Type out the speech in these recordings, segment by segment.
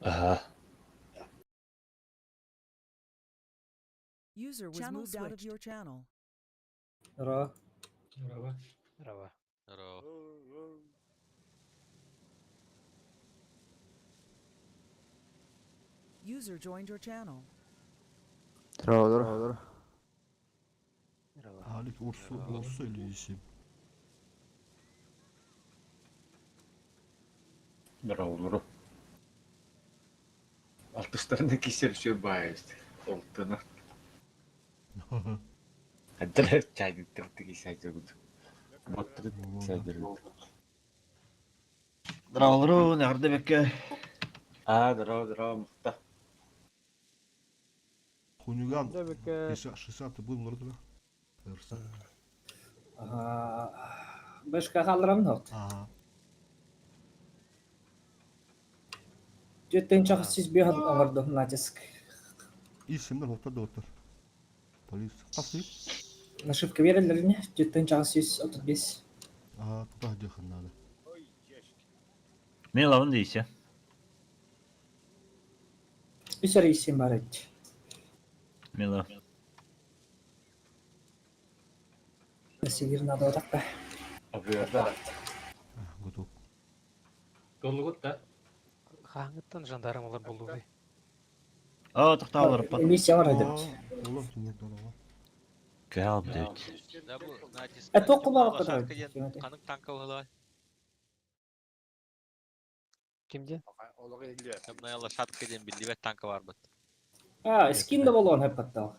Аһа. User was Channel moved out of switched. your channel. Здорово. Здорово. Здорово. Здорово. User joined your channel. Здорово, здорово. Здорово. Alik Ursu, Ursu ilişim. Здорово. Алтыстарына кисер все баайст. Олтуна. Аддара чайдыттырты кисайдыргут. Боттырыт кисайдыргут. Здраволору, нәгәрдә бәккә. А, здорово, здорово, мыкта. Хуниган. Да, бәккә. 60 будем лордра. Эрса. Башка халрам нот. Ага. Жеттен чахас сиз бихат оңорду натиск. İsimler hopta доктор. Полис. Касы? Нашивка берелерine жеттен чахас сиз 35. Ага, туда дехан надо. Мен лавын дейсә. Үсер исем бар ит. Мен лав. Сигир надо отакта. Абыарда. Готов. Толугут да. Хааңыттан жандармалар болду. А, тохталар пат. Миссия бар эдит. Олар здорово. Кәл бит. Да бу натиск. Э, тоққы баға Лошадка қыдырады. диэн Канык танка буолуой. Кимде? Темная лошадка диэн биллибэт танка барбыт. А, скин да болон хеп паттал.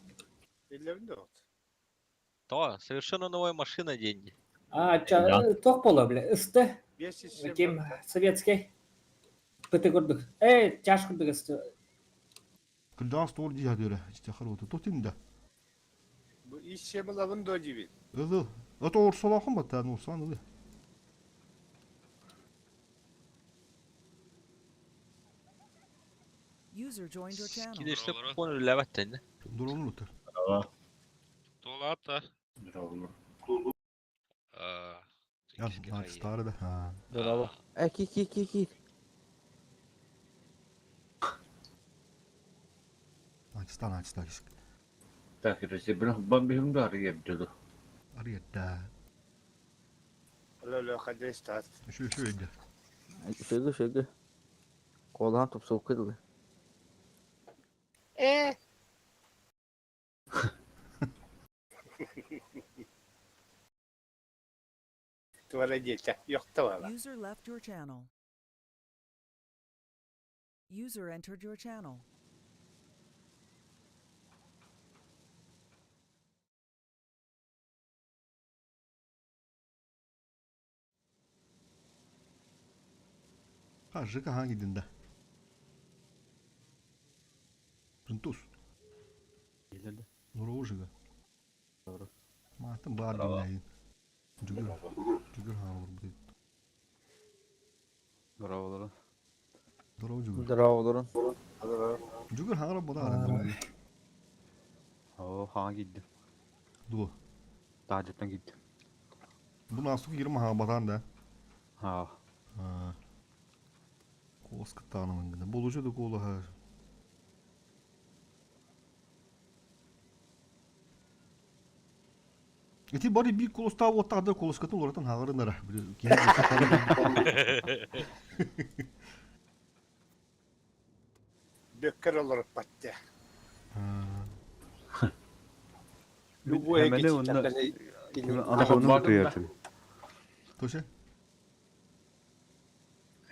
То, совершенно новая машина деньги. А, ча, тоқ бола биле. Исты. Ким советский. Пыты көрдүк. Э, чаш көрдүк исты. Кылдан стор дия дөре. İşte харвата. Тотин да. Bu iş yemilabın da gibi. Ылы. Ото Урсула хым бата, Урсан ылы. User joined your channel. Кидеште купон үллэбэт тэннэ. Дурон лутер. Туолаата. Здорово. Я знаю, старый да. А. Здорово. Э, ки, ки, ки, ки. Начиста, начиста. Так, это себе бомбим да арьебдүлү. Ариетта. Öyle hadi istat. Şu şu öyle. Шыгы, шыгы. Колан топ сук кыдылы. Э. Tuvara diyete. Yok tuvara. User left your channel. User entered your channel. Ha, жика hangi dinde? Рентус. Нуру жига. Матын бар динайын. Жүгір. Жүгір ха olur bu. Здорово, Здорово жүгір. Здорово, здорово. Жүгір хаңра бода арында. О, хаҥа киирдим. Ду. Таһырдьаттан киирдим. Бу насук 20 хаң батан да. Аа. А. Кос кытаны мыңгына. Болучу да колу ха. Эти бары бир колоста оттады колоскатын олартан хаңырынара. Бөккер olur patte. Любой Хэмэлэ онно Антохону буккуйартым. Тоше?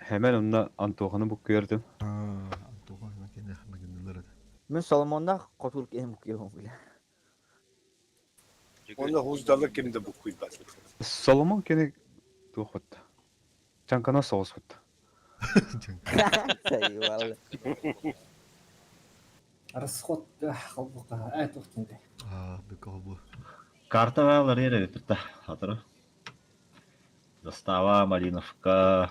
Хэмэл онно Антохону буккуйартым. А, Антоха макене макенелер. Мен Соломонда котул кем кем биле. Onu huzdalı kimdi bu kuybat. Соломон кини туох батта. Чанкана соҕус батта. Сайвал. Расход халбука. Э, тоқтынды. А, бекал бу. Карта валар ере битта. Хатыры. Застава, Малиновка,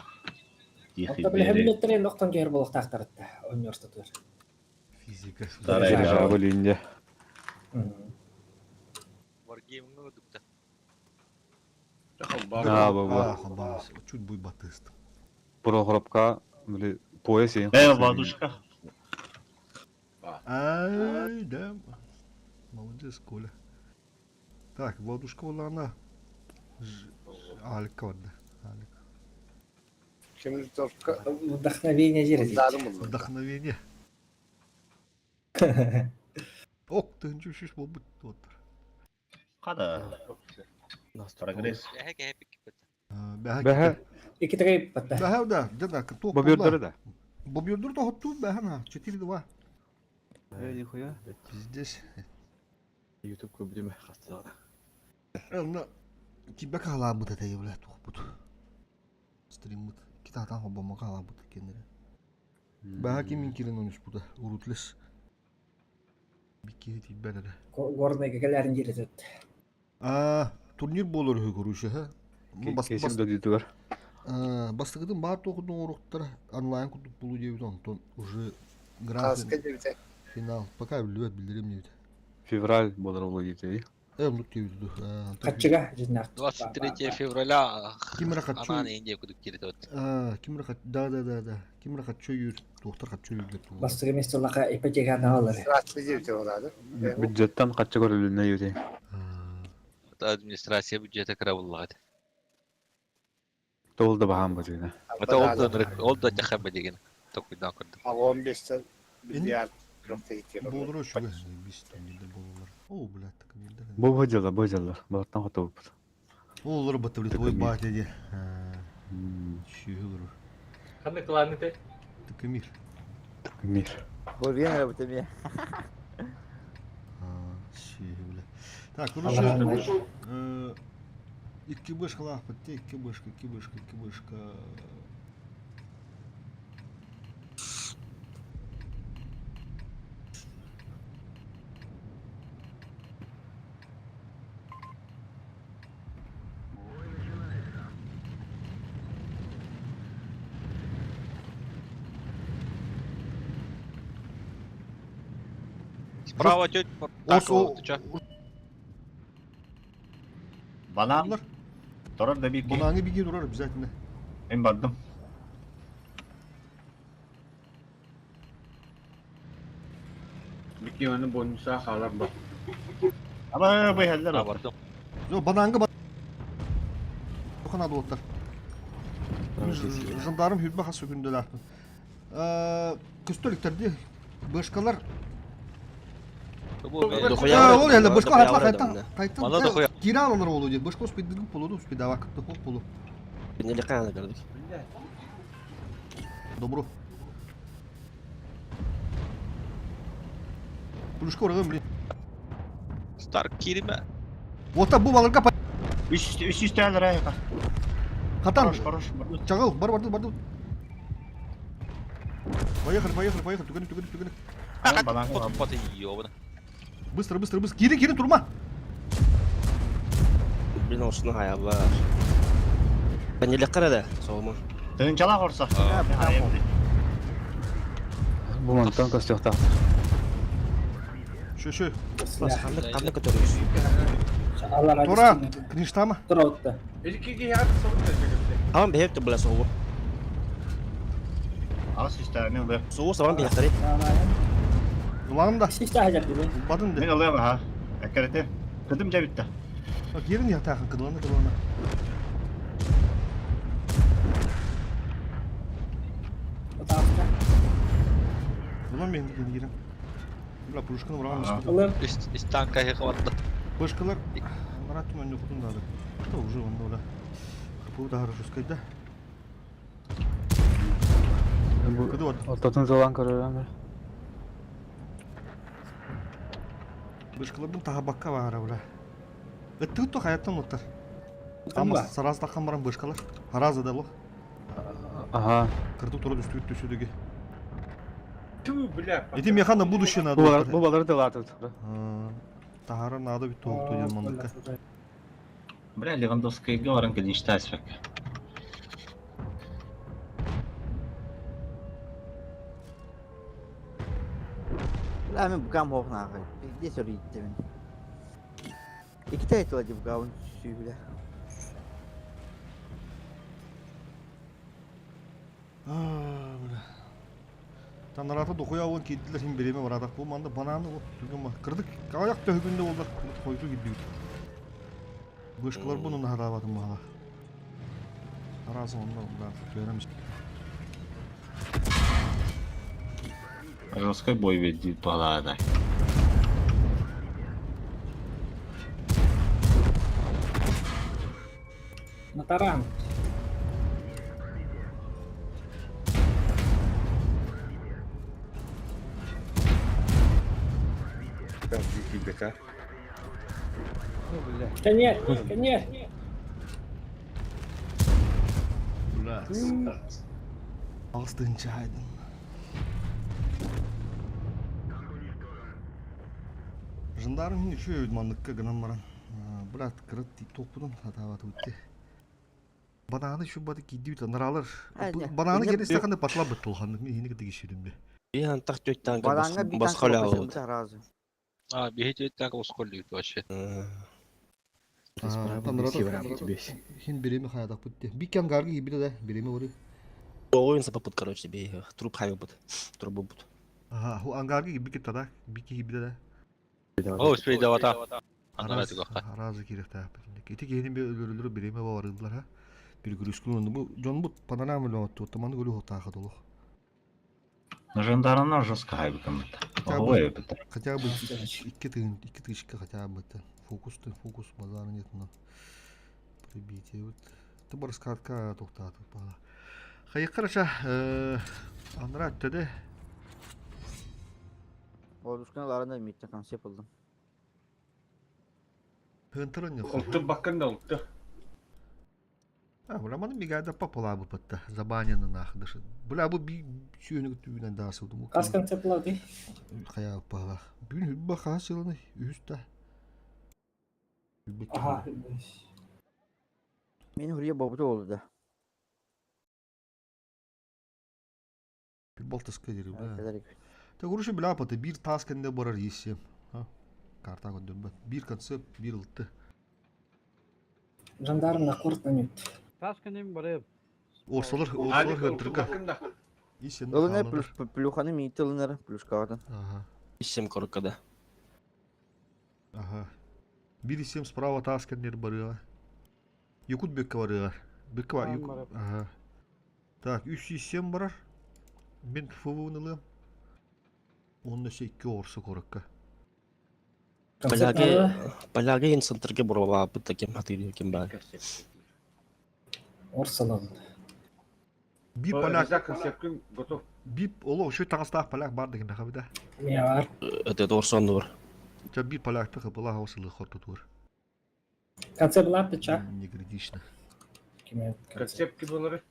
Тихий Отта биле берег. хемлеттерин оқтан кер болук тактарытта. Ойнорстатыр. Физика. Старая Держава линия. Wargaming дукта. Аа, бу бу. А, хабас. Чуть будет батыст. Прохоровка били Пояс ең. Э, Владушка. Ай, да. Молодец, Коля. Так, Владушка она. Алика барда. Алик. Кемир торка Вдохновение дерезит. жандарм олордо. Вдохновение. Ок, тыһынча үс буолбут уоттар. Хада. Прогресс. Эһэ кэһэ пиккиппит. Бэһэ Бэһэ Икки тагай батта. Бэһэ да, дьэ да, туох бобердары да. Бобердор тоһоттуу бэһэ на 4-2. Э, нихуя. Пиздец. Ютуб көрбүтүм хастаҕа. Онно кибэ хаалаабыт этэ бля туохпут. Стриммыт. Китаатан холбоммо хаалаабыт кеннere. Бэһэ ким кирин онуспута урутлес. Бикки тиийбэт эрэ. Горныйга кэлэрин дерезит. А, турнир буолар үһү короче, ха. Ну, бас Кесим бас дойдутугар. бастакытын баар туохутун оҥоруохтара онлайн курдук буолуу диэбит онтон уже гранд Хаска дебите. финал пока биллибэт биллэрим диэбит. Февраль болар ол диэти. Э, оннук диэбит ду. Хаччыга жиннах. 23 февраля Ким эрэ хаччы анаан Индия кудук киирит от. А, ким эрэ да да да да. Ким эрэ хаччы үйүр, туохтар хаччы үйүрлэр тугу. Бастыгы месте лака ипотека наалары. Здравствуй дебите олады. Бюджеттан каччы көрүлүнэ юти. Администрация бюджета кыра буллаҕа. Тол да баһаан бытыына. Это ол да ол да тахаба деген токуйдан көрдүм. А 15 миллиард Болдура үчүгэй. Бис турнирде бололар. О, блядь, так мирде. Бу бу дьыла, бу дьыла. Балаттан хотубут. Олар баты, блядь, твой батя де. Чүһү олор. Ханна кланы те? Так мир. Мир. Борген работа мне. Чүһү, бля. Так, короче, икки бышка лахпыт, икки бышка, икки бышка, икки бышка. Справа тетя, Ос, о, ты чё? Банан. Олар. Торар да бир. Бананы биги турар обязательно. Мен бардым. Бикки оны бонуса халар ба. Ама бу хәлләр. А, бардым. Жо, бананга ба. Хана болоттар. Жандарм хүрбэ хас күндөлөр. Көстөлүктөрдү бышкалар. Ол эле бышка хатла кайтан кайтан. Мана дохуя. Кира алар болду дейт. Бышка успейдик болду, успейдавак тохоп болду. Неле каяна көрдүк. Добро. Плюшка урагым, блин. Старк кириме. Ота бу баларга 300 тәлер айга. Хатан. Хорош, хорош. Чагыл, бар барды, барды. Поехали, поехали, поехали. Түгөнүк, түгөнүк, түгөнүк. Банан. Пот ёбана. Быстро, быстро, быстро. Кири, кири, турма. Блин, ошуну хаябар. Неле карада, соому. Тынчала корса. Бу мантан костюхта. Шö, шö. Кандай кандай көтөрүш? Тура, кништама. Тура отта. Икки хат соғыт да Аман бехеп була соому. Аз үстә мен улы. Соу сабан бехтери. Улагым да. Сиште хажар диби. Бадын Мен да. улы ха. Әкәрәтә. Кыдым жабитта. Кирин ятахын кыдылана кыдылана. Отафта. Bundan мен деген кирин. Бля, пушканы ураган. Олар Үс танка хеха барды. Бышкалар. Марат мен okudum да. Что уже он да. Хапу да хорошо сказать, да? Бу Кыды вот. Ортотун золан көрөрөм. Бышкалардын таха бакка баара бля. Ыттыгы то хаяттан оттар. Ама сараз таққан баран бышкалар. Харазы да лох. Ага. Кырдык тура түстүк түсүдүгү. Ту, бля. Эти меха на будущее надо. Бу балар бу балар да латып. Тахара надо бит токту ден мандыкка. Бля, Левандовскийга баран кединчтә әсфәк. Бля, мен букам хохнагы. Где сөрүйтте мен. Эки тайтла деп гавын сүйүлө. А, бля. Танарата дохуя олан киирдилэр хин бириэмэ бараатах бу манна банааны ол түргэн ба. Кырдык аҕыйах төһүгүндэ боллар хойуту киирдибит. Бышкалар буну наһараабатым баhala. Араас онно да көрөм. Жесткой бой веди туһалаата. На таран. Конец, конец. Блядь. Астынча айдын. Жандарм еще манныкка гынан баран. Брат, кырат топпунун хатаабат утте. Бананы şu бады кидди наралар. Бананы кересте патла бит тулханнык мен хини кытыгы ширинде. Биһан тах төттән Баланга bir босхоля танк алып. olsa razı. А, бейт танка босхолли вообще. Хин береме хаядак битте. Биккен гаргы гибиде да береме ори. Оойын сапапыт, короче, би труп хайбыт. Трубу бут. Ага, ху ангаргы гибики тада, бики гибиде да. О, успей давата. Анара тигоха. Разы керек та. Ити кehinin bir ölürülür береме барылар ha. Bir görüşкүн бу жон бу панорама эле отты. Таманы көрү хотаха толук. Ну жандармна жестко хайбыкам это. Хотя Ой, бы это. хотя бы икки тыгын, икки тысячка хотя бы это. Фокус ты, фокус базара нет, но прибитие вот. Ты бар скатка токтатып бала. Хайы караша, анра төдө Ordusuna larında mitte konsept buldum. хынтырын yok. Oltu bakın da oltu. А, бля, маны мигада папала бы патта. Забанена нах дышы. Бля, бу би сүйөнү түбүнөн дасылды. Кас концепт лады. Хая пала. Бүгүн хүбба хасылны үстә. Ага. Benim hürriye babutu oldu da. Bir балтаска дери, бля. Evet. Та груши бля пата бир таскенде барар есем. Ха. Карта көндөрбөт. Бир концепт, бир ылты. Жандарм на корт на нют. Орсалар, орсалар хынтырга. Исен. Ilınır plus плюханы mitte ılınır плюс kağıdın. Ага. Исем коркада. Ага. Бир исем справа таскендер барыга. Якут бекке барыга. Бекке бар. Ага. Так, үс исем барар. Мен ФВ-ны Онда се iki орсы корокка. Концепт Поляге, надо. поляге инцентрге бурла бут таким хатыр кем бар. Орсалан. Би поляк, Концепт готов. би оло şu тагыстаах поляк бар деген бахабыда. Не бар. Это орсон бар. Жа би полякты кыпыла хаусылы хортутур. Концепт лапы ча. Не критично. Киме концепт. Концепт bunları.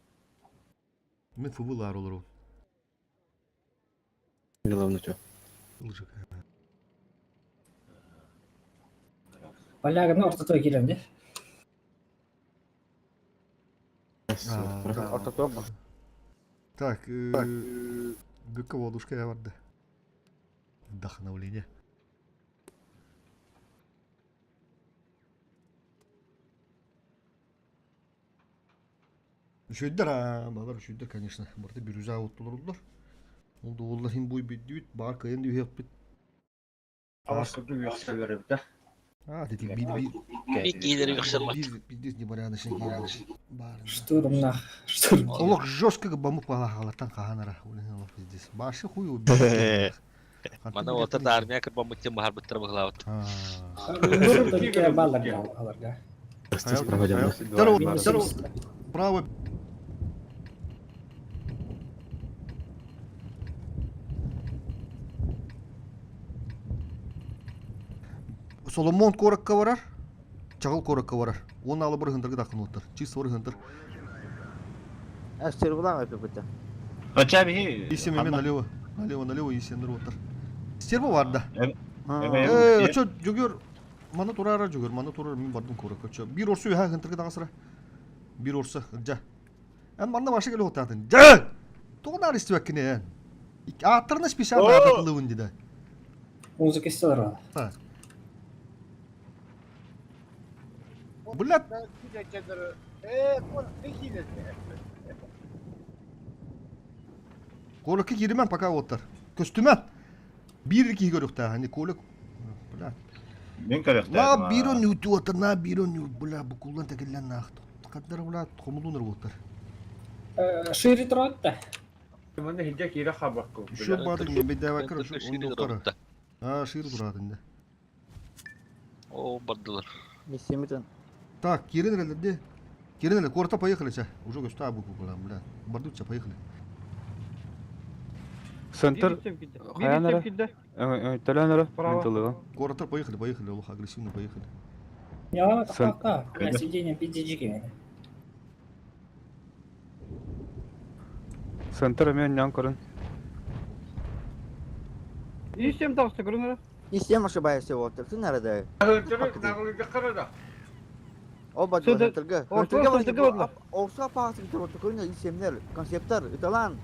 Мен ФВ-лар олар. Главное тё. Ылжык. Поляганы ортото кирем де. Orta top mu? Так, Быкова ладушка я барды. Вдохновление. Үшөйдер, а, балар үшөйдер, конечно. Барда bir yüze оттулар олдар. Oldu олар хим буй бит бар кайын дүйе бит. Авасырды yoksa да. А, деди бит бит. Бик yoksa Бир бит не порядочный Бар. Штурм на. Штурм. Олох жестко баму пала халаттан каханара. Улин олох пиздец. Башы хуй убил. Мана ота да армия кырба муттен бахар буттар бахлават. Только баллар аларга. Здорово, здорово. Право. Соломон коракка барар, чагыл коракка барар. Оны алып бір хындыргы дақын оттар. Чисто бір хындыр. Әстер буlan öpü bitti. Хотя би. Есем емен налево, налево, налево есендір оттар. Стерва бар да. Э, Э, чо жүгөр, мана турара жүгөр, мана турар мен бардым коракка. Чо бир орсу ха хындыргы дағасыра. Бир орса, жа. Эн манна башы келе оттатын. Жа! Тоғын истебеккине эн. Аттарына специально ататылыбын деди. Музыка истелер бар. Блядь, Куоракка кииримэн пока уоттар. Көстүмэн. Биир киһи көрүөхтээх. Ини Коля. Бля. Мин көрүөхтээхпин. На биир он уоттар, на биир он бля, букуллан текиллэн наах. Хаттар бля, хомулуунар уоттар. Шире тротта. Манна хидя киирэ хабакку. Еще баатык не бедавакыр, он доктор. А, шире туратын да. О, бардылар. Миссемитен. Так, кирин эрэлэрди. Кирин эле, куората поехали ча. Уже көстө бу бу бля. Бардуча поехали. Центр хайан эрэ? Өҥөйтөлөөн эрэ. Мин тылыгым. Куораттар поехали, поехали, олох агрессивно поехали. Я так, на сиденье пиздички. Центр эмиэ ньан көрүн. Не всем ошибаешься, вот. Ты нарада. Оба центрга. Центрга Орса паасы бүтөр оту көрүнө исемнер, концепттар, италан.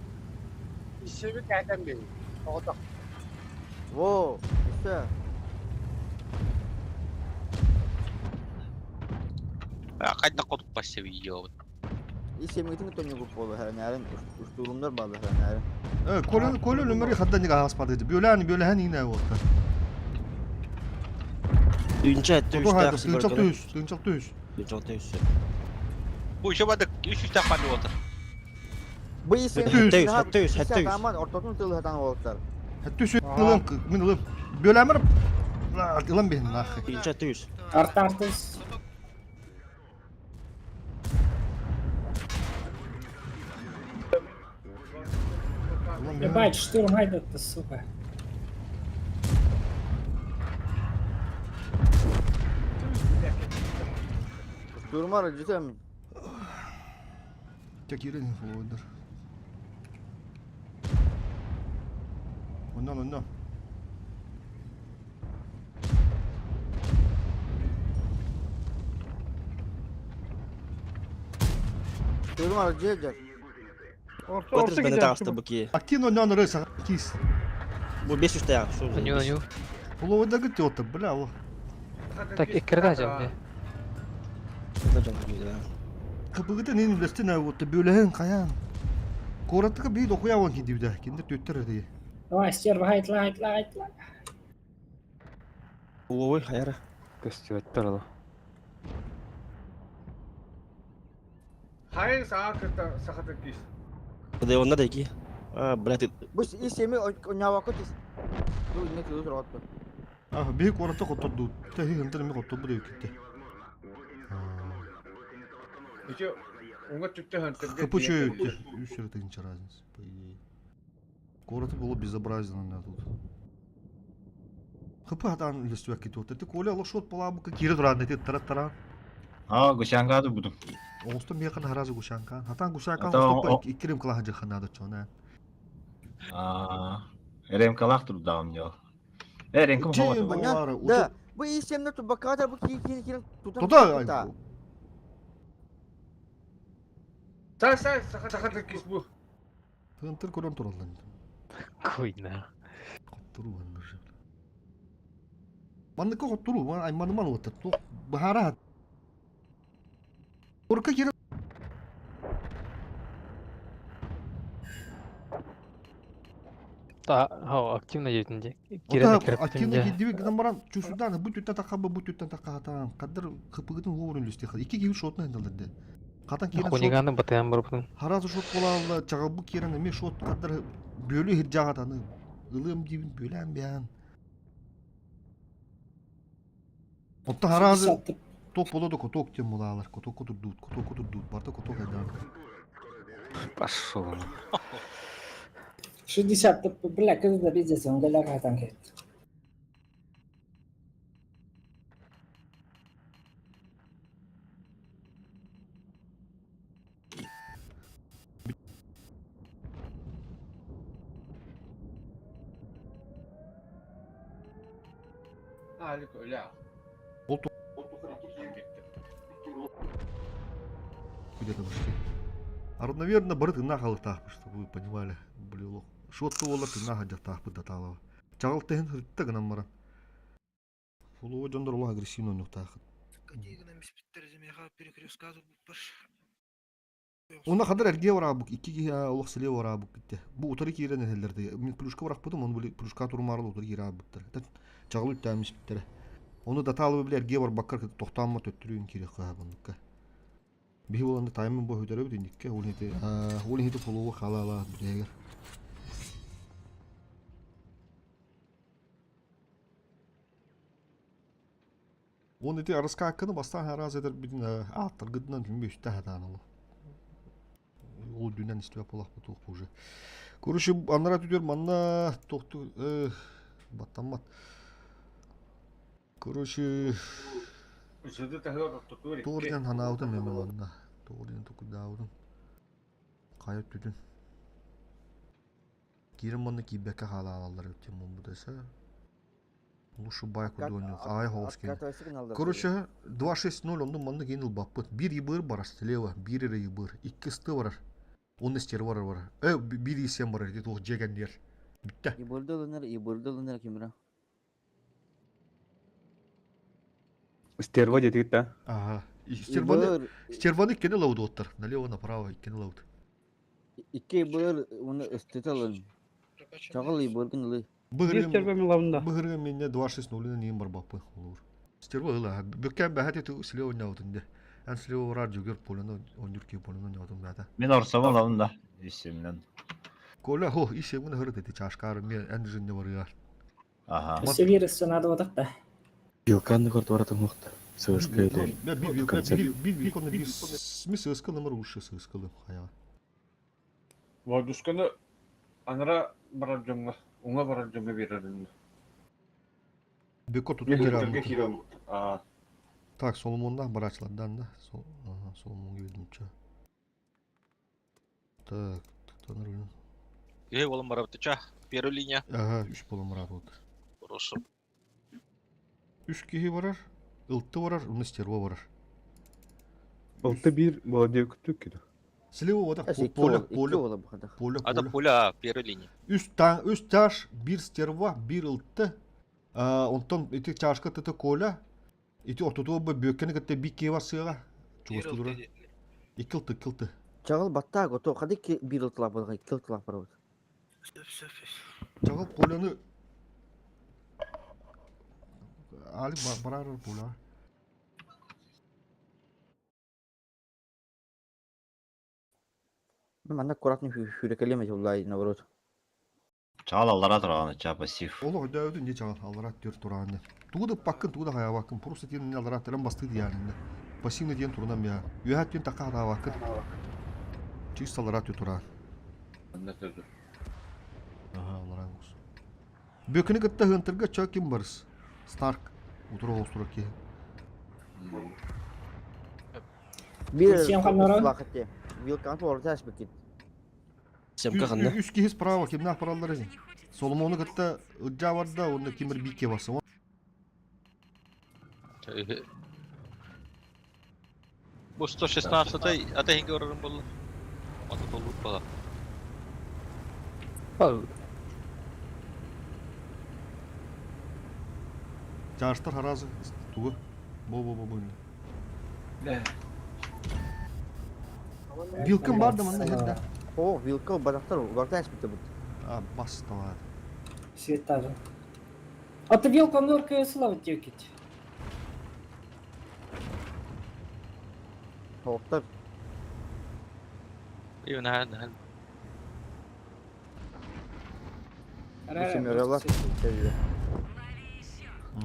Исеми кәтен бей. Оғытақ. Во, все. Хайда хотук пассе видео. Исемитин тоню болу хәрнәрен, уштурумдар балы хәрнәрен. Э, Коля, Коля нөмери хаддан нига хаспады. Бөлән, бөлән ине уоттар. Үнче әтті Тото хайда, үсті тынчал төс, тынчал төс. Тынчал төс. Бу еще бадык, үч үч таппан отыр. Бу исем. Хәттә үс, хәттә үс, хәттә үс. Аман ортотун тылы хатан болыптар. Хәттә ылым, мин ылым. Бөләмер ылым бин нахы. Үнче әтті үс. Арта артыс. Ебать, штурм айдат-то, сука. Штурмар жүтем. Тек ирен фоллоудар. Оннан, оннан. Штурмар жүтем. Отыр бені тағысты бұки. Активно оннан рыса кис. Бу 5 үсті аяқ. Аню, аню. Фоллоудар гыт отыр, бля, о. Так, иккерде ажам не. Кыбыгыты нин үлестен вот бөләһен каян. Кораттыгы бей докуя вон кидибде. Киндер төттер ди. Давай, стерва, хайт, лайт, лайт, лайт. Ой, хайара. Көстүбэттэр ала. Хайын саа кыта сахата кис. Да онна да ики. А, блядь, Бу исеми онявакы тис. Бу не тылы турат. А, бей коратты котторду. Тахи хынтыр ми котторду деп кетти. Еще уңа түттө хантыр. Капучо үч тысяча разница, по идее. Город было безобразно на тут. ХП атан үлестүбәк кетип отыр. Тик Коля лошот була бу кире туран дети тара тара. А, гусянгады будум. Оңостон мекан харазы гушанкан. Хатан гушанкан Ата, остоп иккирим кыла жаханады чона. А, РМКлах турдагым жол. Э, РМК Чейин хомот. булары. Да, бу исемнер тубаката бу кин кин кин тутан. Тута. Са са сахата кис бу. Тынтыр көрөн тураллан. Куйна. Коттуру банныр. Манныка коттуру, айманыман отыр. Тух бахара. Орка кире Та, хау, активно едінде. Кирен Ота кирип активно кидиби гынан баран чусудан бу түттен такка бу түттен такка хатан кадыр кыпыгытын уорун лүсти ики киби шотна хендалды. Катан кирен шот Хуниганы батаян барыптын. харазы шот болалла чагыл бу кирен эме шот кадыр бөлү хиржагатаны ылым дибин бөлән бян. Отта харазы ток болоду коток тем булалар коток котурдут коток котурдут барта коток айдан. Пошел. 60, бля, когда пиздец, он голяка там говорит. Алик öyle. Oldu. Где-то почти. А наверное, бары тына халыктаахпы, чтобы вы понимали. Блин, шотты олар тына хаджактаахпы даталава. Чагыл тehen хыртта гынан баран. Фулуы жондор олар агрессивно ойнуктаахыт. Уна хадар эргиэ бараабык, икки киһи олох силиэ бараабык китте. Бу утары киирэн эһэллэр дии. Мин плюшка барахпытым, оны били плюшка турумаарыл утары киирээбиттэр. Чаҕыл үттээмиспиттэрэ. Ону датаалы били эргиэ барбаккар тохтооммо төттөрүүн киириэххэ буннукка. Биһи буоланда таймын бу өтөрөбүт индикке ол иһити ол иһити фоллоуа хаалаалаах бүтэһигэр. Уон ити арыскаакканы бастаан араас этэрбитин ааттаргытынан күн үстэ хатаан ол. Ол дүнэн истибэт буолахпыт туох уже. Короче, аннара түтөр манна тохту баттаммат. Короче, туорден ханаабытым мен манна. Туорден тукудаабытым. Хайа түтүн. Киирэн манна киирбэккэ хаалаалаллар эбит муммут эсэ. Лучше байку доню. Ай хоус Короче, 2-6-0 онну манна кейин ылбаппыт. Биир ибыр барар слева, биир эрэ ибыр. Икки ысты барар. Он истер барар барар. Э, биир исем барар. Ити туох дьиэгэн диэр. Бүттэ. Ибырды ылынар, ибырды ылынар кимра. Стерва диэтигит да? Ага. Стерваны, стерваны иккини ылабыт Налево, направо иккини ылабыт. Икки ибыр уну ыстыта ылын. Чаҕыл ибыргын ылы. Быһырыга минне 2-6-0 ним барбаппын олур. Стерва ыла. Бүккән бәһәт итү слева ойнаабытын де. Эн слева барар жүгер полено ойнур ки полено ойнаабытын бәһәтә. Мин орсабын алабын да. Исемнен. Коля хо исемин хырыт эти чашкары мен эн жинне барыар. Ага. Өссө биир өссө надо бодох да. Вилканны көрдү баратын Сыыска или Bir вилканы bir ми сыыскалымыр уши сыыскалым хаяга. Водусканы анара барар дьоҥҥо, уҥа барар дьоҥҥо биэрэрин. Бекко туту киирэн. Так, Соломоннаах бараачылардан да. Соломон киирдимче. Так, таныр Үһэ болон барабытыча. Первая линия. Ага, үс болон барабыт. Хорошо. Үс киһи барар, ылты барар, уну стерва барар. Ылты биир молодец күттүк киду. Слева вот поле, поле, поле, Это пуля первой линии. Үс та, үс таш, бир стерва, бир ылты. Онтон ити чашка тыты коля. Ити ортотуга бу бүөккени кытта бикке барсыга. Чугасту тура. Икки ылты, икки ылты. Чаҕыл баттаах ото хады биир ылтылаах буолла, икки ылтылаах барабыт. Чаҕыл Коляны Алик барар пуля. Манна аккуратно сүүрэкэлиэм этэ уллаай наоборот. Чаал аллара тураҕын ычча пассив. Олох өйдөөбүтүн дии чаҕыл аллара түр тураанны. Тугу да паккын, тугу да хайаабаккын, просто тиэн аллара тэрэн бастыы диээниннэ. Пассивный диэн турунан бия. Үөһэ түн такка хатаабаккын. Чисто аллара түр тураан. Аха, аллара ус. Бөкүнү кытта хынтырга чө ким барыс? Старк. Утура холстура киһи. Биир Вилкан орта аспекит. Семка ханна. Үс киһи справа кимнээх бараллар ини. Соломону кытта ыдьаа барда, уонна кимир биикке барса. Бу 116 ата иһинге орорун болла. Ата толук бала. Чаштар харазы тугу. Бо-бо-бо-бо. Вилкам бар да манна херда. О, вилка бадахтар, барта аспекте бут. А, бас тавар. Света же. А ты вилка норка слава текить. Хоқтар. Ивна на.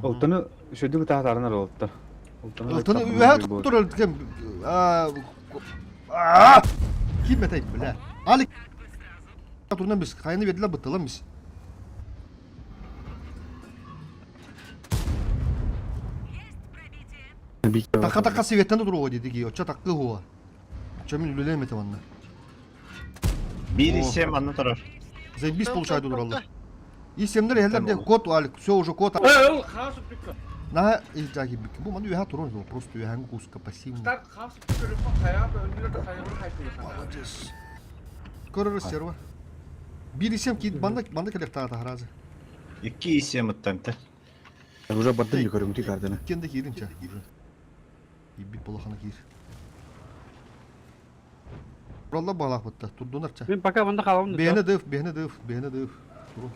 Ылтыны шөдүк таатарынар олтар. Ылтыны үһэ туттур өлткен. Ким этэй бля. Алик турнан біз хайны бердилер быттылар біз. Така така светтен туруга деди ки, оча таккы хуа. Чо мен үлелем эте манна. Биир исем анна турар. Заебись получает ураллар. И семнер эллер де кот алик, все уже кот. На илжаги бик. Бу маны үһә турун жол, просто үһәң куска пассивный. Старт хас көрүп хаяп өнүлөр хайыр хайты. Молодец. Көрөр серва. Бир исем ки банда банда келер таа харазы. Икки исем ыттанты. Уже бардым көрүм ти кардына. Кенде киринче уже. Ибит болохана кир. Тураллар баалаахпытта, турдунар ча. Мин пока манна хаалабын Бэйэни дыв, бэйэни дыв, бэйэни дыв. Туру.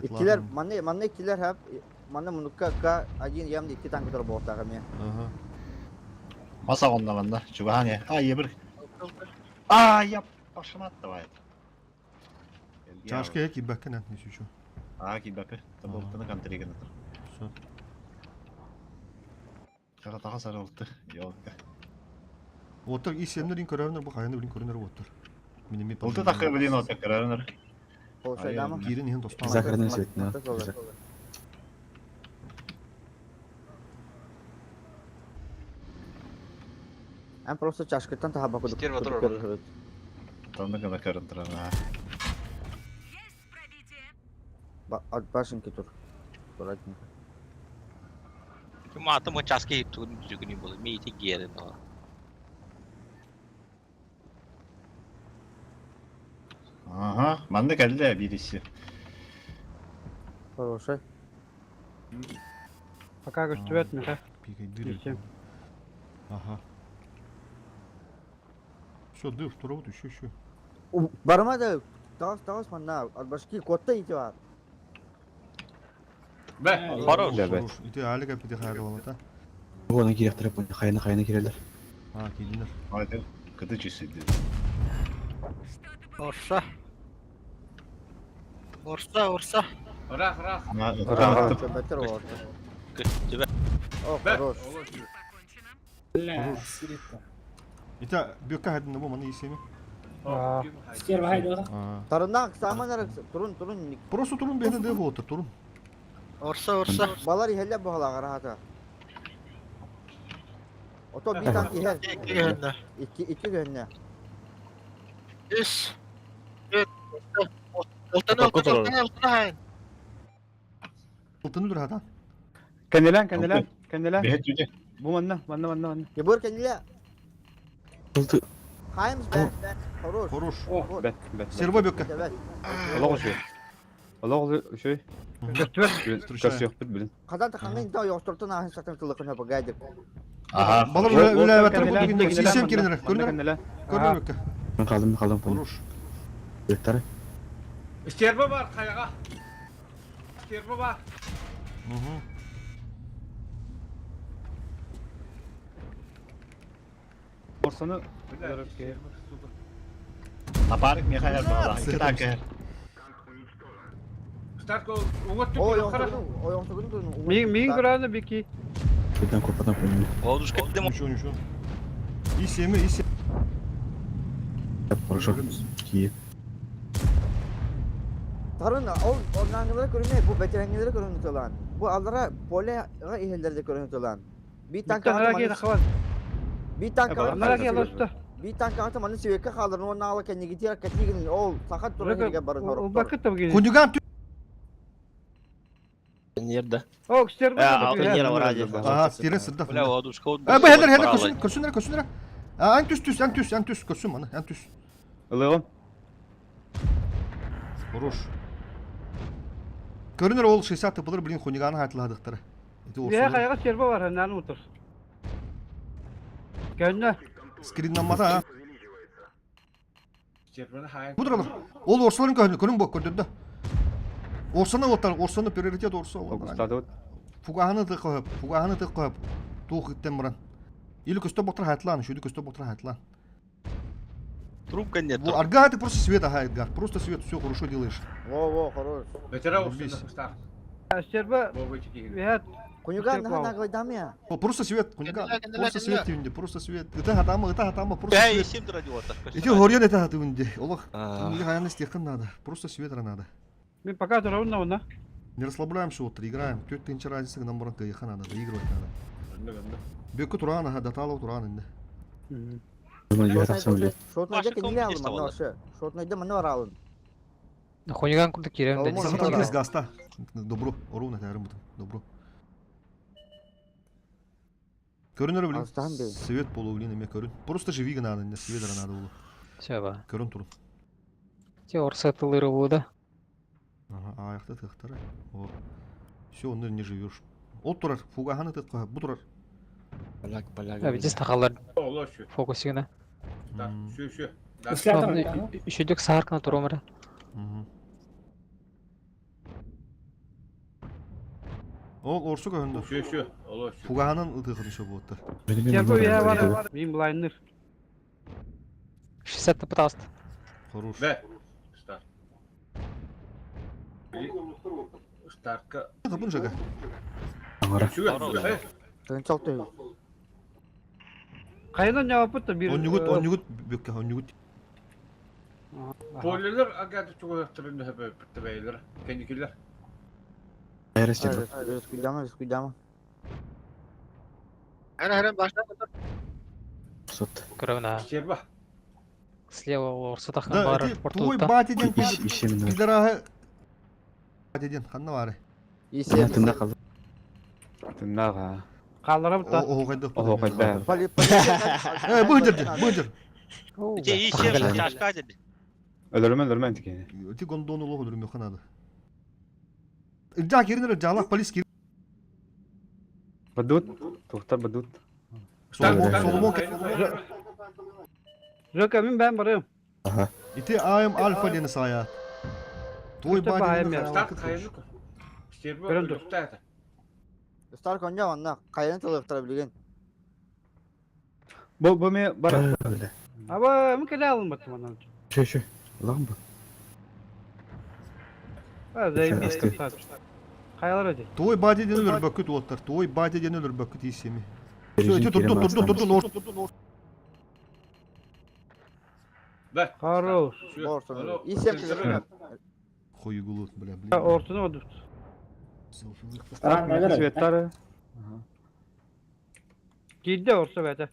Иккилэр, манна, манна иккилэр хап, манна мунукка К1 ямда икки танка турар буолуохтаах эмиэ. Ага. Мас аҕынна манна, чугаһаан иһэ. А, ебір. А, я пошмат давай. Чашка киирбэккин эн, если что. Аа, киирбэппин. Табылтаны контригын атыр. Все. Харатаха сарылты. Ёлка. Оттор исемнер ин көрөрнөр бу хайаны билин көрөнөр оттор. Минеми Улты тахы билин ота көрөрнөр. Получайдама. Кирин иһин достан. Захарный свет, на. Эн просто чашкыттан таһа бакудук. Стерва турар. Танны гына көрөн турар. От башенки тур. Аккуратненько. Маатым часки тугун жүгүнү болу. Мейти герин. Ага, манны кэллэ бириси. Хороший. Пока көстүбэт меха. Пикай дыры. Ага. Все, дыв, тура еще, еще. Барыма да, тағыс тағыс манна, от башки котта ити бар. Бә. Хорош. Бля, Ити алика пити хайралама Оны киректер хайны хайны кирелер. А, кидинер. Haydi. Кыды чүсүдү. Орса. Орса, орса. Рах, рах. Бетер олар. Көстүбэ. О, Бә. хорош. Бля, сиретта. Ити бөккә хайдын бу маны исеми. Стерва хайдыга. Тарыннан саман турун турун. Просто турун бэйни дыв отыр, турун. Орса, орса. Балар иһэллэ буһалагар хата. Ото bir tank иһэр. Икки гөннө. Икки икки гөннө. Үс. Төрт. Алтаны, алтаны, алтаны, алтаны хайын. Алтыны дур хата. Кенелен, кенелен, кенелен. Бэһэ түдэ. Бу манна, манна, манна, манна. Ебор кенеле. Булды. Хайымс бэт. Хорош. Хорош. Бэт, бэт. Серва бөккә. Бэт. Олох үшүй. Олох үшүй. Көстүбэт. Встречаю. Көрсүөхпүт билин. Хадан таханын да yoqturtun ахын сатан тылыкын хөпө гайдык. Ага. Балар үләбәттер бу дигәндә сисем киренер. Көрүнөр. Көрүнөр бөккә. Мен қалдым, мен қалдым. Хорош. Бөктары. Стерва бар каяга. Стерва бар. Угу. Орсаны Бля, стерва, сука. Апарык Михаил бала. Ики танка. Старко, уңат О, түк кара. yoqturtun, о yoqturtun турун. Мин мин көрәне бики. Бөктен копадан қойын. Ладушка дем. Ничего, ничего. Исеми, исеми. Хорошо. Кие. Tarın o onlarla görünmüyor, bu veteranlara görünüyor lan. Bu allara polе иһэллерде көрүнүт lan. Bir tank Нара ки тахабат. Bir tank Нара ки алышты. Bir tank атı маны себекке қалдырын, оны ала кәнеге тиер кәтигин ол сақат туран жерге барып Ол бакыт табы. Кундюган Нерде. О, стерва. Нера враде. Ага, тирен сырда. Бля, ладушка. А, бу хәлләр, хәлләр көрсүн, көрсүнөр, көрсүнөр. А, ан түс, түс, ан түс, ан түс, көрсүн маны, ан түс. Ылыгым. Хорош. Көрүнөр ол 60 тыпылыр блин хуниганы хатладыктыр. Ити Я орсолор. каяга стерва бар, наны утыр. Гөннө. Скриннамата. а. Стерваны хайын. Бу туралар. Ол орсолорун көрүн, көрүн бу көрдүрдү. Орсоны оттар, орсоны приоритет орсо. Огустады. Фугаханы тыкып, фугаханы тыкып. Тух иттен муран. Или көстө ботур хатлан, шүдү көстө ботур хатлан. Трубка нет. Бу арга ты просто свет, ага, Эдгар. Просто свет, все хорошо делаешь. Во, во, хорош. Ветера Рубись. урсун стар. Стерва. Бобы чики. Вият. Кунюган наха наглайдам я. О, просто свет, куниган. Кенделе, Просто кенделе. свет тюнде, просто свет. Это хатама, это хатама, просто Бля, свет. исем радиота. Эти горьян это хатымынде. Олох, мне хаяны стехан надо. Просто свет надо. Мин пока турабын на. Не расслабляемся, вот, играем. Тётя тынча разница, нам бранка еха надо, доигрывать надо. Бекку туран, ага, даталов туран инде. Шотнайда кенеле алын маны ошо. Шотнайда маны бар алын. Хуниган курдук кирем Алмаз да. Сахатан Сахатан кез гаста. Добро, оруна тәрім бутын. Добро. Көрүнөр блин. Астан бей. Свет болу блин, эме көрүн. Просто живи надо, не свет надо болу. Все ба. Көрүн турун. Те орса тылыры да. Ага, аяқта тықтары. О. Все, онда не живешь. Ол турар, фугаханы тыққа, бу турар. Поляк, поляк. Видишь, тахалар Олор şu. фокусигна. Şu şu. Үшөдүк сааркына туромара. Ол орсу көһүндө. Şu şu. Олор şu. Фугаһынан ытыхын шо буоттар. Мин блайнер. 60 пыталась. Хорош. Бе. Старт. Стартка. Табын жага. Şu. Тынчал Кайынан жабапыт да бир. Онньугут, онньугут бүккэ, онньугут. Полилер агаты чугуяктырын хөбө бейлер. Кеникилер. Рискуйдама, рискуйдама. Хара хара башна Сот. Көрөмна. Серба. Слева орсутахан Да, бар эти твой портулта. батя ден Ишемин. пидорага. Батя ден ханна бары. Тында қалды. Тыннага. Калдырам та. О, кайда. Ого кайда. Э, быдыр, быдыр. Ите ишем чашка деди. Өлөрмөн өлөрмөн тикени. Ти гондону лого дүрмө ханады. Жа киринер жалак полис кир. Бадут. Тухтар бадут. Соломон, Соломон. Жөкө мен бен барым. Ага. Ити АМ Альфа дени сая. Твой батя ден Старт кайнык. Серба. Көрөндүр. Старк онжа онна кайын тылыктыра билген. Бу бу ме бар. Аба мен келе алым баттым анан. Шö шö. Улан бу. Кайлар өдө. Твой батя ден өлөр бөкүт уоттар. Твой батя ден өлөр бөкүт исеми. Всё, эти турдун, турдун, турдун, Бе. Хорош. Исем Хуйгулут, бля, блин. Ортуну одут. Светтары. Кийде орсо бәте.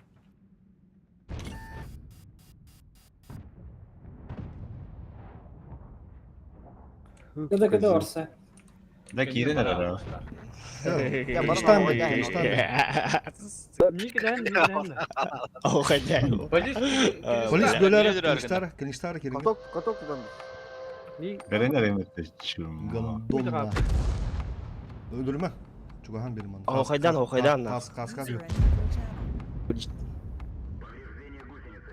Кыды кыды орса. Да кирин ара. Криштан, Криштан. Полис. Полис бөлөр, Криштар, Криштар кирин. Каток, каток тутан. Берен ареметте чум. Гондонна. Өлөрмө. Чугахан берим аны. Охайдан, охайдан. Кас, кас, кас.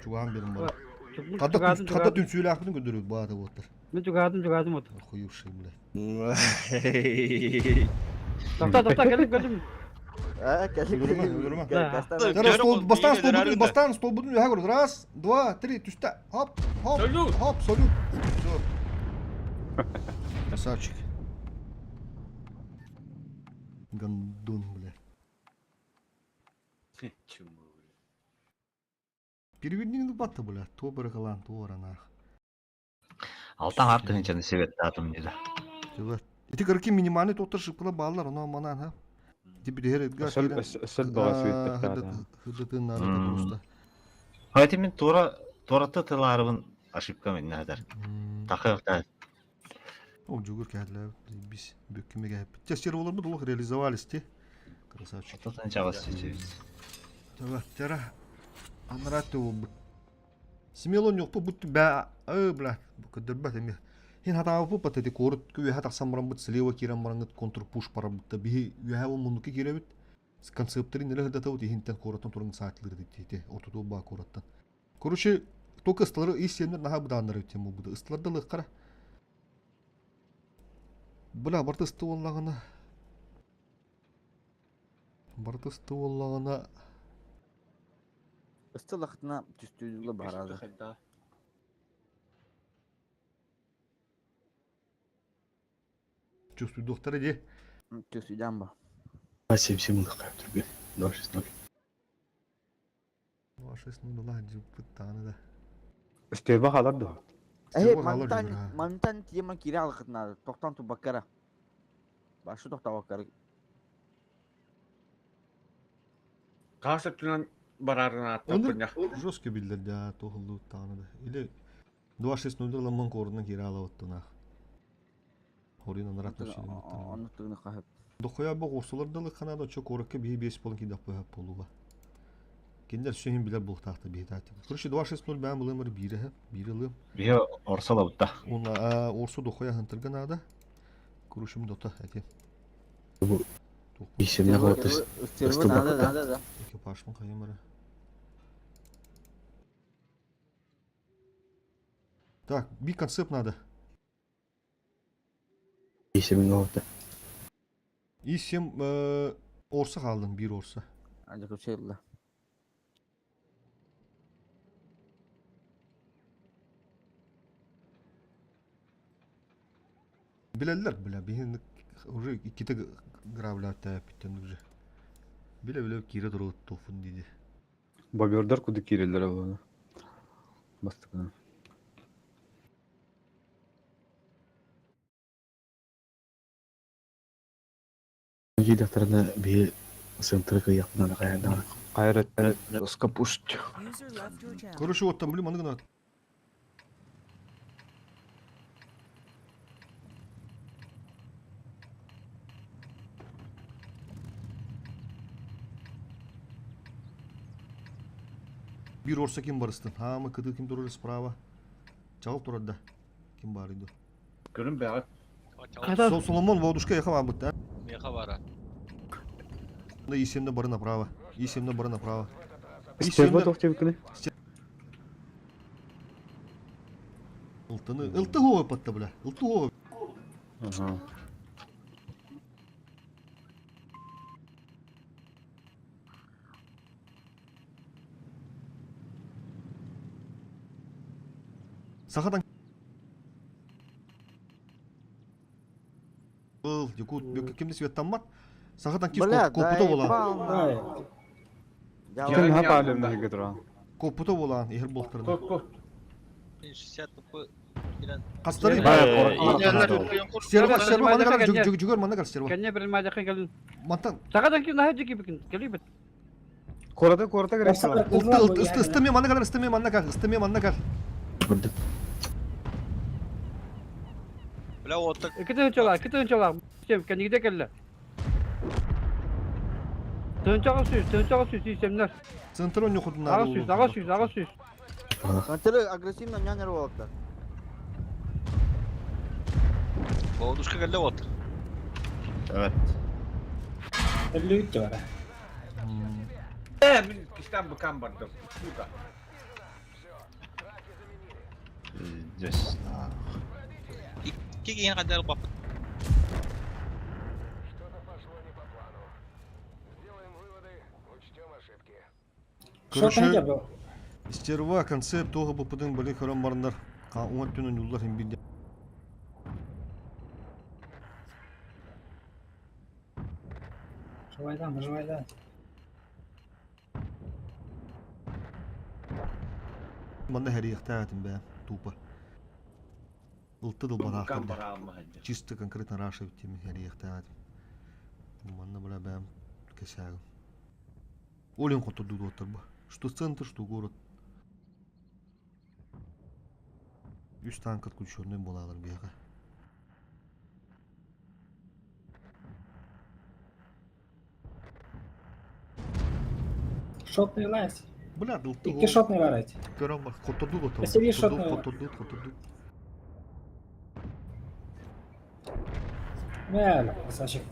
Чугахан берим бара. Када када түнсүйлө акын көдөрөт бааты боттар. Мен чугадым, чугадым от. Хуюший, бля. Токта, токта, келип келдим. Э, келип Өлөрмө, өлөрмө. Стол, бастан стол будун, бастан стол будун, я говорю, раз, два, три, түстә. Хоп, хоп. Хоп, салют. Всё. Красавчик. Гандон, бля. Чуму, бля. Переверни батта, бля. То баракалан, то аранах. Алтан артын ичен себет атым диде. Тюга. Эти горки минимальный тоттор шыпкыла баллар, оно манан, ха. Теперь Эдгар. Өсөл бага светтер. Хыдытын надо просто. Хайти мен тура тураты тыларыбын ошибка мен надар. Такы та. О, жугур кәдле, биз бүккемеге. Тестер болар бу реализовались те. Красавчик. Тотан чагас чечебиз. Тава, тера. Анраты бу. Смело yok бу бут бә, э, бля, бу көдөрбәт эме. Хин хата бу пат эти корут кү хата самран бут слева кирен барангыт контр пуш пара бут би юһә бу мунуки киребит. Концепторин неле хыдата бут хинтен коротон турын саатлыр дити. Ортодо ба коротtan. Короче, только ыстылары исемнер наха буданнар тему буду. Ыстыларда лыккара. Бля, барты ысты боллагына. Барты ысты боллагына. Ыстылыктына түстүлү барады. Чувствую доктора де. Түстүдөн ба. 7-7 улық қайып түрбе. 2-6-0. 2-6-0 ла жыппыттаны да. Өстөбө халар да. Э, мантан, мантан тема кире алыкытна. Токтан тубаккара. Башы токтабаккара. Каша түнөн барарын аттап Жестко билдер да, тохулду таны да. Или 2-6-0 ламан корунан кире ала оттуна. Хорин анрат Аны тыгны кахып. Дохуя бу орсулар да лыканада чо корокка бии бес болон кидап коя болуга. Киндер сөйін билер бұл тақта бии тақта. Короче, 2-6-0 бәм булымыр бире, бире лым. Бие орсала бутта. Уна орсу дохуя хынтырган ада. Короче, дота әте. Бу Исемне хотыс. Стерва надо, надо, да. Экипаж мын хайым бара. Так, би концепт надо. Исемне хоты. И сем орса қалдың, бір орса. Anja көпшейді. Билелер, бля, биһин уже икките гравля тәпиттен уже. Биле-биле кире туру тофун диди. Бобердар куды кирелер буны. Бастыкны. Жидақтарына бейі сынтыры кыяқпынан қаяндан. Кайрат Скапушт. User left your channel. Короче, вот там, блин, маны гына. Bir орса ким барыстын? Хамы кыды ким турар справа. Чалып турар да. Ким бар иди. Көрін бәғат. Сол Соломон Волдушка яха бар бит, да? Меха бара. Да исемде бары направо. Исемде бары направо. Стерва тоқтевкіні. Ылтыны, ылты хоо патта бля. Ылты хоо. Ага. Сахадан Был, якут, кимде светтан бар? Сахадан кис Бля, копута болан. Ай, Ким хапалым неге туран. Копута болан, эхер болтырды. Кот, кот. 60 тупы кирен. Кастары. Стерва, стерва, мана кал, жүгөр, жүгөр, мана кал, стерва. Кәне бір мадаққа кәлін. Мантан, Сағадан кейін наһа жеке бікін. Кәлі бит. Кората кората керек. ылты, ылты, ысты, ыстыме, мана кал, ыстыме, мана кал, ыстыме, мана кал. Көрдік. Бля, оттак Икки тыһынчалаах, икки тыһынчалаах. Сем, кәнигде кәлле. Тыһынчаға сүйіз, тыһынчаға сүйіз, сүйсемнер. Центр он нюхудун Аға сүйіз, аға сүйіз, аға сүйіз. Контры агрессивно нянер болыптар. Баудушка келді от. Evet. Өллүгүт бара. Э, мен киштан быкан бардым. Сука. Здесь. Икки кейін қадар бапыт. Шотан Короче, жабы. стерва концепт тоғы бұпыдың білі көрін барындар. Оңат түнін юлдар хем бирде. Живайдан, живайдан. Манда хәри яқтағатын бә, тупо. Ылты дыл Быкан барақтыр. бара алмайды. Чисто конкретно раша бітемін хәри яқтағатын. Манда бля бәм кесәгім. Олен қотырды оттыр ба. Что центр, что город. Үш танк отключенный болалар бияға. Шотный лайс. Бля, ылты Икки шотный бар айт. Көрін бар, қотырды оттыр. Василий шотный бар. Қотырды, қотырды. Мә, красавчик.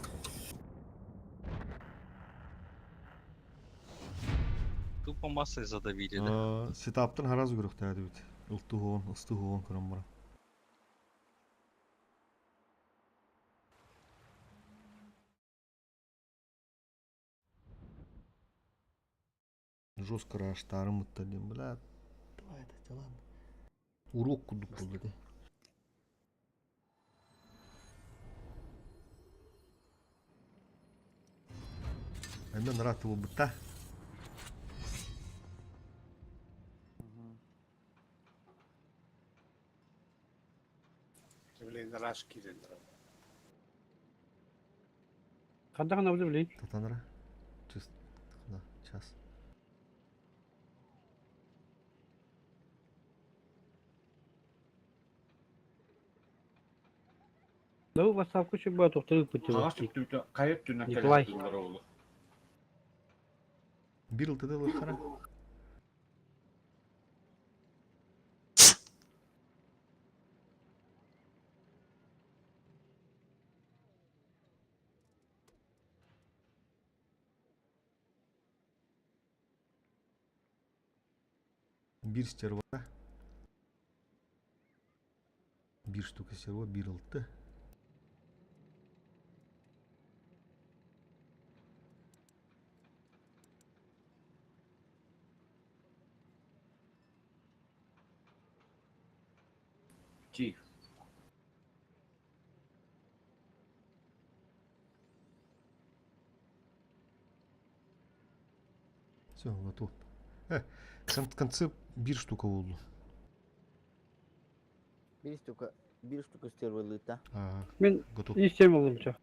Тупо массой задавили, да. Сетаптын харазы көрік тәді бит. Ылты хоон, ысты хоон көрін бар. Жестко раштарым ұтты дейм, бля. Давай это, ладно. Урок кудук болды де. Мен рад его быта. Қандағын абды білейін. Татанра. Чист. Да, час. Дау бастапқы үшін ба тоқтырып бітті. Ағаш түптү қайыр түнә Николай. оğlu. Бир ылтыды лыхара. Биир стерва. Биир штука стерва, биир алты. Тихо. Все, готов. Э, в конце биир штука буолла. Биир штука, биир штука стервалыта. Ага, Мен готов. истем олумча.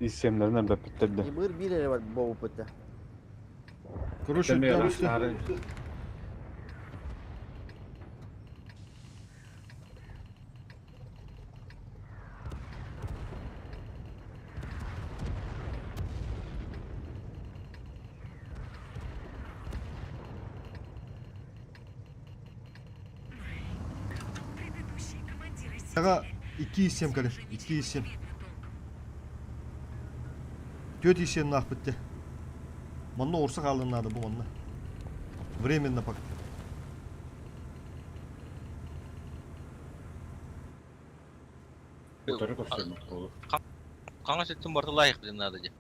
Исемлерин элбэппиттэр да. Ибыр биир эрэ бар боупыта. Короче, Тэмэ Ага, 2,7 кэлин, 2,7. 4,7 наах битте. Манна орса хаалын надо бу манна. Временно пока. Утары көрсөммүт буолу. Хаҥас өттүн барыта лайык диэн наада дии.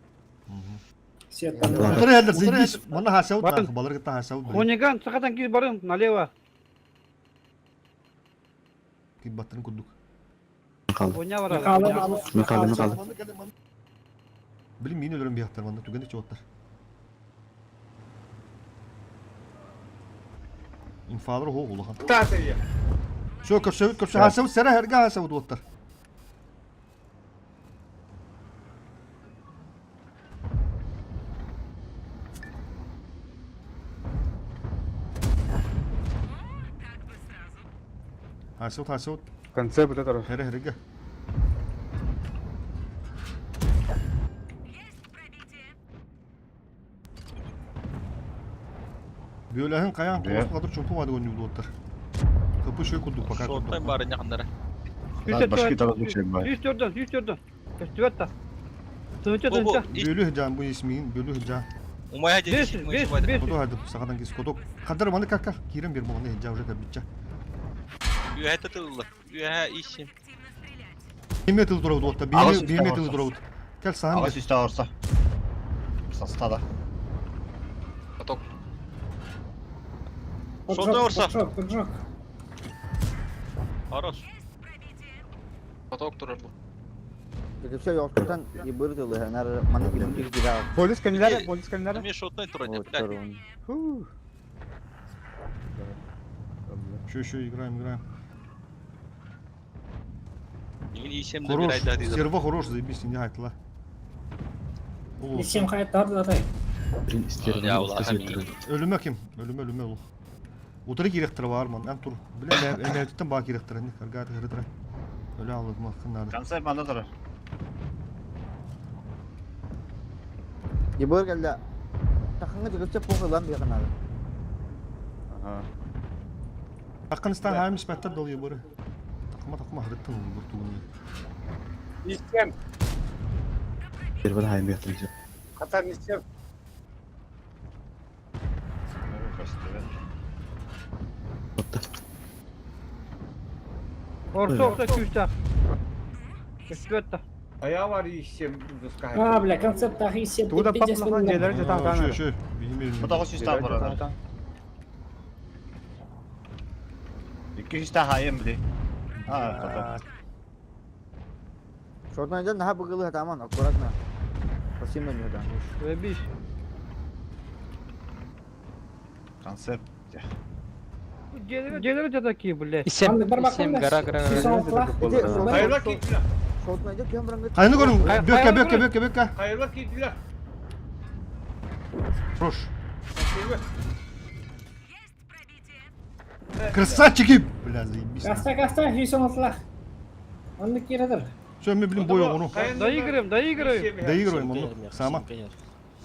Утары элдер заебись. Манна хасабыт наах, балар кытта хасабыт. Хуниган, сахатан киир барын, налево. Кибаттарын курдук. Хуйня барар. Михаил, Михаил. Билим мин өлөрөн бияқтар манна түгэнде чуоттар. Инфалар хоо улахан. Все, көрсөбүт, көрсө хасабыт, сэрэ хэргэ хасабыт уоттар. Хасабыт, хасабыт. В конце вот этого. Хэрэ хэргэ. Бүөлэһин хайаан Бе. куос кадыр чумпу бады гоннюк дуоттар. Кыпы шөй курдук пока Суоттай курдук. баарын якындара. Башки тарап үчүн бай. 104-дөн, 104-дөн. Көстүбэт та. Тыынча, Бу бу тыынча. Бөлү жан бу исмин, бөлү жан. Умая дии 500, 500, 500. Кото хады сагадан кис кото. Кадыр маны какка кирен бер могны жа уже кабитча. Үөһэ тытылла. Үөһэ исим. Биме тыл турабыт уотта. Аҕыс Биме биме тыл үстэ турабыт. Кел сахан Аҕыс үстэ орса. Саста да. Поток. Шота орса. Поджог, поджог. Хорош. Поток турар бу. Так все, ёлкатан ибыр тылы, нар маны кирим кирим. Полис кэннилэрэ, полис кэннилэрэ. Эмиэ шотнай турар дии, блядь. Фу. Еще еще играем, играем. Мин исем да Хорош. бир айда дии. Серва хорош, заебись, не айтла. Исем хайттар да тай. Блин, стерва. Я улахан мин. Ölüme kim? Ölüme ölüme ol. Утары киректер бар ман. Эн тур. Биле эмэттен ба киректер не карга хырдыра. Өлө алып макын Конце манна турар. Ибыр кэллэ. Тахыңы жүгүрчө похылан бияқынады. Ага. Афганистан хайм спектр дол ебуры. Такма такма хырыттын бу тугун. Истем. Стерва хайм бияқтар. Хатан истем. Орса, орса, 200. Көстүбэт та. Аяа бар исем А, бля, концепт тахи исем. Туда паплахан дьиэлэр дьэ таһтаан Еще эрэ. еще биме. Бу тоҕус үстэ барар. Икки үстэ хайым били. А, кото. Шотнайдан наха быгылы хатаман, аккуратно. Спасибо на него, да. Заебись. Концепт. Дьиэлэрэ дьэ такие, блядь. Исем, Аны бар исем, бакында гора, гора, гора. Хайыла киирдилэр. Шотнайдан кем бұрынғы... Хайны көрүн. Бөккә бөккә бөккә бөккә. Хайыла киирдилэр. Хорош. Красавчики! Бля, заебись. Каста, каста, 116. Анны киредер. Все, мен блин бой оҥору. Доигрываем, доигрываем. Доигрываем, оннук. Сама.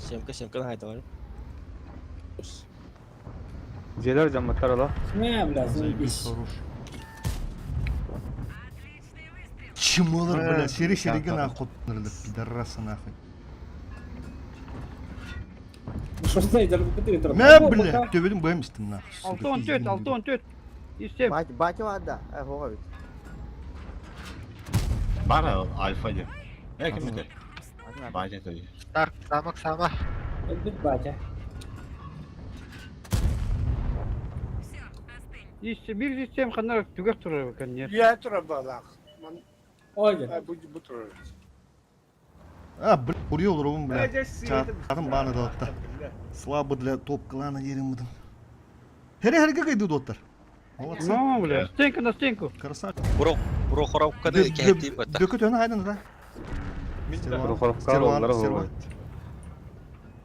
Семка, семка наһайдалар. Дьиэлэр дьаммыттар ыла. Не, бля, Заебись, заебись. хорош. Чмолар, бля, сери сериге нахуй, пидорасы нахуй. Ну что знаете, бытыры Мә, бля, төбедин бэм истим нахуй. 6-14, 6-14. И 7. Батя, батя вада. Э, хоға бит. Бара альфа де. Э, ким это? Батя то. Старк, замок сама. Бит батя. И 7, 1 7 ханар түгэх турар конечно. Я турабалах. Ой, Бу турар. А, бля, курьер олорум, бля. Чатым баны да Слабо для топ-клана дерим будем. Хере-хере кайду доттар. Молодцы. Ну, бля, стенка на стенку. Красавчик. Бро, Прохоровканы кэһэтии бата. Дөкөт өне хайдан да. Прохоровка Стерван, олар стерван.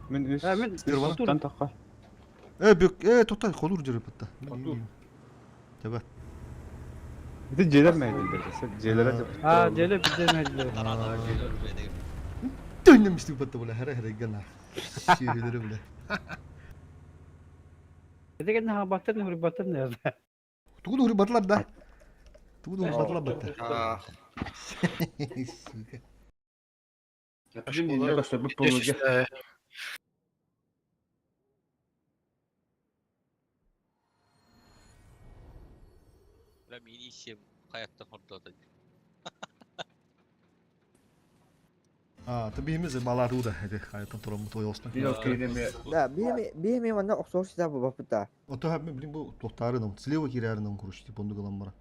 Мен үс. Ә, мен Стерван. Тан таққа. Э, бүк, э, тоқта, ходур жүріп бітті. Тебе. Ити дьиэлэр мәйдилдер. Дьиэлere А, дьиэлэр бізде мәйдилер. Төннемістік бітті, бля, хәрі-хәрі гана. Сүйелері, бля. Деген ха баттыр не баттыр не. Тугуду хури батлар да. Тугуду хури батлар бітті. Сука. Бля, мини сем хаяттан хордота. А, ты бейміз балар уда, эти хайттан турам той остан. Да, бихеми, бихеми манна оқсош да бу бапыта. Ото хәп мен блин бу тоқтарыным, слева кирәрінім короче, типа онды кылам бара.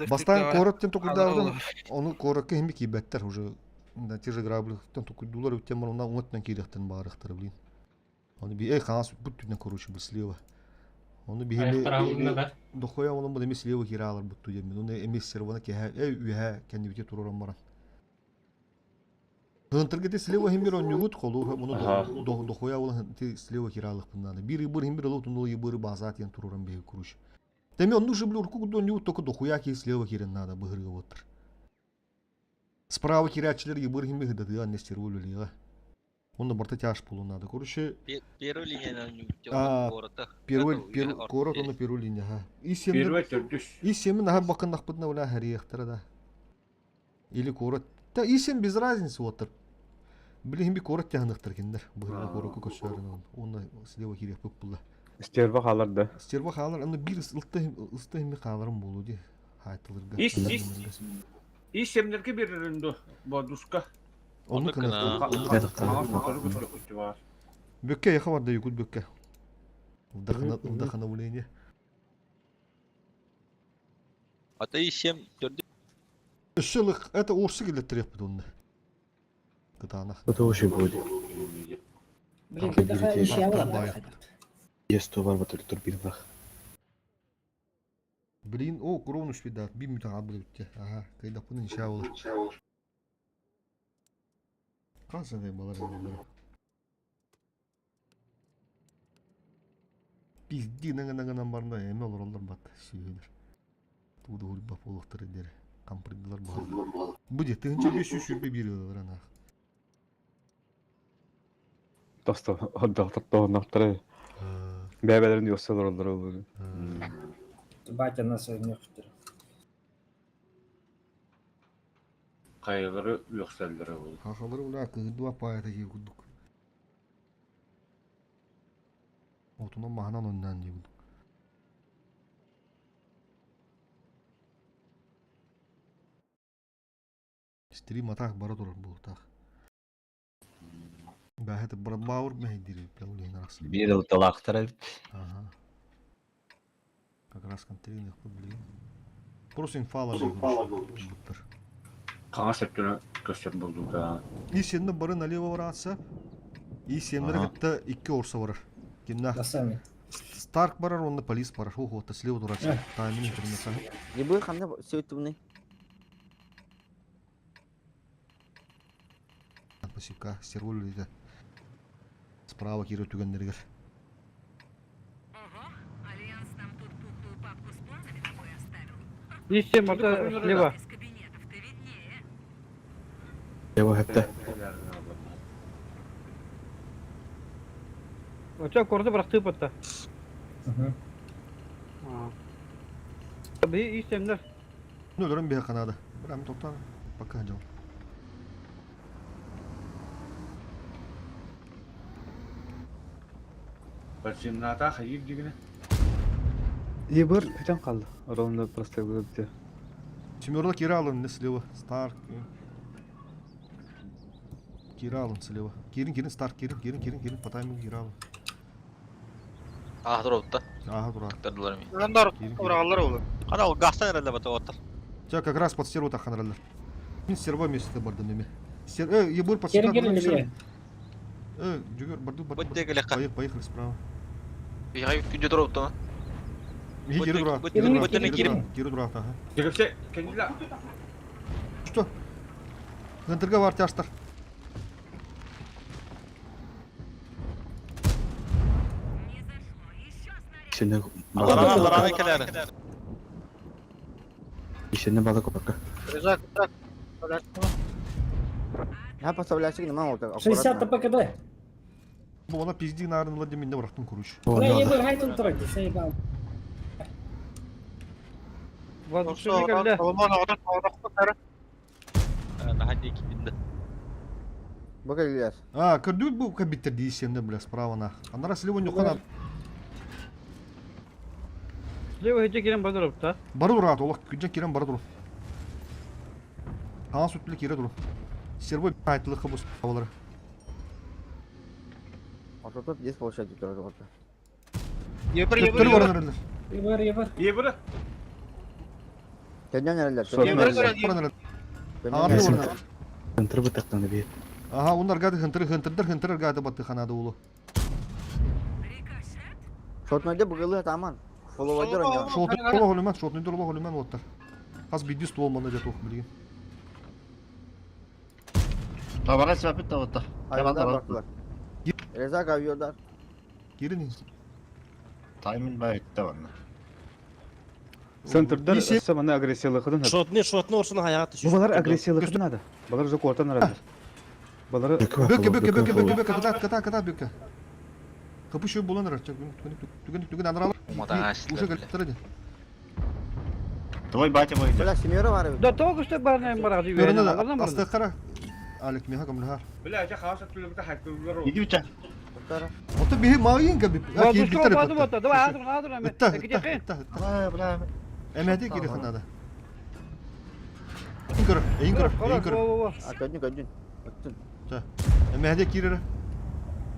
Бастан короттен токуйдардым, оны коротка хими кибәттер уже. Да, те же грабли, там токуйдулар өттен бар, ондан оңыттан кирәхтен барыхтыр, блин. Оны би эй ханас бут түнен короче, бу слева. Оны би хими дохоя onun bu demiş слева киралар бутту демен. Оны эмес сервана ке эй үһә кенди бите турорам баран. Хынтыргы слева химбир он югут колу мұны дохоя olan ти слева киралык бундан. Бир бир химбир олу тундул ебыр базат ян турорам бе куруш. Теме он нужен блюр кук дон югут только дохуя ки слева кирен надо быгырга оттыр. Справа кирячилер ебыр химбир да да не стервулю Он барта тяж полу надо. Короче, Первый линия А, городта. первый первый город он первый линия, ха. И семь Первый төрдүс. И семь на бакын нахпытна уля харияхтара да. Или город. Да и семь без разницы вот. Блин, би город тяхнахтар киндер. Быгырга город көшөрүн он. Он слева кирек бүк була. Стерва халар да. Стерва халар, аны бир ылты ылты хими халарым болу ди. Хайтылырга. Ис ис. Ис семнерге береринду бодуска. Оны кына. Бүкке яха бар да юкут бүкке. Вдохновление. Ата и сем төрдү. Шылых, это орсы келет треп бит Кытанах. Это очень будет. Блин, когда еще я Есть бар батыр турбинах. Блин, о, кровну швидат, бим мютан абы битте. Ага, кайда пунын шаулар. Кансаны балар балар. Пизди нага барна эме олар олар бат сүйелер. Туду хурба полуктары дер. Кампырдылар бар. Буде тыгынча 500 сүрбе бир ана. Тосто отдохтор. Бәбәләрен юксалар олар ол. Батя нас возьмет. Кайгыры үөхсэллere болду. Хахалары ула кыгдуа паята кудук. Отуна маханан оннан дигудук. Стрим атах бара турар бу тах. Бәһәт бар баур мәһдири плаулин арасы. Бир ылталаахтар эбит. Ага. Как раз контрейнер, блин. Просто инфала буттар. Каңа септүнө көстөр болду да. И сенне бары налево баратса, и сеннер Ага. кытта икки орса барар. Кимна? Да сами. Старк барар, онда полис барар. Охо, та слева дурачы. Таймин интернет. Ебыр ханда сөйтүмне. Спасибо, стерволю это. Справа кире түгеннергер. Ищем, это слева. Ева хепте. Оча корды бырахтыы батта. Би ищемнер. Ну, өлөрөн биһэ канада. Бирам токтан пока жол. Барсимната хайыр дигине. Ебір бүтен қалды. Ровно просто бітті. Семерла Киралын не слева. Старк. Киралын слева. Кирин, Кирин, Старк, Кирин, Кирин, Кирин, Кирин, по таймингу Киралын. А, туруутта. Ага, тура. Тардылар ми. Ландар Кирин, Кирин. ураллар олы. Кана ол гастан эреле бата оттар. Тебя как раз под стерву таханраллар. Мин серво месяца бардым эме. Сер, ебур под Кирин, стерву. кирин, левее. Жүгөр, барду, барду. Бут дегеле ка. Поехали, поехали справа. Бихай күнде туруутта. Кири дура. Бут Кири кирин. дура. Кири дура, ага. Дегесе кендила. Что? Центрга бар тяштар. Ишене Аларана балык. аларана келер. Ишене балык опака. Рызак, рызак. Я поставляющий не могу так 60 аккуратно. ТПКД. Бу она пизди нарын Владимир не бырахтым куруш. Бля, ебыр хайтын турар, заебал. Воздушный кэллэ. Соломон оҕотон оҕотох Наха дики бинде. Бу келер. А, көрдүк бу кабиттер дейсемде бля справа на. Анара слева нюхана. Слева хеджи кирен бадырыпта. Бары дура, олох күнжен кирен бары дур. Хан сүтлі кире дур. Серво айтылы қыбыс авалары. А то тут здесь получать тоже вот. Ебір, ебір, Төттөрү ебір. баран эрелер. Ебыр, ебыр. Ебір. Кенен эрелер. Сотнер. Баран эрелер. Аны баран. Центр бытактан бир. Ага, онлар гады хынтыр хынтырдар хынтыр гады батты ханады улу. Шотнойда бугылы таман. Фолловер у него. Шотны олох олюмен, шотны олох олюмен оттар. Хас бидди стол мана жат ох билген. Табара себепит да отта. Ayvalar baktılar. Rezak aviyorlar. Кирин. Таймин байтта барна. Центрдар Иши- өссө мана агрессиялықыдын. Шотны, шотны орсуна хаягат Бу балар агрессиялықыдын ады. Балар уже кортан арадыр. Балары Бөкке, бөкке, бөкке, бөкке, бөкке, ката, ката, ката, бөкке. Капы шөй болан арар, түген, түген, түген, анаралар. Умада Уже галиптер Твой батя мой. Бля, семеро var. Да только что барнайм барады. Көрінеді, асты қара. Алик, меха кымлыхар. Бля, жа хауса түлүбүтэ хайкылар. Иди уча. Ото биһи мағын кәбіп. Воздушный бады батта. Давай, азыр, азыр. Ытта, ытта, ытта, ытта. Бля, бля. Әмәде кире ханада. Эйин көр, эйин көр, эйин көр. А көдүн көдүн. Өттүн. Әмәде кире.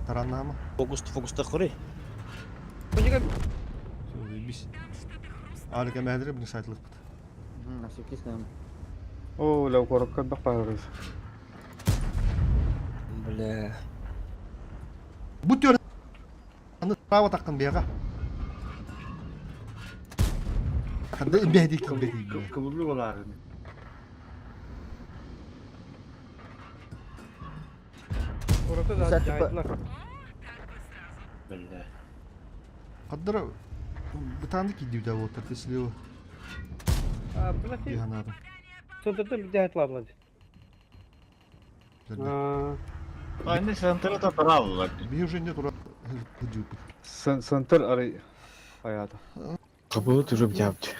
Тараннама. Фокус, фокуста кори. Бис. Алик әмәдре бini сайтлык бит. Насипкис нам. О, лау корокка бак барырыз. Бля. Бу төр аны право таққан бияға. Ханда әмәде кире. Кыбылы боларын. Orası da cahitler. Бля. Қаддара бытанды кидиу да отыр теслеу А, блядь, биханада. Центрда bir cahitler А, Айны центрда тараллар. Би уже не тура кидиу. Центр арай аята. Кабыл уже бдябд.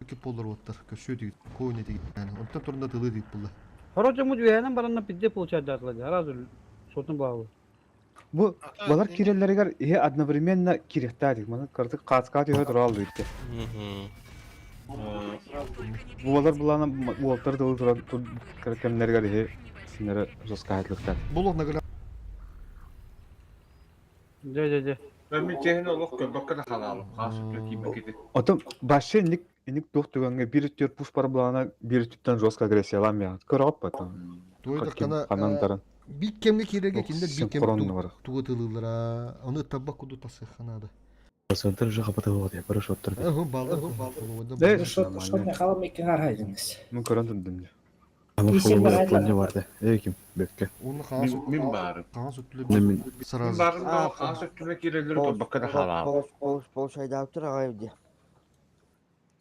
Ки полдар оттар. Көшө дигит, коy не дигит. Онтан турында тылы дигит булла. Короче, мы двигаем, баранна пизде получать датла. Разу сотын багы. Бу балар киреллеригер ihe одновременно кирехтадик. Мана картык кацка түйө турал дийт. Бу балар булана уолтар дылы туран тур кемнергер ihe синере жестко айтлыктар. Болот нагала Же, же, же. Мен чехин олох көрбөккө да халаалым. Хауса түлү кийме кеди. Отом башы ник ник тух түгәнгә бир төр пуш бар булана бир төптән жестко агрессиялам я. Көрөп потом. Той дакана Канан таран. бик кемге киреге киндер бик кем Синхронно бар. тугы тылылара. Аны табак куду тасы ханада. Центр уже хапата вот я бары шоттор. Ага, балдар. Э, Шот, шотны халам икки харайдыңыз. Мен көрөн түндүм. Ама Ишен бар фолловер айтлар. плане барды. Эй ким бөкке. Оны хаас Мен барым. Хаас өттүлө Мен Мен сразу. барым да хауса түлү кирелер көрбөккө да халаалым. Пол пол пол шайда тур агай ди.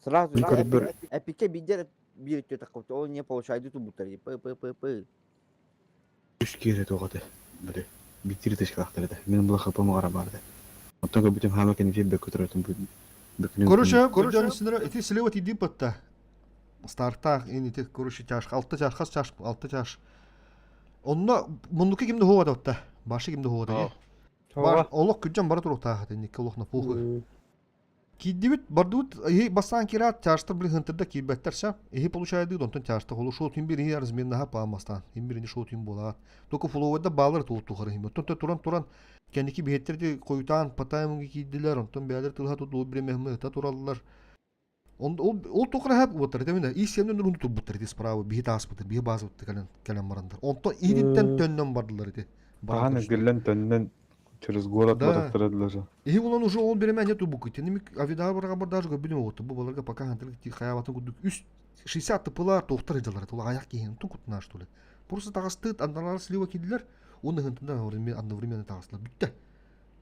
Сразу Мин көрбөр эпикке биирдэр биир өттү таххыбыт, ол не получайды тубуттар п п п п үс киэрэ туох этэ. Били биир тычкалаахтар этэ. Мин була хапам аҕара баар этэ. Оттон көрбүтүм хаама кэнники бөккө туратын бөкүнүн Короче, көрдөн синера ити слева тиийдим патта. Стартаах ин ити короче чаш алта чаш хас чаш алта чаш. Онно муннуки кимде хуга да Башы кимде хуга да. Бар олох күджан бара туруктаах этэ никке олох на пуху. Киирдибит, бардыбыт, иһи бастаан киирээт, чаастар били хынтырда киирбэттэр сэ. Иһи получаядыыт, онтон чаастар холу шоу түн бир иһи разменнаһа паан бастаан. Иһин бир ини шоу түн буолаат. Только фловойда баалар туохтухар иһин. Оттон туран туран кэнники биһиттэр ити хойутаан патаймунга киирдилэр, онтон бэйэлэр тылыһа тутулу биремэһимэ ыта тураллар. Он ол ол тухары хэп уоттар этэминэ ис сиэмнэн урун турбуттар ити справа биһи тааспыты биһи баазабытты кэлэн кэлэн барандар. Онтон иһититтэн төннөн бардылар ити. Хаһан эргиллэн төннөн через город Да. бараттара же. Иһи булан уже ол биремэ нету букы. Тинемик авида барга бар даже көбүнү оҕутtu. Бу баларга пока хантылык ти хаябатын курдук үс 60 тыпылар тоқтар ыдалар. Тула аяк киһин тун кутуна что ли. Просто тагастыт андалар слива кидилер. Оны хынтында одновременно тагастылар. Бүтте.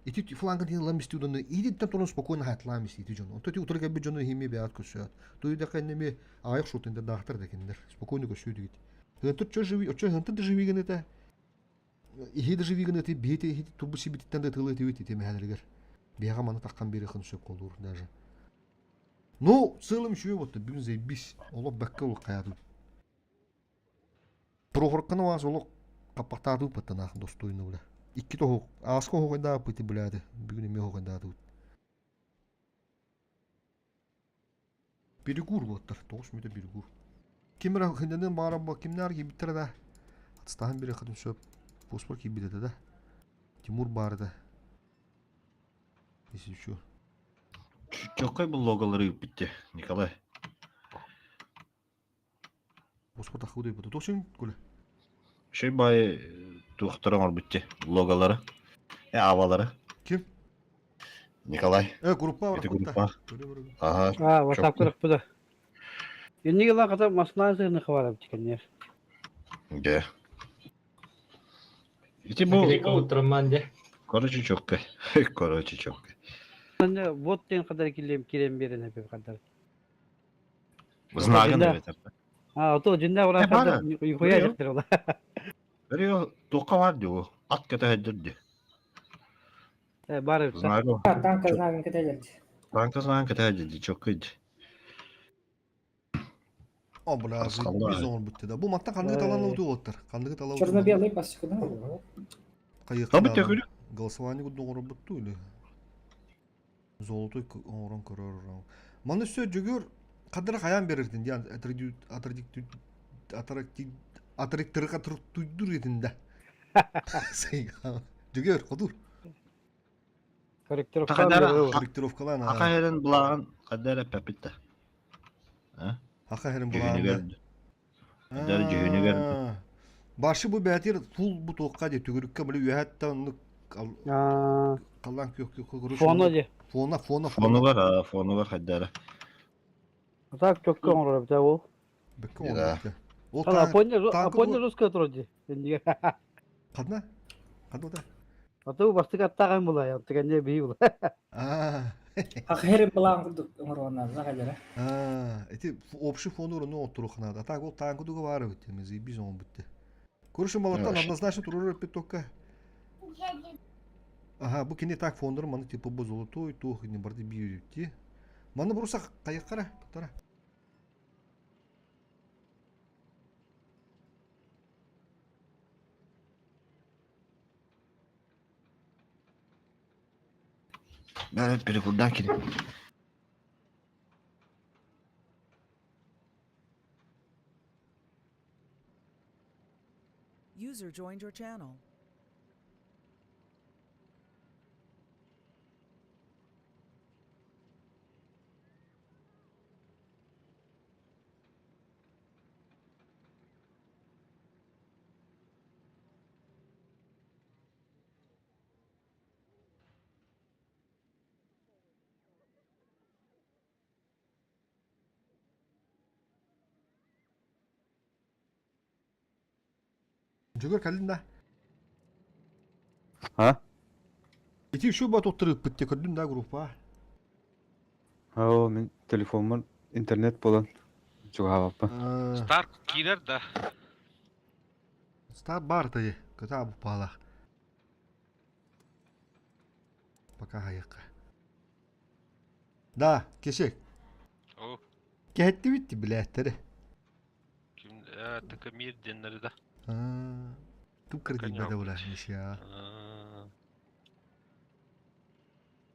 Ити фланга диэн ылан исти уданы иһиттэн туран спокойно хатылаан исти ити дьону. Онто ити утары кэлбит дьону иһими бэйэт көрсөөт. Туйдака иннеми аҕыйах шутында даахтар да кинилэр. Спокойно көрсүү дигит. Хынтыр чо живи, очо хынтыр да живи гыныта. Иһи да живи гыныты, биһити иһити турбу сибититтэн да тылы этибит ити мэһэлэригэр. Биһиэхэ маны таххан биэри хын сөп болуур даже. Ну, сылым үчүгэй буолта, бүгүн заебись. Олох бэккэ олох хайаатым. Прохорканы аас олох хаппахтаатыы паттанаах достойно бля. Икки тоһук, ааска оһуохайдааппыт бляды, бүгүн эмиэ оһуохайдаатыбыт. Перекур буоттар, тоҕус мүнүүтэ перекур. Ким эрэ хынньаныан баҕарар буо, кимнээр киирбиттэрэ да, атыстаһан биэриэххитин сөп. Пуспар киирбит этэ да. Тимур баар этэ. Если чё. Чоккай бұл логолары ыыппытте, Николай. Боспот ахудой бу. Тосин куле. Шей бай туохтара оҥорбутте логолары, э авалары. Ким? Николай. Э группа Ити группа. Ага. А, WhatsApp кырык Инниги лаката масна сыны хабарап тикеннер. Де. Ити бу Короче, чокка. Короче, чокка. Вот тен кадар килем кирем берен хепе кадар. Знагын эбэтэр. А, то дьиннээх ураахтар нихуя дьахтар ола. Бери туохха баар дии ол? Ат кэтэһэрдэр дии. Э, баар эбит. Танка знагын кэтэһэрдэр. Танка знагын кэтэһэрдэр дии, чоккай дии. О, бля, biz оҥорбут да. Бу мантан ханныгы талан ылбыт уолаттар? Ханныгы талан Черно-белый пасека, да? Хайыахха Голосование курдук оҥорбут дуу или? Золотой оҥорон көрөр. Маны өссө Дьөгүөр хадара хайаан берертин диэн атарыктырык этин да. Дьөгүөр, хотур. Корректировкалаан. Корректировкалаан. Аха эрин былаан хадара пепитте. Аха эрин былаан. Хадара дьүһүнүгэр. Башы бу бээтир фул бу туохха дии түгүрүккэ били үөһэттэн оннук халлаан күөх күөх Фона дии. Фона, фона, Фонугар, фонугар хайдара. Так чөккө оҥорор эбит ол. Бэккэ оҥорор. Ол Апоня русская вроде. Хадна? Хадна да? А то бастык аттаҕын була, тигэнне бии була. Ахерин былаан курдук оҥоруоннар хайдара. Аа, ити общий фону ну оттурухнаада. А так ол танка дуга баар эбит, заебись он бутте. Короче, балаттан однозначно туруру эппит только. Ага, бу кини так фондор маны типа бу золотой туох не барды биирти. Маны бруса кайыккара, тара. Evet, перекурдан кири. User joined your channel. Дьөгөр кэллин да? А? Ити үчүгэй бат оттырыппыт те көрдүм да группа. Оо, мин телефоммун интернет буолан чугаһаабаппын. Старк киирэр да. Старт баар тайы, кыта буппаалаах. Пока хайыкка. Да, кешек. О. Кэһэттибит билээттери. Ким Тыкамир диэннэри да. Туп кредит була нишя.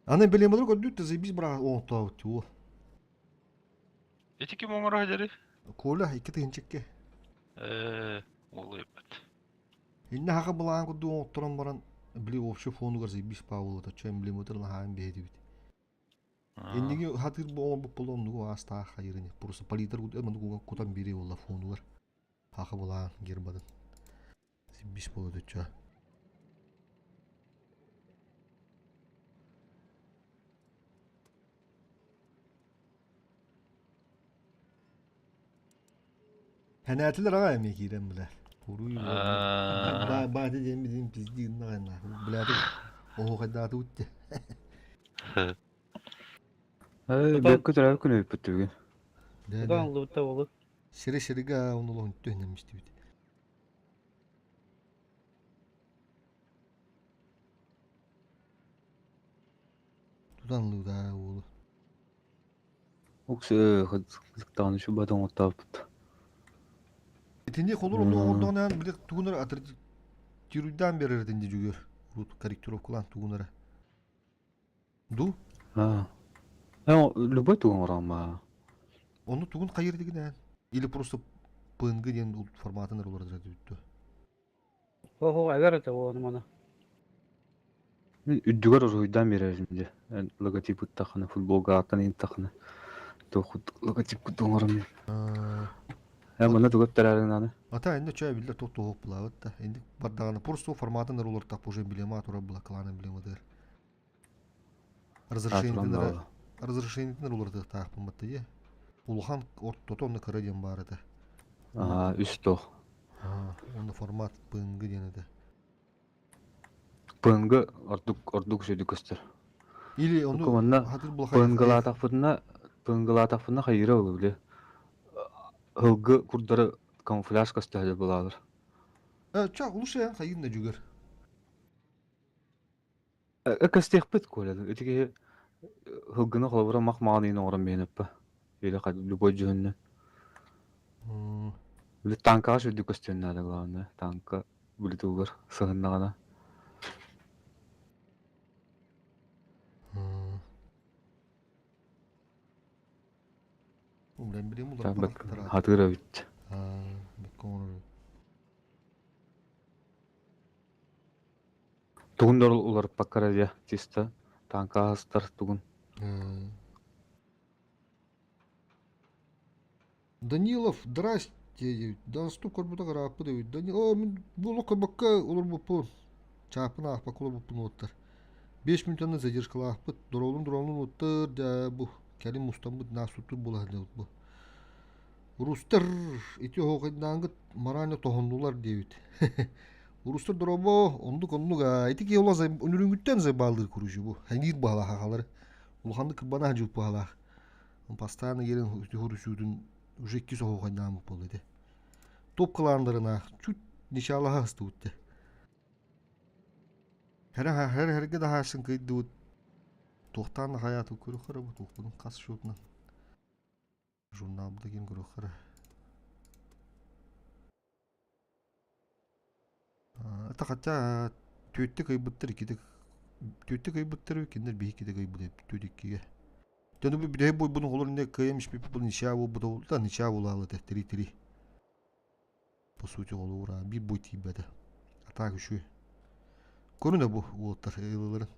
Аны билемалар көрдүт заебись бра оҥоттообут туу. Ити ким оҥоро дьэри? Коля 2002. Э, улуйбат. Инне хака былаан курдук оҥотторон баран били общий фонугар заебись паулата чө эмблематыр наһаан биһэтибит. Инниги хатыр бу оҥорбут боло оннугу аастаах хайырыны. Просто палитр кутан кутан бири болла фонугар. Хака былаан гербатын. Заебись болот өчө. Хэнээтилэр аҕай эмиэ киирэн билэр. Уруй баати диэн билин пизди гыннаҕайна. Билээти оһуохайдаатыбыт дии. Бэккэ төрөөбүт күнү ыыппыт бүгүн. Тутан ыллыбыт да буолу. Сири сиригэ онулуһун түһүнэммистибит. Тутан ыллыбыт уолу. Уксы хызыктаҕын үчүгэй оҥоттооппут. Итини холур онну оҥордоҕунаан били тугунара атырдьыруйдаан биэрэр этин дьүгүөр. Урут корректировкалаан тугунара. Ду? Аа. Э, любой тугун оҥороҥ Ону тугун хайыр дигинээн? Или просто PNG диэн форматын эрэ уларытар бүттү. Оһо, эбэр этэ ону маны. Мин үрдүгэр уруһуйдаан биэрэрим дии. Логотип ыттаххына, футболга ааттан ыйыттаххына, туох логотип курдук оҥором. Э, манна тугу эптэрээриҥ аны? Ата инде чай биллер туох туох булаабыт да. Инде бардаҕына просто форматын эрэ уларытах уже эмблема турар була клан эмблематыгар. Разрешениетин разрешениетин эрэ уларытыахтаахпын батта дии. Улахан ортото онно кыра диэн баар этэ. Аа, үс туох. Онно формат PNG диэн этэ. PNG ордук ордук үчүгэй көстөр. Или ону манна хатыр булаха PNG-лаатахпытына PNG-лаатахпытына хайыра ол били һылгы курдары камуфляж көстөһө булаалар. Э, ча улуша хайын да жүгөр. Көстүөхпүт Коля. Ити киһи һылгыны холобура мах маҕан иин оҥорон биһинэппэ. Или любой дьүһүннэ. Били танкаҕа сүрдүк көстүөн наада главное. Танка били тугугар сыһыннаҕына. Хатыыр эбит. Тугун да уларыппакка эрэ чисто танка астар тугун. Данилов, здрасте, да стук көрбүтэ ырааппыт эбит. Данил, о, мин бу олох көрбөккө олорбуппун. Чааппын аахпакка олорбуппун уоттар. 5 минутаны задержкалаахпыт. Дороолун дороолун уоттар, дьэ бу кэлин мустаммыт наасуттур буола сылдьабыт бу. Урустар ити оһуохайдаангыт морально тоһуннулар диэбит. Урустар дорообо, оннук оннук аа ити киһи олох үнүрүҥҥүттэн зайбаалыыр куручу бу. Хэҥиир баһалаах ахалары. Улаханнык кырбана сылдьыбыт баһалаах. Постоянно ерин үтү уже иккис оһуохайдааммыт буолла ити. Топ кылаандарына чуть ничалаһа ыстыбыт те. Хэр хэр хэргэ да хаашын кыйдыбыт. Туохтаан да хайааты көрөхөрө бу туохпунун хас счетунан. Журналбыта ким көрөхөрө. Это хотя түөттэ кыйбыттар иккитэ түөттэ кыйбыттар кинилэр биһи иккитэ кыйбыт түөт иккигэ. Төну бу бүтэһик буойбутун холор инде кыайым испиппит ничья буолбута да ничья буолаалы три-три. По сути холуура биир бой тиийбэтэ. А так үчүгэй. Көрүнэ бу уолаттар ылыларын.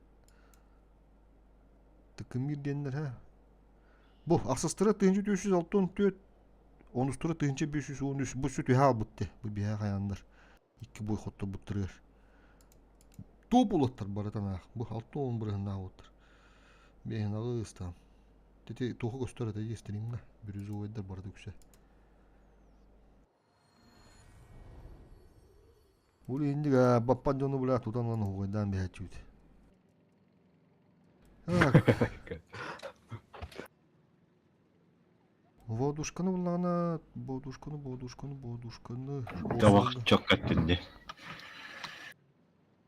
Тыкымир диэннэр ха. Бу ахсыстара 1464 онустара 1513 бу сү түһэ албыт те. Бу биһэ хайааннар. Икки бой хотторбуттарыгар. Топ уолаттар барытанаах. Бу 60 бырыһыннаах уолаттар. Биэһин аҕыс Тити туоху көстөр этэ стримҥа. Бирюзовайдар барыта үксэ. Бу инник баппан дьону бля тутан ылан уһугайдаан биһээччибит. Так. Бодушканы буллаҕына, бодушканы, бодушканы, бодушканы. Табах чокка түнде.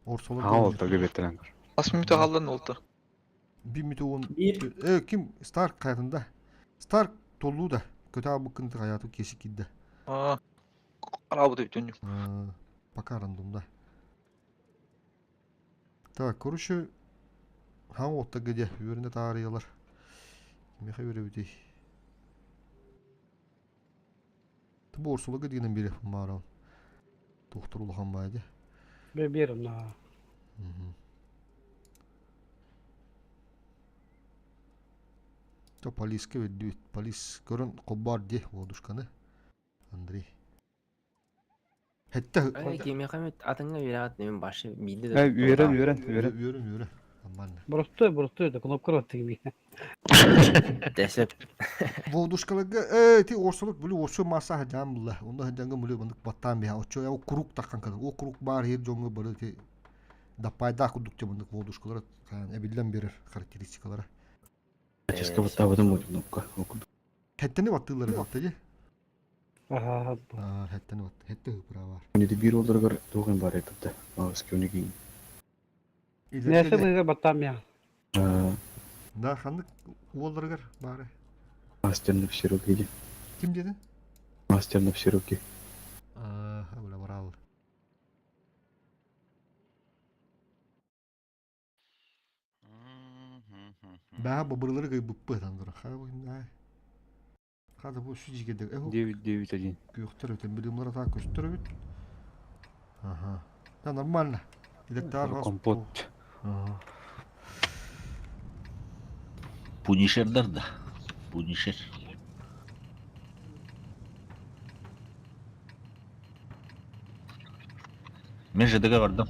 Орсолор Аға олта көбеттірен. Ас мүті қалдан олты. Bir müte он... Bir. Ким? Старк hayatında. Старк толу да. Көтө буккын hayatı кесик кидде. Аа. Арабы деп түннүм. Пока рандомда. Так, короче, хаң отта где өріне таарыялар. Меха өрі өтей. Тыбы орсулы дегенен бері марал. Доктор улахан байды. Бер на. То полиске веддүт. Полис көрін кобар де водушканы. Андрей. Хетте Ай, кемехамет атыңа үйрәт немен башы миде. Үйрен, үйрен, үйрен. Үйрен, үйрен. Нормально. Простой, простой, это кнопка рот тебе. Дәсеп. Водушкаларга э ти орсолук бүлү орсу маса хаджан булла. Онда хаджанга мүлү бандык баттан бия. Очо я круг таккан када. О круг бар хер жоңго бары ти да пайда кудук те бандык водушкалар эбилден берер характеристикалары. Ческа баттабытым бу кнопка. Хеттени баттылар баттыжы. Ага. А, хеттени бат. Хетте хыпыра бар. Неде бир олдыргар тугын бар этипте. Ауыз көнеги. Нәсе быга баттам я. Да, ханнык уолларыгар бары. Мастер на все руки. Ким деди? Мастер на все руки. А, бля барал. Баа бабырлары гай буппы тандыр. Ха бу да. Хада бу сү жигеде. Э 9-9-1. Көктөр өтөн билимлер ата көстөр бит. Ага. Да нормально. Илектар Компот. Ага. Пунишердер да. Пунишер. Мен ЖДГ бардым.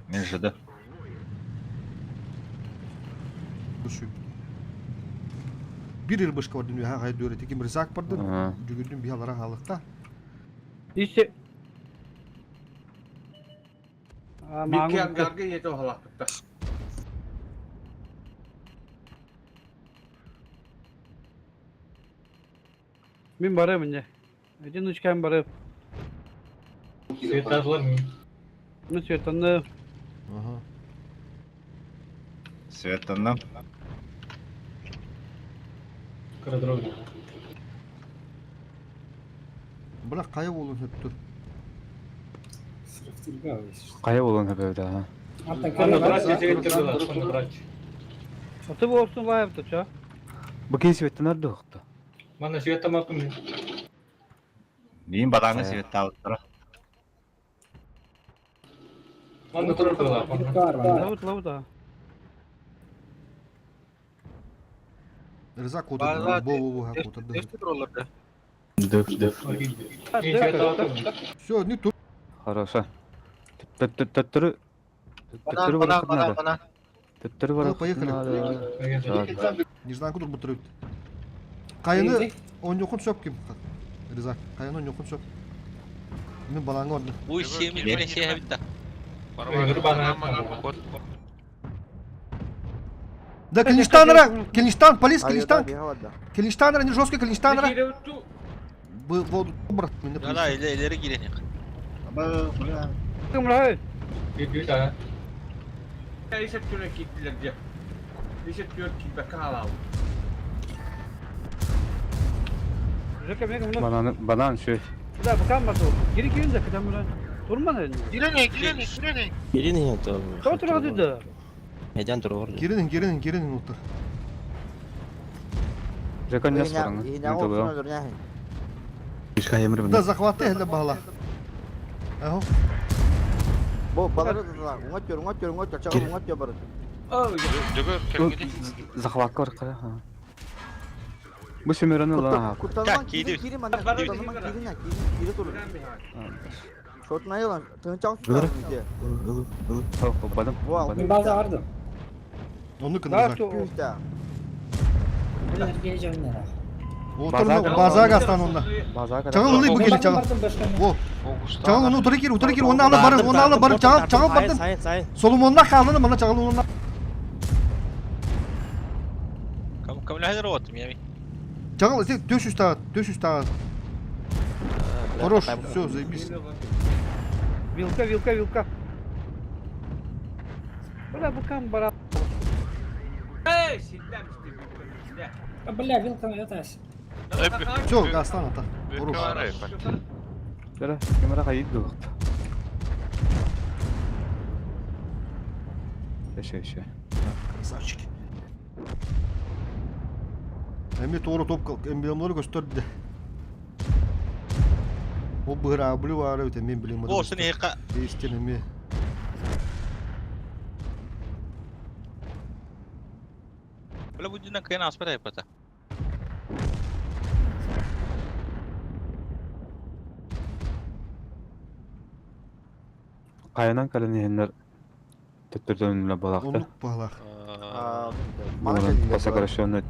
Мен ЖД. Bir yıl başka var dünya hay döre tekim rızak bardı. Dügündüm bir halara halıkta. İşte Bir кемгарга ете халактыкта. Мен барам инде. Один учкан барып. Светлар Ну светаны. Ага. Светланам. Бля кая болун хөптү. Кая болон хөбөдө, ha. Аты болсын лайыпты, ча? Бу кей светтен арды хыкты. Мана света мапым. Нейін балаңы свет табыттыра. Мана турар была. Лавыт, лавыт, а. Рызак отурду. Бо бо бо отурду. Дөп, дөп. Все, не тут. Хорошо. Төттөрү төттөрү Бана, бана, бана. Төттөрү бар. Поехали. Не знаю, куда бутрут. Кайны он йокун сөп ким? Рызак. Кайны он йокун сөп. Мен балаңы орды. Уй семин менен шехебитта. Да, Калиштанра! Калиштан, полис, Калиштан! Калиштанра, не жестко, Калиштанра! Воду, брат, меня Да, да, илери кирен. Кым рай? Ишеп түрө киттилер же. Ишеп түрө китбе калал. Жека мега мына. Банан, банан шөй. Да, бакан бату. Гири кийин да кытам мына. Турма не? Кирене, кирене, кирене. Кирин то. Кто турады да? Эден турур. Киринин, киринин, киринин утыр. Жека не сорың. Да, захваты это бала. Ага. Бо балары да уңа төр, уңа төр, уңа төр, чагы уңа төр бар. Захватка бар кара. Бу семераны ла. Куттанман кири, кири манда, куттанман кири на, кири, кири тур. Шотна ялан, тынчак су. Бадам. Мен база бардым. Оны кында. База гастан онна. Чаҕыл ылый бу кели чаҕыл. О. Чаҕыл оны утары кир, утары кир, онна ала барыр, онна ала барыр, чаҕыл, чаҕыл бардын. Соломонна хааллана манна чаҕыл онна. Кам камляхер вот миями. Чаҕыл, ити 400 тағат, 400 тағат. Хорош, все, заебись. Вилка, вилка, вилка. Бля, букам бара. А, бля, вилка это. Все, гастан ата. Хорош. Бера, камера хайыт дылықты. Еще, еще. Красавчики. Эми туора топ эмблемалары көстөрдө. Ол быһыраабылы баара бит мен билим. Болсын эка. Истин эми. Бля будина кайна аспара епата. Кайынан кален иһиннер төттөрдөнүлэ балаахта. Оннук баалаах. Мана сокращенный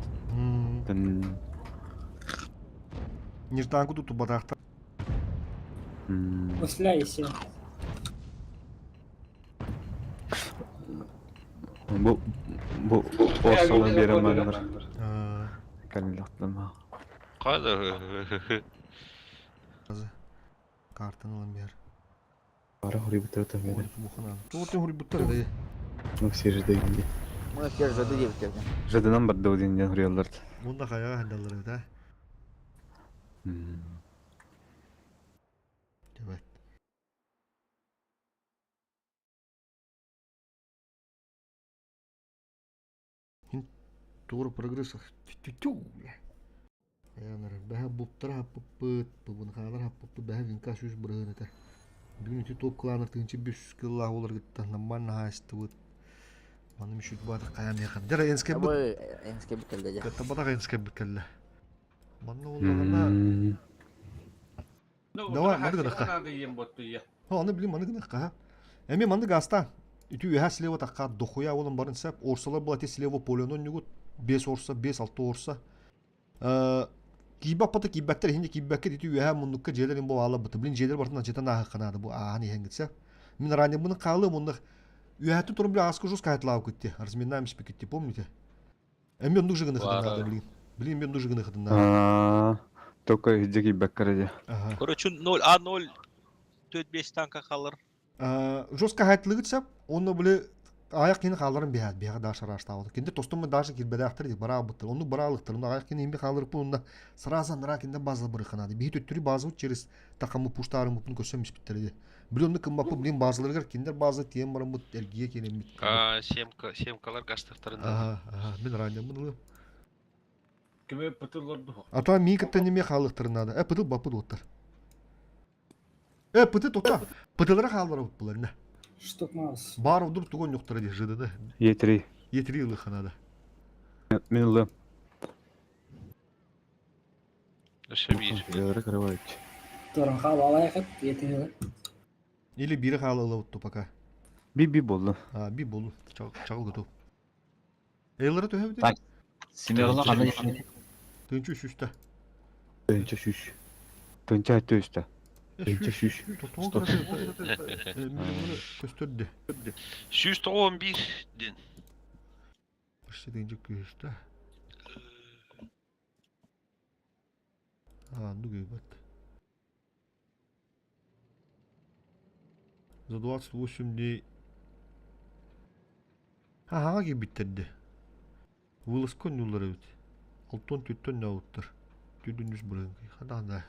Нежданку тут тубатаахта. Усляйся. Бу бу орсолон берем маннар. Калилахтама. Када. Картаны ылан бер. Бара хурибуттар тахмеде. Туотын хурибуттар да. Ну все же дегенде. Мы все же дегенде. Жадынан барды один ден хурияллар. Мунда каяга хандаллар да. Дебет. Тугур прогресс. Тю-тю. Аянар бэһэ буптар хаппыппыт, пыбынхаалар хаппыппыт, бэһэ винка сүүс бырыһын этэ. Бүгүн үтү топ кылаанар тыынчы бес кыллаах олар гытта намман наһаастыбыт. Маны мүшүт баатыр каян яхан. Дера энскэ бут. Энскэ бут кэллэ. Кытта батах энскэ бут кэллэ. Манна оллаҕына Давай, маны гынахха. Аны билим маны гынахха. Эми маны гаста. Үтү үһэ слева тахха дохуя олон барын сәп. Орсалар была те слева поленон нюгут. 5 орса, 5-6 орса. Киибаппата киибэттэр иһинде киибэккэ дити үөһэ муннукка дьиэлэр бу аала быты. Блин дьиэлэр бартынан жетен ааһыкканаады бу ааһан иһэн гитсе. Мин ранее буны хаалыам оннук үөһэттэн туран бля аска жестко айтлаабы китти. Разминаемся китти, помните? Эми оннук же гыныхытын блин. Блин, мен оннук же гыныхытын Аа, только иһдьэ киибэккэр дьэ. Короче, 0 А0 4-5 танка халыр. Жестко хайтлыгытса, онно били аяк кини хааларын биһаат биһаҕа даша раштаабыт. Кинде тостумма даша кирбэдээхтэр ди бараабыттар. Онну бараалыктар. Онну аяк кини имби хаалырыппын онна сразу нара кинде база бырыханаады. Биһи төттүрү базабыт через тахамы пуштаарымыппын көссөм испиттер ди. Били онну кыммаппы блин базаларыгар киндер база тиэн бараммыт эргие киэнэммит. А, семка, семкалар гастахтарында. Ага, ага, мин ранняммын ылым. Кими пытыллар А то мии кытта неме хаалыктарын Э, пытыл баппыт уоттар. Э, пыты тота. Пытылара хааллара булар не. Штук маус. Бар удур тугон yoктар ди жыдыны. Е3. Е3 ылыханада. Мин ылым. Өссө биир. Элere карабайт. Торон хаалалайхат, етин Или бири хаалала утту пока. Би-би болду. А, би болду. Чагыл готов. Эйлere төһөбүт. Так. Семерла кандай? Тынчы үстә. Тынчы шүш. Тынча айтты үстә. Тынчы шүш. Көстөрдү. Сүүс тоҕон биир дин. Почти тынчы күстә. А, ну гейбат. За 28 дней. Ага, гейбиттерди. Вылазка нюллар эбит. Алтон түттөн науттар. Түдүн үс бырыҥкый. Хада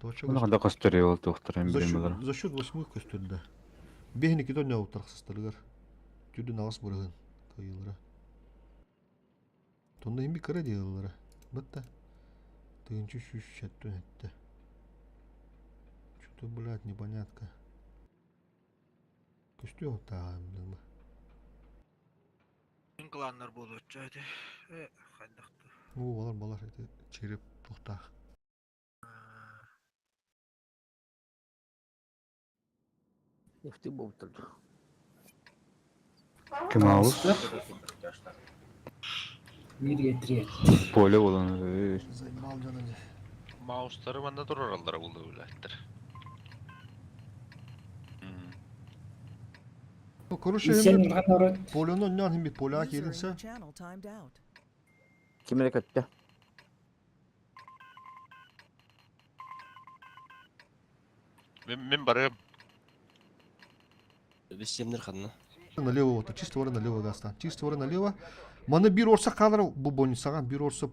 Оны ханда көстөр ол туохтар За эмблемалар. счет, за счет восьмых көстөрдө. Бехники то науттар хсыстарыгар. Түдүн ағас бырыгын кайылара. Тонда химби кыра диялара. Бытта. Тыгынчы шүш шәттөн этте. Что-то, блядь, непонятка. Көстө таа эмблема. Кланнар болууччу эти. Э, хайдахты. О, балар балар эти череп тухтаах. Нефти болуптур. Ким аус? Биир три. Поле болан. Займал дьоно дьэ. Маустары манна турараллара булду билээттер. Ну, короче, Сен химби урхан орот. полену онньоон химби поля User in кииринсе. your channel timed out. Ким эрэ көттө. Мен мен барым. Бессемнер ханна. Налево вот, чисто вора налево гастан. Чисто вора налево. Маны бир орса қалыр бу больницаға, бир орса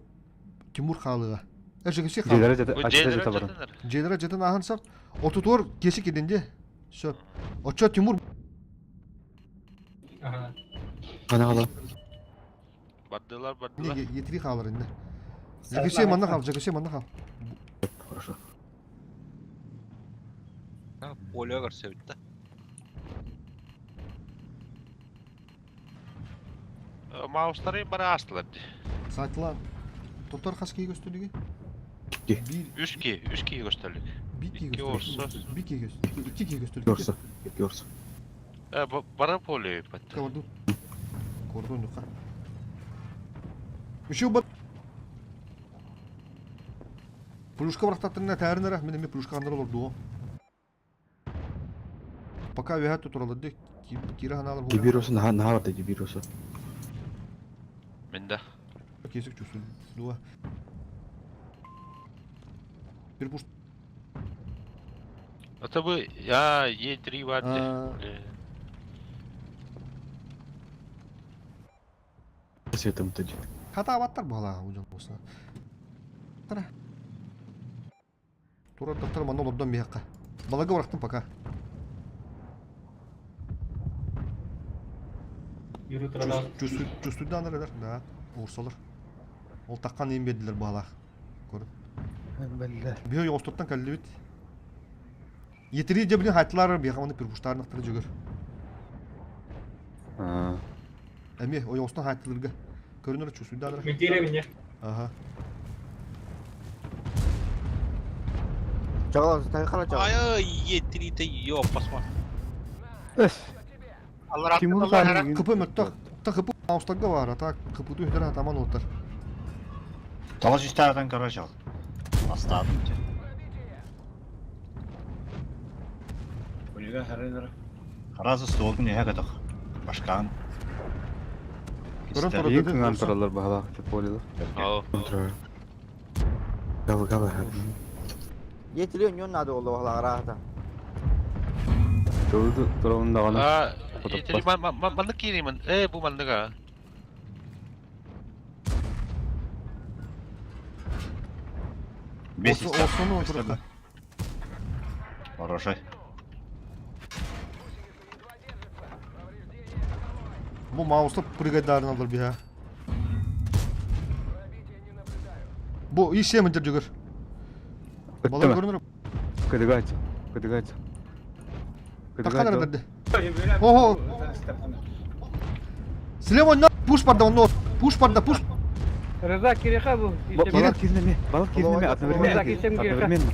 Тимур қалыға. Ә, жігісі қал. Дьиэлэрэ Бу ачыта дьиэлэрэ жата баран. дьэтинэр. Жедера жетін ағансақ, отутуор кесі кеденде. Все. Очо Тимур Ага. Ана қала. Бардылар бардылар. не етри қалыр енді. Жігісі манна қал, жігісі манна қал. Хорошо. Поле көрсөбүт да. Маустары бара астылар ди. Сайтла. Тотар қас кей көстілігі? Ки. Bir, Үш ки, үш ки көстөлүк. bir кей Икки көстілігі. орса. Bir кей көстілігі. İki кей көстілігі. Орса. Екі орса. Бара поле бат. Кордон. Кордон юқа. Үшеу бар. Плюшка барақтаттырына тәрінері, мен еме плюшка қандыр олар дуо. Пока веха туралады, кира ханалар Дебир орса наха наха бар дебир орса. Мен да. Кесік чувствую. Дуа. Bir пуш. Ата бу я Е3 бар ди. Светом тоді. Хата абаттар бала ужан болса. Тара. Тура доктор мана олордон бияққа. Балага барақтым пока. Чувствуйдан анар да, урсалар. Ол таққан ем берділер бала. Көрін. Бүйө остоптан кәлі бит. Етірі де білін хайтылар бияқа оны пирпуштарын ақтыры жүгір. Әме, ой остан хайтылырға. Көрінір чувствуйдан анар. Ага. Чаҕал, тайы қара чаҕал. Ай Е3 те ёп басма. Эс. Алар Тимур аттылар. хан. Кыпы мөттөх. Та кыпы маустарга бар, ата кыпы түһдер атаман отыр. Тоғыз жүз тағыдан короче ал. Астадым. Полега харынара. Разы столдың не көтөх. Башкан. Көрін Кистер. тұрады. Екі кыңан тұралар бағалақ деп полелар. Ау. Гава гава. Етілі өньон нады олды бағалағыра Туруду тураундағана. А, Е3 манны киримин. Э, бу манныга. Бес Осы- осыны отырыққа. Хороший. Бу маусты прыгайдарын алыр биха. Бу ишсе мендер жүгір. Бала Өттіме. көрінір. Кыдыгач. Кыдыгач. Таққан Кыдыгач. әрдерді. Ого. Слева на пуш барда он пуш барда пуш. Рыза киреха бу. Балак кирнеме. Балак кирнеме одновременно. Балак кирнеме. Одновременно.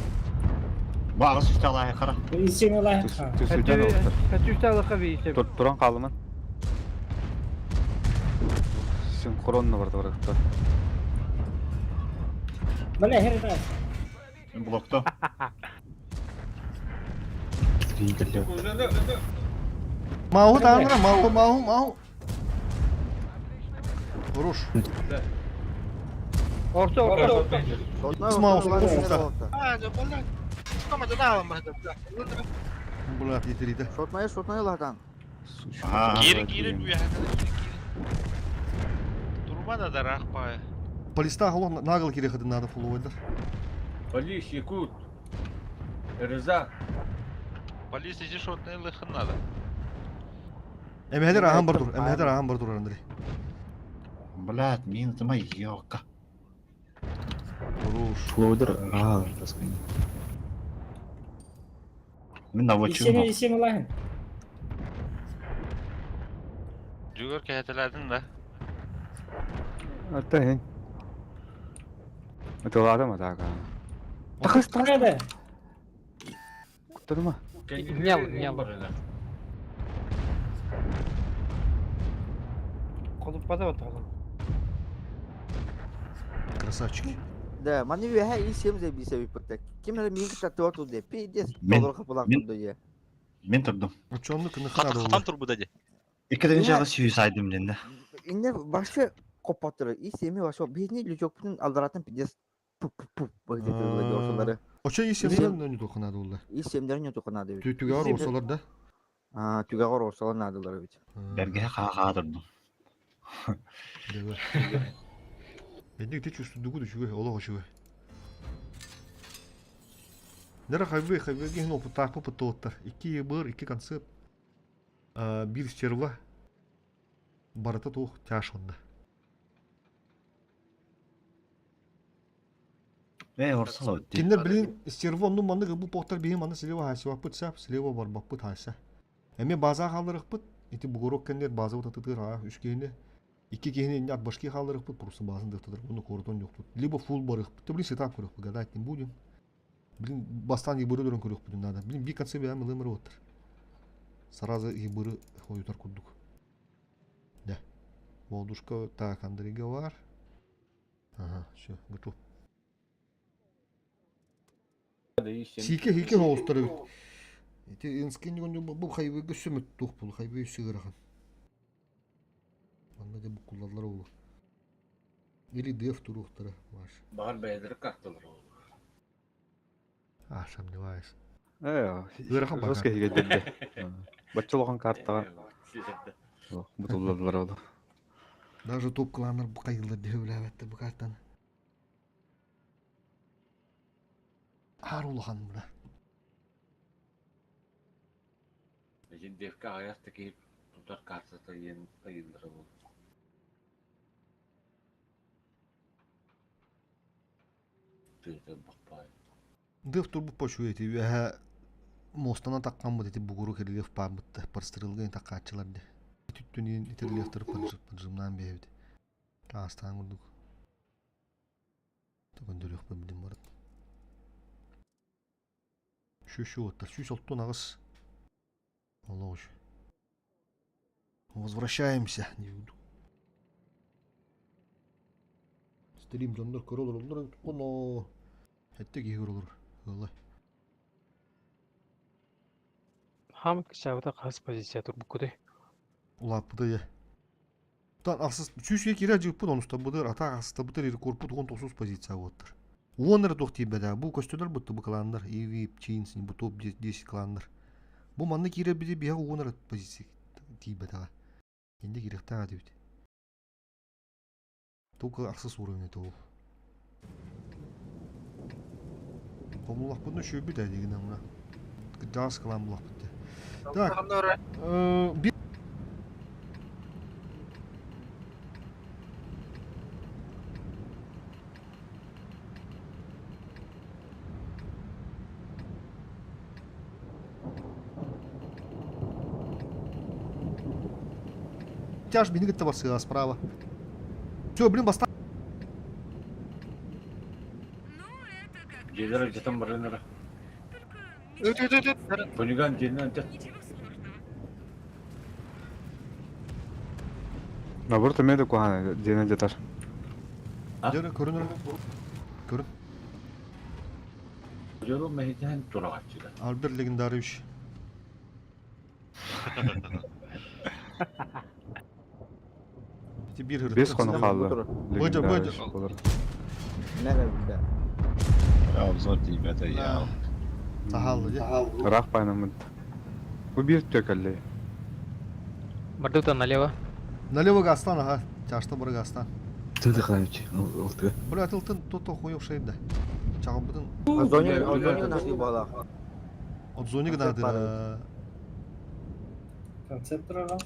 Бағыз үсті алайы қара. Исем олай. Түсуден олтыр. Хәтүштә би исем. Туран қалымын. Синхронно барды барактар. Мына хер Блокта. Триггерлер. Мау таңра, мау, мау, мау. Хорош. Орта орта. Маус, орта. А, да блядь. Что мы дала мы это? Бля, етериді. Шотнайы, шотнайы латан. Кири кири бу я. Турма да дарах па. Полиста холо нагыл керек еді надо фулуайдар. Полис, Якут. Рызак. Полиция здесь шотный лыхын надо. Эмэдер ахан бар тур, эмэдер ахан бар тур Андрей. Блядь, мина ты моя ёлка. Хорош. Флоудер. А, таскай. Мин наводчу. Исем исем олай. Жүгөр кәһәтеләрдин да. Ата хен. Атылады ма тага. Тахыс тахыс. Қайда? Куттырма. Нял, нял. Колуп бата бата. Красавчики. Да, маны үөһэ и 7 заебись эбиппит. Ким эрэ миин кытта туох тул пиздец Мен толору хапылаах мен турду дии. мен турдум. Очонну кыныхына Хатан долла. турбуда ди. Иккитин Инне жағы сүйсайдым деді. инне вообще коппоттор и семи вообще биһини лючокпутун алдаратын пиздец пуп пуп пуп быһыты дии ошолары. Очо и И семнен не тохына долла. И семдерин ньотухуна дебит. Түгөр орсолар да. Аа түгэгэр орсолор наадылар эбит. Бәрге ха-ха турдум. Дебе. Энди ти чувствую дугу чугы, олох чугы. Нера хайвы хайвы гин опыт так опыт тоттар. Икки быр, икки концепт. Бир стерва. Барыта тух тяж онда. Э, орсал өтті. Киндер билин стерва онну манны бу поттар бихи манны слева хайсы баппыт сап, слева бар баппыт хайса. Эме база халдырыкпыт, ити бугорок кендер база утатытыр а, үч кихини. Икки кихини от башки халдырыкпыт, просто базын дыктыдыр, буну коротон жоктут. Либо фул барыкпыт, блин сетап көрөкпүт, гадать не будем. Блин, бастан ебыры дөрөн көрөкпүт надо. Блин, би конце бәм ылымыр оттыр. Сразу ебыры хоютар курдук. Да. Волдушка, так, Андрей Гавар. Ага, все, готов. Сике хике хоустар бит. Ити инскен бу хайвы гүсүмүт тух бул хайвы сыгырахан. Манна де бу куллалар олу. Или деф турухтара маш. Бағар бәйдірі карталар ол. А, сомневаюсь. Э, Ыарахан бар жестко хигедде. Баччолохон картага. Бутулладылар олу. Даже топ кланнар бу кайылдар дөбүләбәтте бу картаны. Ар улахан була. Эжин девке аяқты кейіп тұтар картата ен тайындыры ол. Тыйтын бақпай. Деф турбу почу эти үһә мостана таккан бу эти бугуру рельеф бар бутта. Парстырылган таккачылар де. Түттүн ити рельефтер поджимнан бебит. Астан курдук. Түгөн дөрөх билим барат. Şu şu оттар. Şu солттон агыс. Олоғыш. Возвращаемся. Стрим жондар көрөлөр олар коно. Хетте киһи көрөлөр. Ылы. Хам кичабыта кас позиция тур букуды. Улаппыда я. Тан асыс чүшке кире жыппын онуста бұдыр, ата асыста бұдыр рекорд 19 позиция оттыр. Уоннер тух тибеда, бу көстөлөр бутты бу кланнар, EV, Чинс, бу топ 10 кланнар. Бу манны кире биде бия уоннер позиция тибеда. Инде кирехта дибит. Только асыс уровень это ол. Комулах бұны шөбі да деген амына. Жас клан булах бітті. Так, бир Тяж бини гытта барсыга справа. Все, блин, баста. Жедері жатан барыныры. Өт өт өт өт. Полиган жерінен жат. Наоборот, эмеде кухан дена жатар. Жөрө көрүнөр. Көрүн. Жолу мәхитен турағатчыда. Альберт легендарович. Ити бир хырытты. Бес кону калды. Быжа, быжа. Нере бит. Я обзор ребята, я. Сахаллы, же. Рах пайнамыт. Бу бир төкөлле. Бардута налево. Налево гастан, ага. Чашта бар гастан. Ты дыхаешь, олты. Бля, тылтын то-то хуев шейда. Чагын бутын Зоне зоне нахи бала. от зоне Концепт гына. Концептор ага.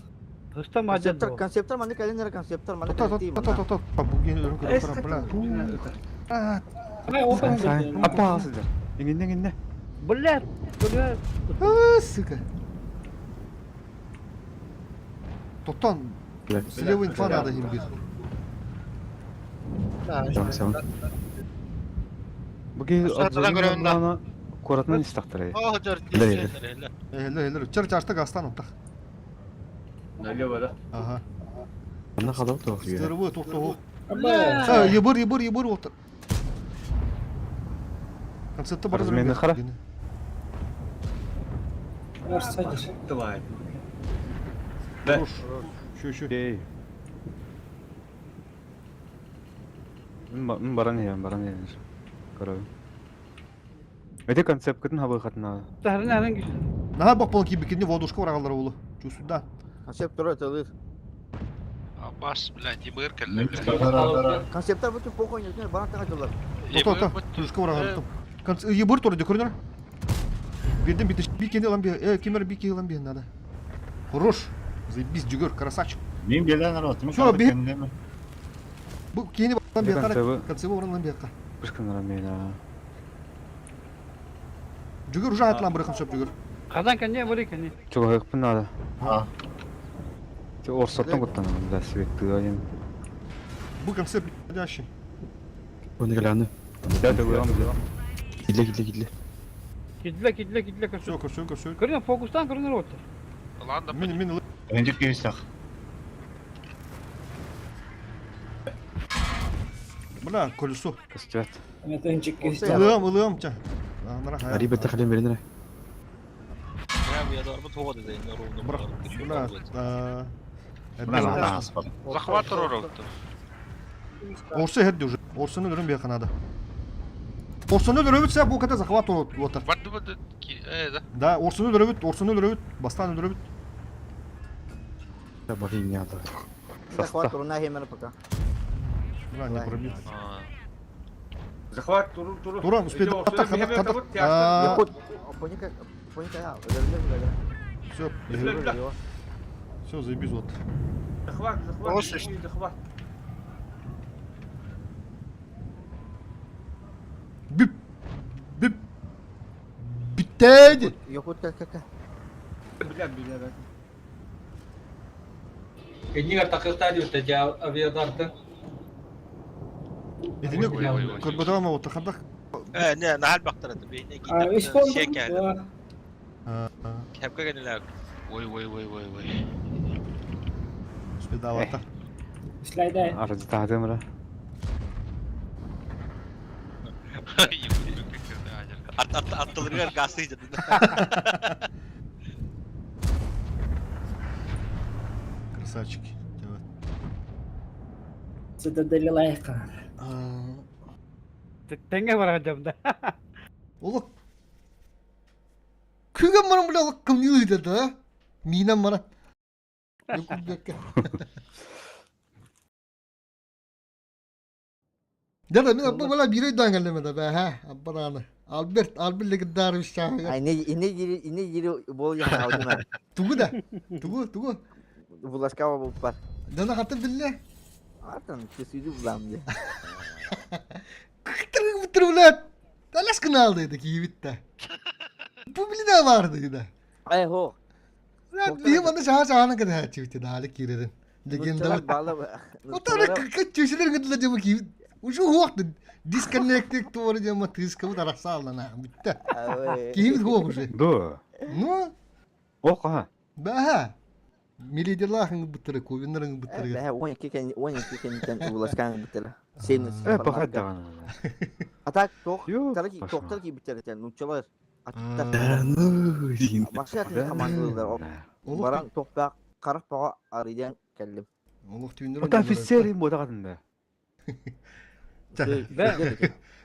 Хыста мадет Концептор бу. концептор маны каленер концептор маны Тота, калити тота, тота, тота. Буген өрүн көрүп бля. А, Ай, опа. Апа сиздер. Иңинне иңинне. Блядь, блядь. а, сука. Тоттан, слева инфа надо им бир. Буги Сатадан көрөмүн да. Куратынан истактыр. О, жор. Эле, Эле, эле, чыр чашта гастан оттах. Налево да. Ага. Ана қалау тоқ Стервы, тоқ-тоқ. Ха, ебыр, ебыр, ебыр уолтар. Концепты бары Размены хара. Давай. Хорош. Еще, еще. Эй. Мин баран иһэн, баран иһэн. Көрөбүн. Эти концепткытын хабыхатына. Тахрын арын Наһаа бок болон киирбиккинни водушка урагаллара улу. Чувствуй да. Концепт тура тылыр. Бас, блядь, ЕБР кэллэ, блядь. Концепттар бүтүн похуй не баран тагадылар. То, то, Плюшка урагаллар. Ебыр тура көрүнөр. Бирден бит бикени алан би, кимер бики алан би надо. Хорош. Заебись, Джигер, красавчик. Мин белен народ. Мин Всё, калды би- кемдеме. Бу кини алан би Концебы. Концебы оран би якка. Пышканара мена. Джигер уже атлан быракын сөп Джигер. Казан кәне бар икән. Чугайыкпын надо. А. Орсоттон куттан да свет тыгайын. Бу концепт подходящий. Оны келаны. Да, да, да. Кидле кидле кидле. Кидле кидле кидле Все, көрсө. көрсө, көрсө. Көрүн фокустан көрүнөр отыр. Ладно, Мин мин Önce кирсек. бля колесо. Костюм. Это инчик Ылыам, ылыам ча. Нара хая. Ари бетте халем беринер. Я дарбы тоғады да, инна ровно. Бля, да. Мына ана аспады. Захват уророкты. Орсы херди уже. Орсыны өрін бияққа надо. Орсыны өрөбүт сә бу ката захват отыр. Барды барды, да. Да, орсыны өрөбүт, орсыны өрөбүт, бастан өрөбүт. Да бахи не надо. Захват туруна хемер пока. Бля, не пробил. Захват, туру, туру. Туран, успей. Аттар, Хатар, хатар. А, Якут. Поника, поника я. Все, все, заебись вот. Захват, захват, захват. Бип. Бип. Биттеди. Якут как как. Бля, бля, бля. Кеннигар тақырта дип авиадарты. Эдини көрбөтөм вот хандак. Э, не, нахал бактырды. Бейне Үш китеп. Шекер. фонд. Кепке генелер. Ой, ой, ой, ой, ой. Успедавата. Слайда. Арды тахатымра. Ат ат аттылыргар гасы деді. Красавчики. Цитадель лайка. Теңге бар жамда. Олық. Күген баран бля олық кім не да? Минен баран. Да, мен абба бала бире даңгалеме да бә, ха, абба раны. Альберт, Альберт легендарный шагы. Ай не ине жери ине жери бол я алдына. Тугу да. Тугу, тугу. Булашкава бу бар. Дана хатын билле. Атын кесүдү булам де. Кыттыры бутыр блядь. Талаш алды edi кийбитте. Бу биле барды да. Ай хо. Блядь, бийим аны шаха шаханы кыда чивти дали кирерин. Легенда. Бала. Отара кыччүшүлөр гыдла жема кийбит. Ушу хуакты. Дисконнектик туары жема тыскабы таракса алана. Битте. Кийбит хуак уже. Да. Ну, Оха. баха. Милидерлахың бутыры, ковиннерың бутыры. Бә 12 кен 12 кен булашкан битер. Сен. Э, пахат даган. А так тох, Ё, тарки пошла. токтор ки битер тен нучалар. Да ну. дин. Башы командалар. Баран тохта карак бага арыдан келдим. Олох түйүндөр. Ота офицер им бодагатын да.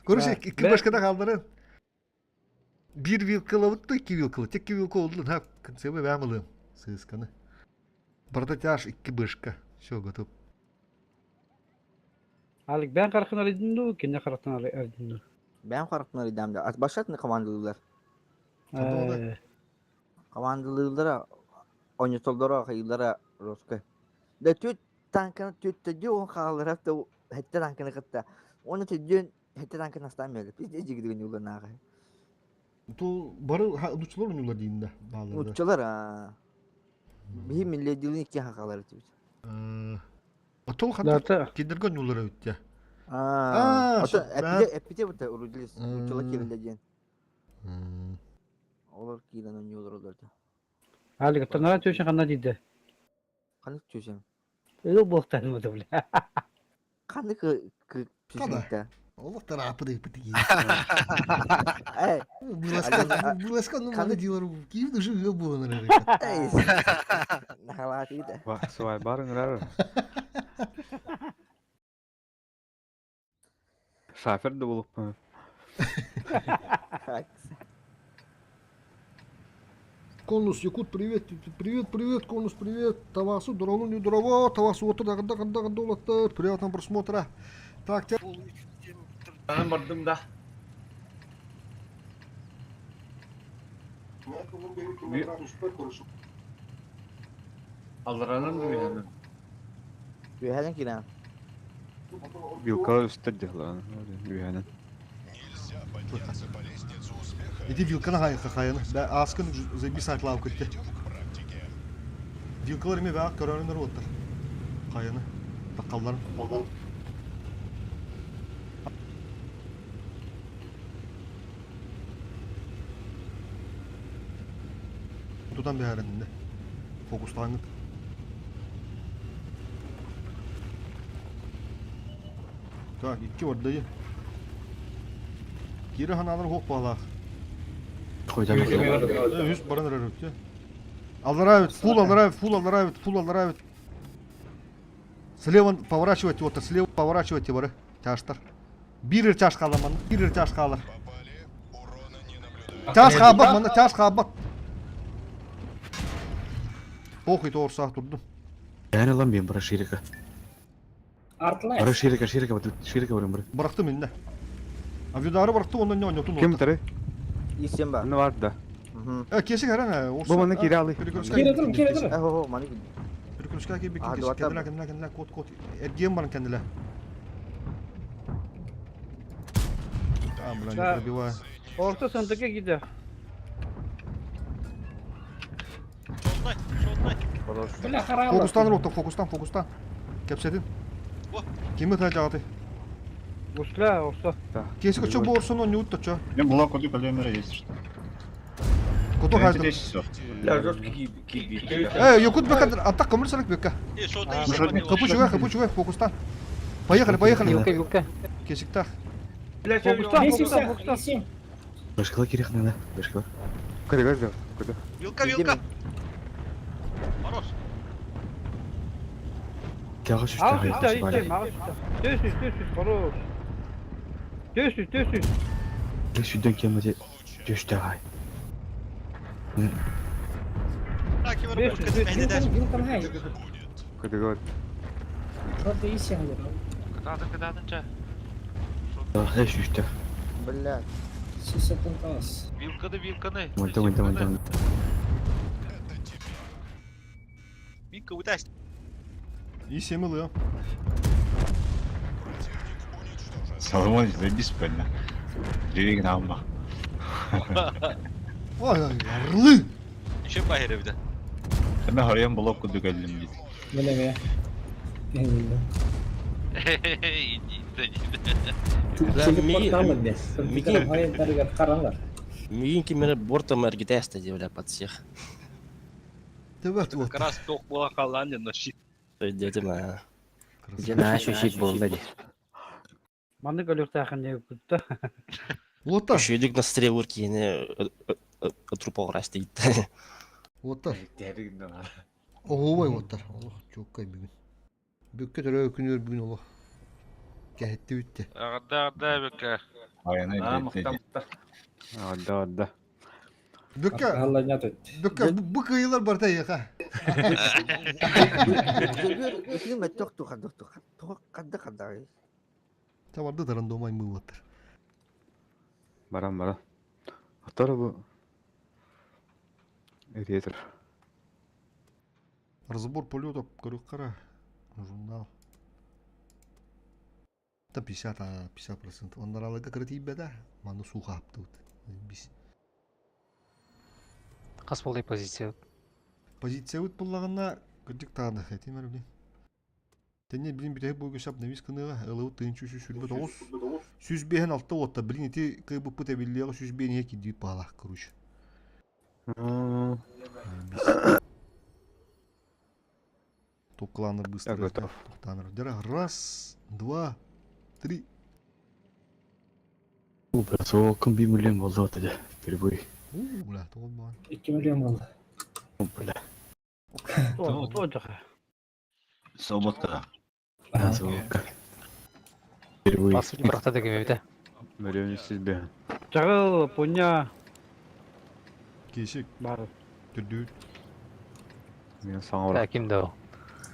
Көрүш икки башкада калдырын. Бир вилкала бутты, икки вилкала. Тек вилка oldu. Ha, концевы бәмылым. Сысканы. Барда тяж икки бышка. Все, готов. Алик бән каракын арыдын кине карактан арыдын. Бән карактан арыдам да. Башатны командалар. Командалар ойнотолдоро кайылара роске. Да түт танканы түт он хаалара та хетте танканы кытта. Оны түдүн хетте танканы астан меле. Биз жигидеген юлар нагы. Ту бары нучулар унулар дейин да. Нучулар а. Бихи милле икки хакалар түт. Атол хатта кидерген юлар өттө. А, ото эпите эпите бут урудилис. Нучулар кирилде ден. Олар кирен юлар олар. Алик тонара төшен кана диде. Каны төшен? Өй боктан мы бля. Ханнык Кана. кы Олох тараапы дыпыт Эй, Быласка, быласка, ну маны дилар киев даже ыал буолан эрэр. эй. Нахалаатыйда. Свай бар ыҥырар. Шафер да буолукпун. Конус, Якут, привет, привет, привет, Конус, привет. Тавасу, дорону, не дорово, Тавасу, вот туда, да, да, да, приятного просмотра. Так, те... Анан бардым да. Алларанан үһэнэн. Үөһэнэн киирэн. Вилкалар үстэр дьыһыларан. Үһэнэн. Иди вилканы хайы хахайын. Бә аскын заби сайт лав көттө. Вилкалар эме бә көрөнөр оттар. Хайыны. Таккалларын. Тутан бэһэриннэ. Фокустааңыт. Так, икки ордайы. Кири ханаалар хуох баалаах. Үс баран эрэр өттө. Аллара эбит, фул аллара эбит, фул аллара эбит, фул аллара эбит. Слева поворачивайте, вот слева поворачивайте бары, тяжтар. Биир тяж хаалар манна, биир тяж хаалар. Тяж хаалбат манна, тяж хаалбат. Похуй тоорсаах турдум. Yani lan ben бара ширика. Артылай. Бара ширика, ширика, ширика барым бара. Бырахтым инне. Авидары бырахты, онно не ойнотун. Ким тары? Исем ба. Ну бар да. Э, кесик әрән, Бу маны кире алый. Кире турун, кире турун. Э, хо, хо, маны. Перекрестка киби А, кесик. дуата. Кендиле, кендиле, кендиле, кот, кот. Эргиен барын кендиле. А, бля, не Да. пробиваю. Орта сандыка gider. Шолтай, шолтай. Бля, харалар. Фокустан рота, фокустан, фокустан. Кепседин. Кими тажагаты? Гусля, орта. Кесик чо борсун, он не утта чо. Мен блок куду калемера есть что. Кото хайдыр. все. Бля, жесткий киби. Э, Якут бека, атак көмір сарак бека. Е, шолтай. Капу чугай, капу чугай, фокустан. Поехали, поехали. Вилка, вилка. Кесиктах. Фокустан, Бес фокустан, үстә, фокустан. исем. Башкала керек надо, башкала. Кыргыз да. Куда? Вилка, вилка. Хорош. Тяга шүстә Ağız üstə, istem, ağız üstə. Döş üst, döş üst, хорош. Döş üst, döş üst. Шүдөн кемеде төштө ай. Так, Беш жүз, беш жүз. Вилканы хай. Кыргыз. Орта исем деді. Кытаатын, кытаатын ча. Э шүстө. Блядь. Сисеттен таас. Вилканы, вилканы. Монта монта монта. Вилка утасть. И семилы. Соломон заебись пыльно. Ревиг на Ой, ой, орлы. Еще бахер бит. Мен харыян блок куду калем бит. Міне ме. Мен білдім. Телепорттамын мен. Компьютер хайынтарыгар қараңдар. Мигин кимере бортом эргитесте деп под всех. Төбәт вот. Как раз ток була калган но щит. Дедим а. Жана щит болды ди. Маннык өлөктәхин деп күттө. Лоттар. Үшөйдүк на стрелур кийини трупа расты дейт. Лоттар. Оһуобай уоттар. Олох чууккай бүгүн. Бүккө төрөө күнүөр бүгүн олох. Кэһэтти бүтте. Агда, агда бека. А, мыкта, мыкта. Адда, адда. Бүккө Алла не өтті. бүккө бу кыйылар барта яха. Өтүн мөттөх туха туха. Туха кадда кадда. Табарды таран домай мы уоттар. Баран, баран. Атара бу. Ретер. Разбор полета Карюкара. Журнал. Там 50, а 50%. Ондар алыга кырытый да. Маны суха апты. Бис. Қас болды позиция. Позиция өт буллагына кырдык тагы хәтим әрбли. Тәне билин битәһе буйга шап навис кыныга ылы тыгын чүшү сүрбе тогуз. Сүз бehen алты отта билин ити кыйбы пыта биллеге сүз бehen яки дип бала короче. Токкалааннар Я быстро готов. тохтааннар. Дьэ раз, два, три. Уу, бля, суолкун 1 миллион болды вот эде. Впервые. Уу, бля, тоҕо баҕан. 2 миллион болды. О, бля. Тоже. Свободка. А, суолка. Впервые. Бас бырахта да кемебите. Миллион сизбе. Чагыл, пуня Кешик, бар. түрдүү. Мен саңа Та ким да о.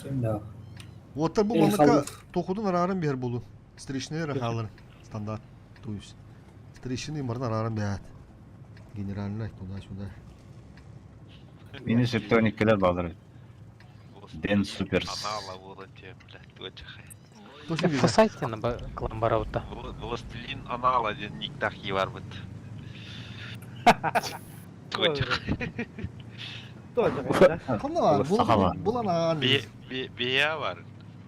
Ким да? Уоттар бу Эй, манныка халык. тохудун арарын бер болу. Встречный рахалар. Стандарт. То есть. Встречный марын арарын бәт. Генеральный туда-сюда. Мини септониккелер балдыр. Ден Суперс. Анала болан тем, бля, туачахай. Точно виза. Фасайтен клан барабыта. Властелин анала ден никтах бар бит. Туачахай. Тоже, да? Кана, Сахала. булан ан. Бия бар.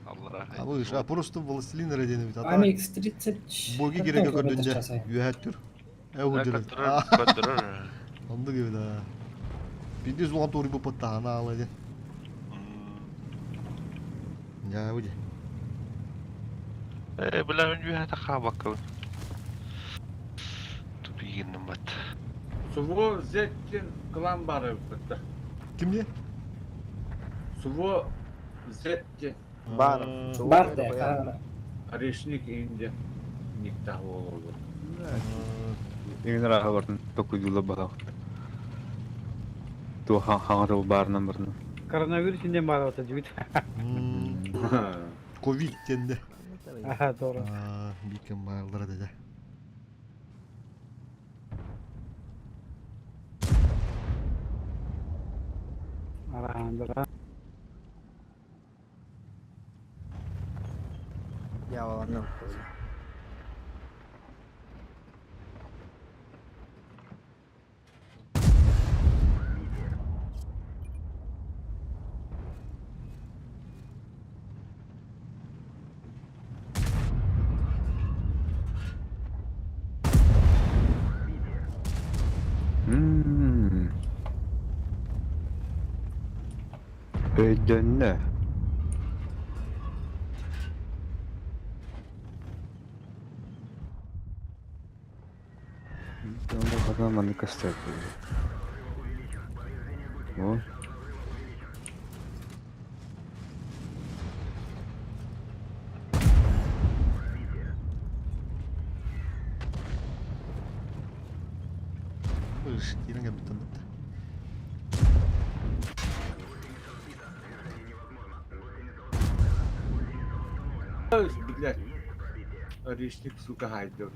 Аллах. А вы а просто властелин родины ведь. Амикс 30. Боги керек көрдүнде. Юхәт түр. Эу дир. Көтөрөр. Онды gibi да. Бинде зуган тури бу паттана алады. Я выйди. Э, бля, мен юхата хабакыл. Тупигин бат. Суво зеттин клан бары бітті. Кимде? Суво зеттин Бар. Бар да. Орешник инде никтах болу. Эңин раха бартын токуйдула балак. Ту хаңа барынан барынан. Коронавирус инден бар вот жигит. Ковид тенде. Ага, doğru. Бикен барлары деде. Арандыра. Я аланным. Ммм. Өйдөннө. Онда хатан маны кастер. О, Быш, кирен кәбіттен бітті. Блядь. Орешник, сука, хайдер.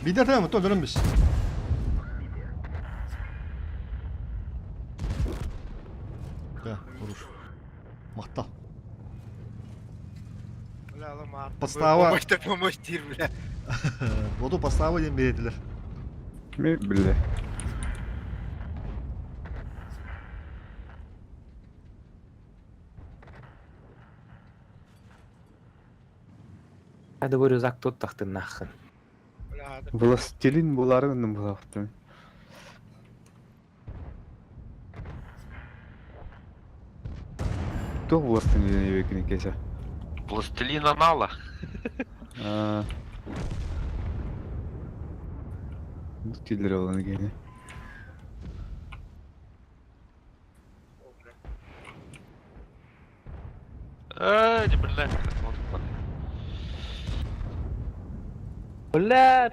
Бидер тәмі, то дөрөнбіз. Да, хорош. Мақта. Подстава. Помочь, помочь, бля. Воду подстава ден береділер. мен биле. Hadi bu рюкзак тут тахтын нахын. Властелин буларын булактым. Тух властелин ебекин кесе. Властелин анала. А. Тилер olan gene. Э, не бля. Бля.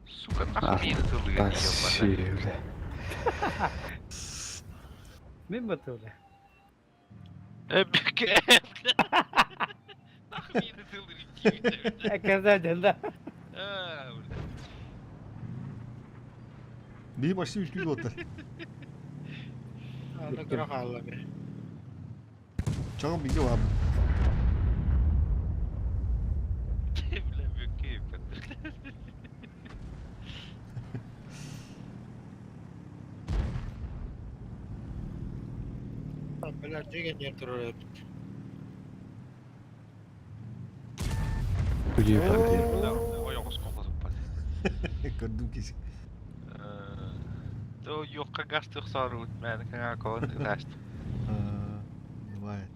Сука, нахуй мені тылы Спасибо, бля. Мен баты бля. Э, беке. Нахуй мені тылы Әкәзә да. А, бля. Би почти үч отыр. Чаҕын бигэ баабын. Бля, бүккэ Бля, деген ер турар эбит. Ой, оҕус колласыппат. Көрдүм киси. То юққа газ төхсарут мән каңа кон ыташт. Бывает.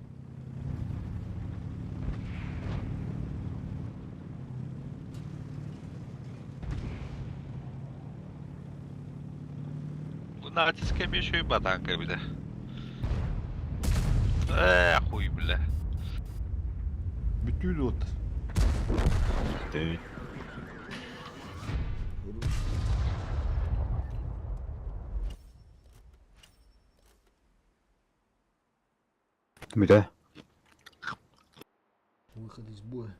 Бу натиске бешөй батанка биле. Э, хуй бля. Бүтүү дуот. Дээ. Мүдэ. Выход из боя.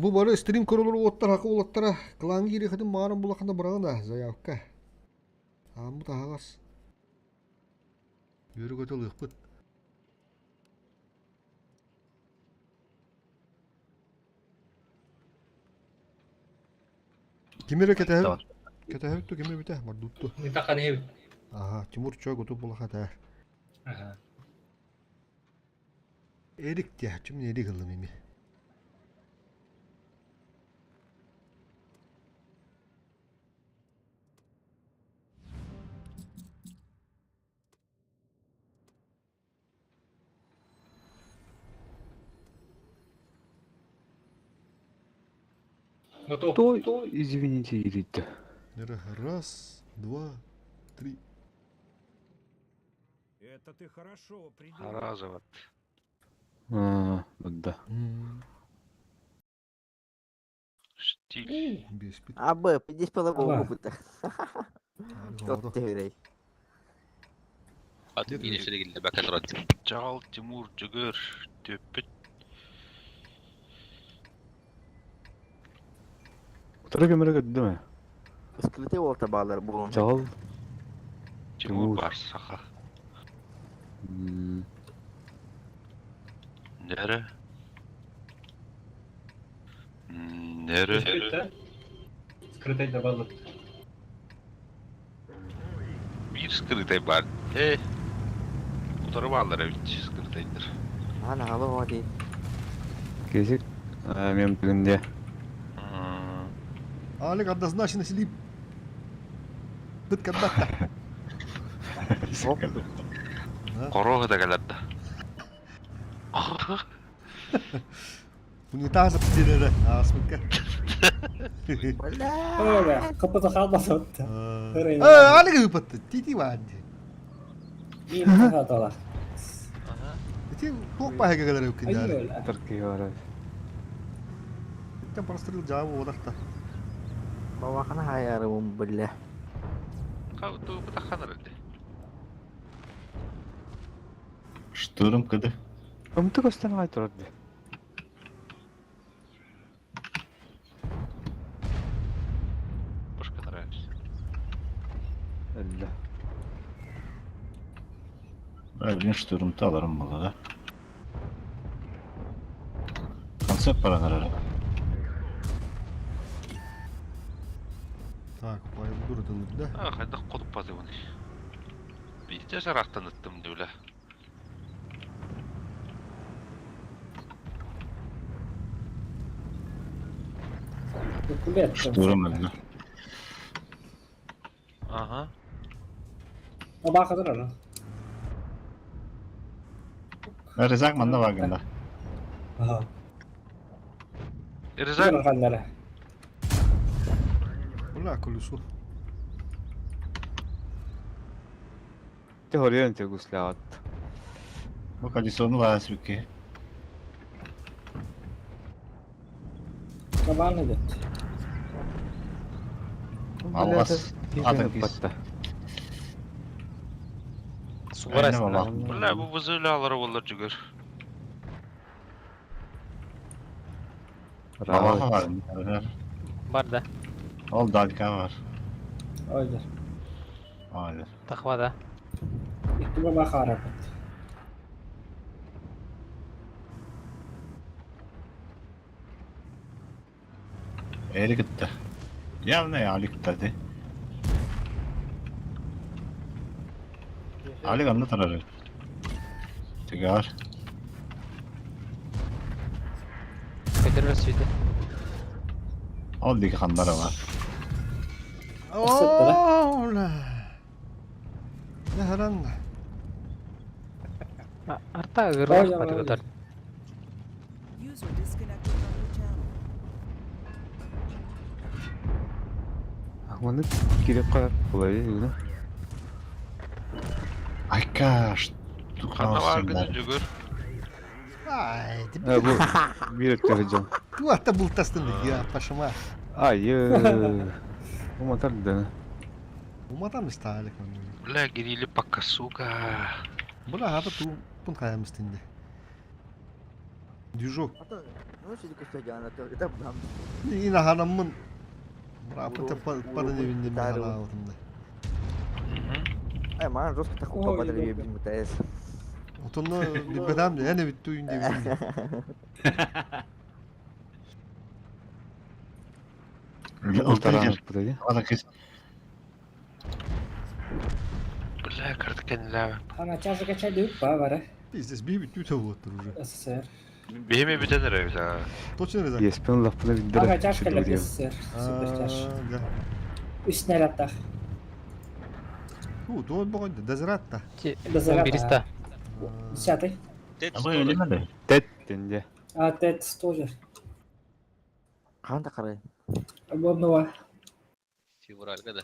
Бу бары стрим көрөлөр уоттар хакы улаттара клан кириэхэтин маарын булахана быраҕына заявка. Ааммыт аһаҕас. Үөрү көтө ылыахпыт. Ким эрэ кэтэһэр кэтэһэбит ту ким эбитэ мордутту. Митахан эбит. Аха, Тимур чё готов булаха таар. Аха. Эрик диэхчим Эрик ыллым ими. Готов. То, извините, Ирита. Раз, два, три. Это ты хорошо придумал. Разоват. А, да. Штиль. А Б, 50 полового Аба. опыта. Тот терей. Атын инешелегилде бакалрат. Чагал Тимур Жүгөр төппүт. Утара көмөрө көддү ме? Скрытый олта балар булун. Чагал. Тимур бар саха. Нере? Нере? Скрытай добавлю. Бир скрытай бар. Э. Утары баллар бит скрытайдыр. Ана хала оди. Кезек мен билимде. Алик однозначно силип. Быт когда-то. Корога да келеді. Унитаза пиздели, асмыкка. Ой, капыта халбасат. Э, Алик выпадты. Тити ванди. Ийм хатала. Ити туох пахыга келер өкүн Таркы бар. Там прострел жабы одақта. Бабахана хаярым бля. Кау ту бутаханар элде. Штурм кыды. Ымты көстен ай турады. Пушка нравится. Элле. Мен штурм аларым болды да. Концепт баранар эле. Так, пайылдыр да. А, хайда кодуп базы буну. Бизде жарактаныттым деп эле. Штурм эле. Ага. Бакадыр аны. Резак манда багында. Ага. Резак. Каннара. Бля, колесо. Те хорьян те гусляват. Бу колесону лаасбики. Кабаны дет. Алгас атакис. Бля, бу бузулалары болар жүгөр. Бабаха бар. Бар да. Ол далька бар. Ойдер. Ойдер. Тахва да. Икки бабаха арапыт. Эри кытта. Явно Алик кытта Алик анна тарар. Тигар. Көтөрөр сүйді. Ол диги хандара бар. Ола. Нахаран. Арта ырылах батыгытар. User disconnected from your channel. Маны киреп калар булай гына. Айка, Ханна бар гына жүгір. Ай, Э, бу бир өттө жон. Туата бултастын я пашыма. Ай, э. Уматар да. Уматам сталик. Бля, гирили пока, сука. Була хата ту пун каямыстынды. Движок. Ну, сиди көстө это бам. Ина ханаммын. Рапы пары не хана Ай, маған жестко так Ой, попадали ёпта. ебать МТС. Отонно бибедам эне биттүү инде. Ала кыз. Бля, карткен ля. Ана чаша качай деп ба бара. Пиздец, би бүттүү болуптур уже. СССР. Бихеме бүтен ребята. Точно резак. Еспен лапына билдир. Ага чашка леп СССР. Супер чаш. Да. Үч снарядтах. У, туон богон дезератта. Дезерат, 11 Десятый. Тет тенде. А, ТЭЦ тоже. Қанда қарай. Обнова. Февральга да.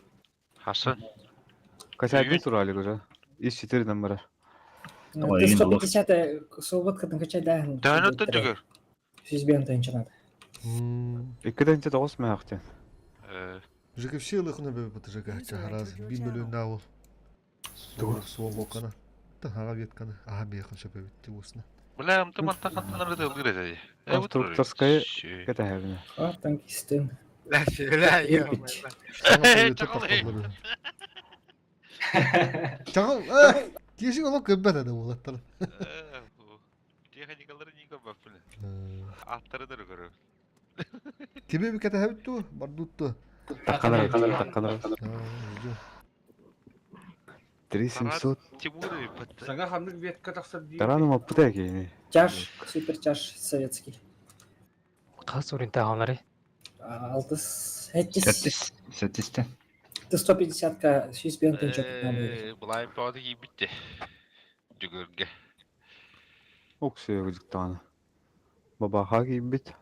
Хасан. Качай турали уже. Из 4 номера. Ты 150 свободкатын качай да. Да, ну ты жүгір. Сүзбен тынчынады. Иккеден те тогуз маяктен. ЖКФ лыхны бе бут ЖК чахараз би миллион дауыл. Суол бокана. Та хага веткана. Аха бехын шапа битти усна. Бля, мты манта хантанар да ылгыр Конструкторская кета хәбине. А, танкистен. Ля, ля, Ирбич. Чагыл, кешик олок көббәт ада булаттар. Техникалары не көп бля. Аттары да көрөр. Тебе би кета хәбитту, бардутту. Такканар, такканар. 3700. Тимур Саңа ханнык ветка тахсар дии. Тараным аппыта кени. Чаш, супер чаш советский. Қас урин тағалары. Алтыс, хеттис. Сәттис, сәттистен. Ты 150-ка сүзбен тынчынады. Булайым тоғады кийбитти. Жүгірге. Оксия гүжүктаны. Баба кийбит.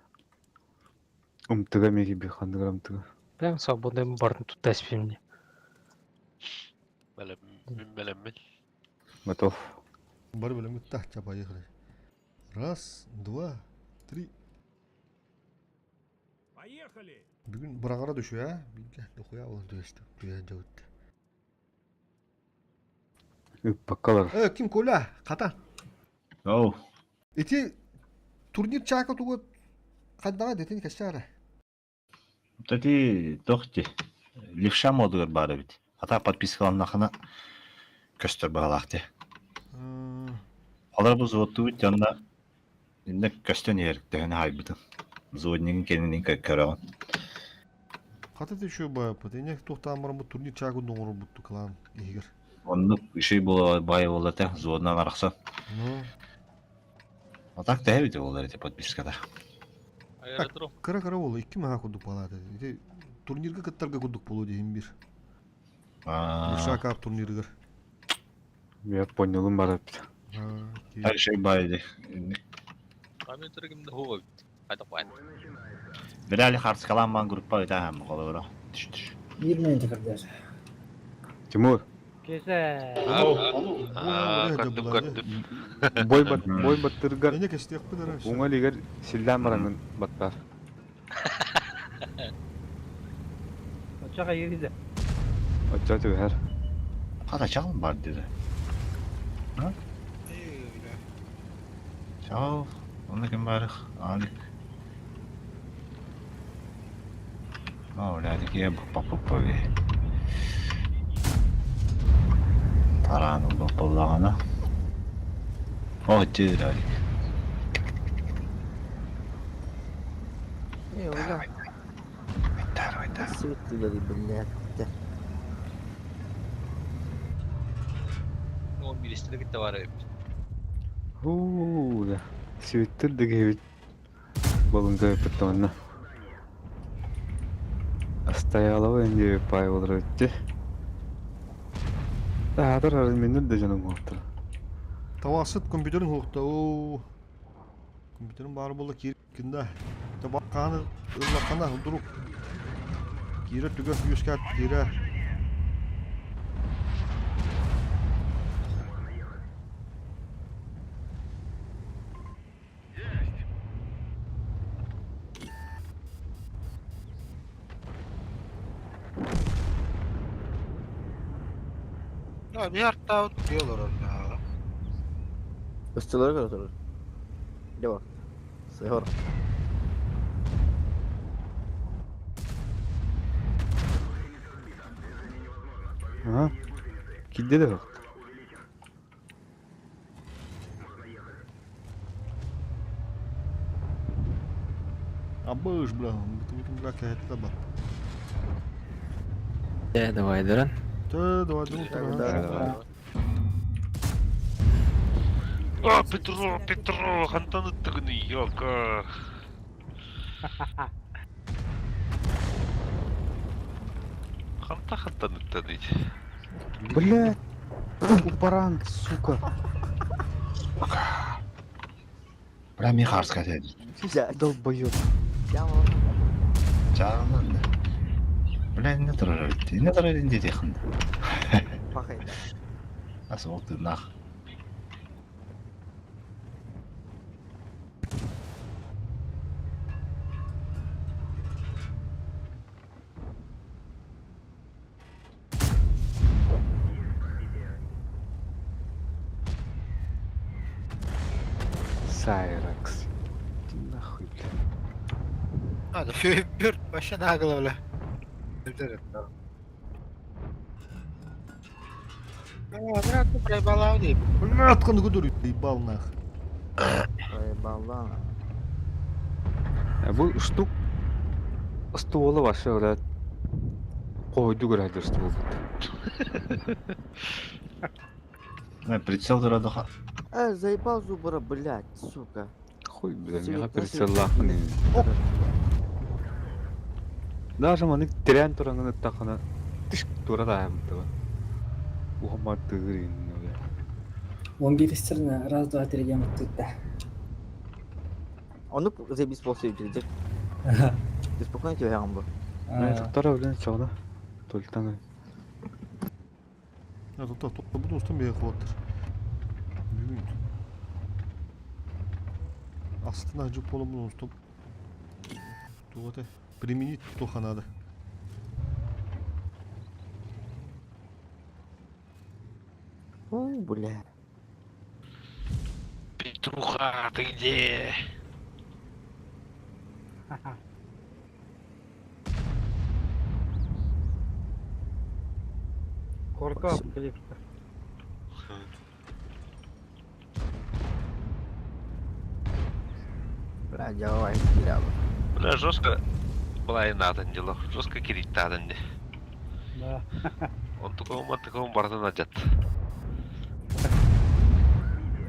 Умтыга меги би хандыгар умтыга. Прям свободный бардын тут әспемне. Бәлем, мен бәлем мен. Готов. Бар белем тахча поехали. Раз, два, три. Поехали! Бүгүн бурагара түшү, а? Билге, дохуя болон төстү. Туя жабытты. Үп баккалар. Э, ким Коля? Ката. Оу. Ити турнир чака тугу кайдага детин кашара. Тати тохти. Левша модугар бары бит. Ата подпискаланнахына көстөр багалахты. Алар бу заводту бит янда инде көстөн еріктігін хайбытын. Заводнигин кенинин көрөгөн. Ката түшү ба, патене тохтаамар бу турнир чака доңору бутту клан игер. Оннук иши була бай болар те заводнан аракса. Ну, А так да бит болар эти подпискада. кыра кыра болу, икки маха курдук балады. Ити турнирге кыттарга курдук болу дейм бир. Левша кап турниргер. Я понял, бар бит. Так шей байды. Компьютер кимде хуга бит. Қайда қойын. Бирали харскалан ман группа бит ахам колобура. Түш түш. Bir минут кірдер. Тимур. Кесе. Көрдүм, көрдүм. Бой бат, бой баттыргар. Эне кестек бу Уңа лигер силдән бараңын баттар. Очаға ериді. Оча түгәр. Ката чагыл бар деди. А? Чагыл. Онда ким бар? Алик. О, бля, такие папа Таран боллаҕына. О, дьиэралик. Э, бля. Светлый, блядь. Он биристери кытта бар эбит. Хуу, да. Сүөттөр да киһибит. Балынка өппөттөҕүнэ. Стоялова инди Павел өттү. Таатар арын да дьонум уоттар. Тавасыт компьютерин хуохта. Оо. Компьютерин баар буолла киир кинда. Табакканы ыллаххана вдруг киирэ түгэх үөскэт киирэ. Ya bir hatta diyorlar orada. Ыстылары көрө турар. Дьэ бар. Сыһор. Ага. Кидде да yok. Абыш, бля, бутыбытын бля кэһэтте бар. Э, давай, дыран. Тэ, давай, давай, А, Петро, Петро, хантан ыттыгыны, ёлка. Ханта хантан ыттады. Блядь. Упаран, сука. Бля, мен харска деді. Долбоёб. Чағынан да. Бля, не тұрар өтті. Не тұрар енді дейхін. Пахай. Асы ол нах. Сайракс. Иди нахуй, блядь. Hadi bir başına akıl öyle. Проебала дейм. Бля, откуда көтөр ебал нах. Проебала. Бу штук стволы вообще, блядь. Койду көрәдер ствол. Мен прицел тұрады ха. Э, заебал зубра, блядь, сука. Хуй, блядь, Свет мега на прицел свет. лахын. Даже маны терен тураңын тахана тиш тура да бу. Ухама тыгырын, блядь. 11 стерна, раз, два, три, дем тут, да. Оны заебись полсей дедик. Ты спокойно тебе гамбу. Мен тоқтара блин, чоғына. Толтан. Я тут тут буду устам бе хваттыр. Бүгүн. Астына жуп болом буну устам. Тугаты применить тоха надо. О, бля. Петруха, ты где? Корка апокалипса. Бля, давай, бля. Бля, жестко была и надо дело. Жестко кирить надо. Да. Он такого такого барда надет.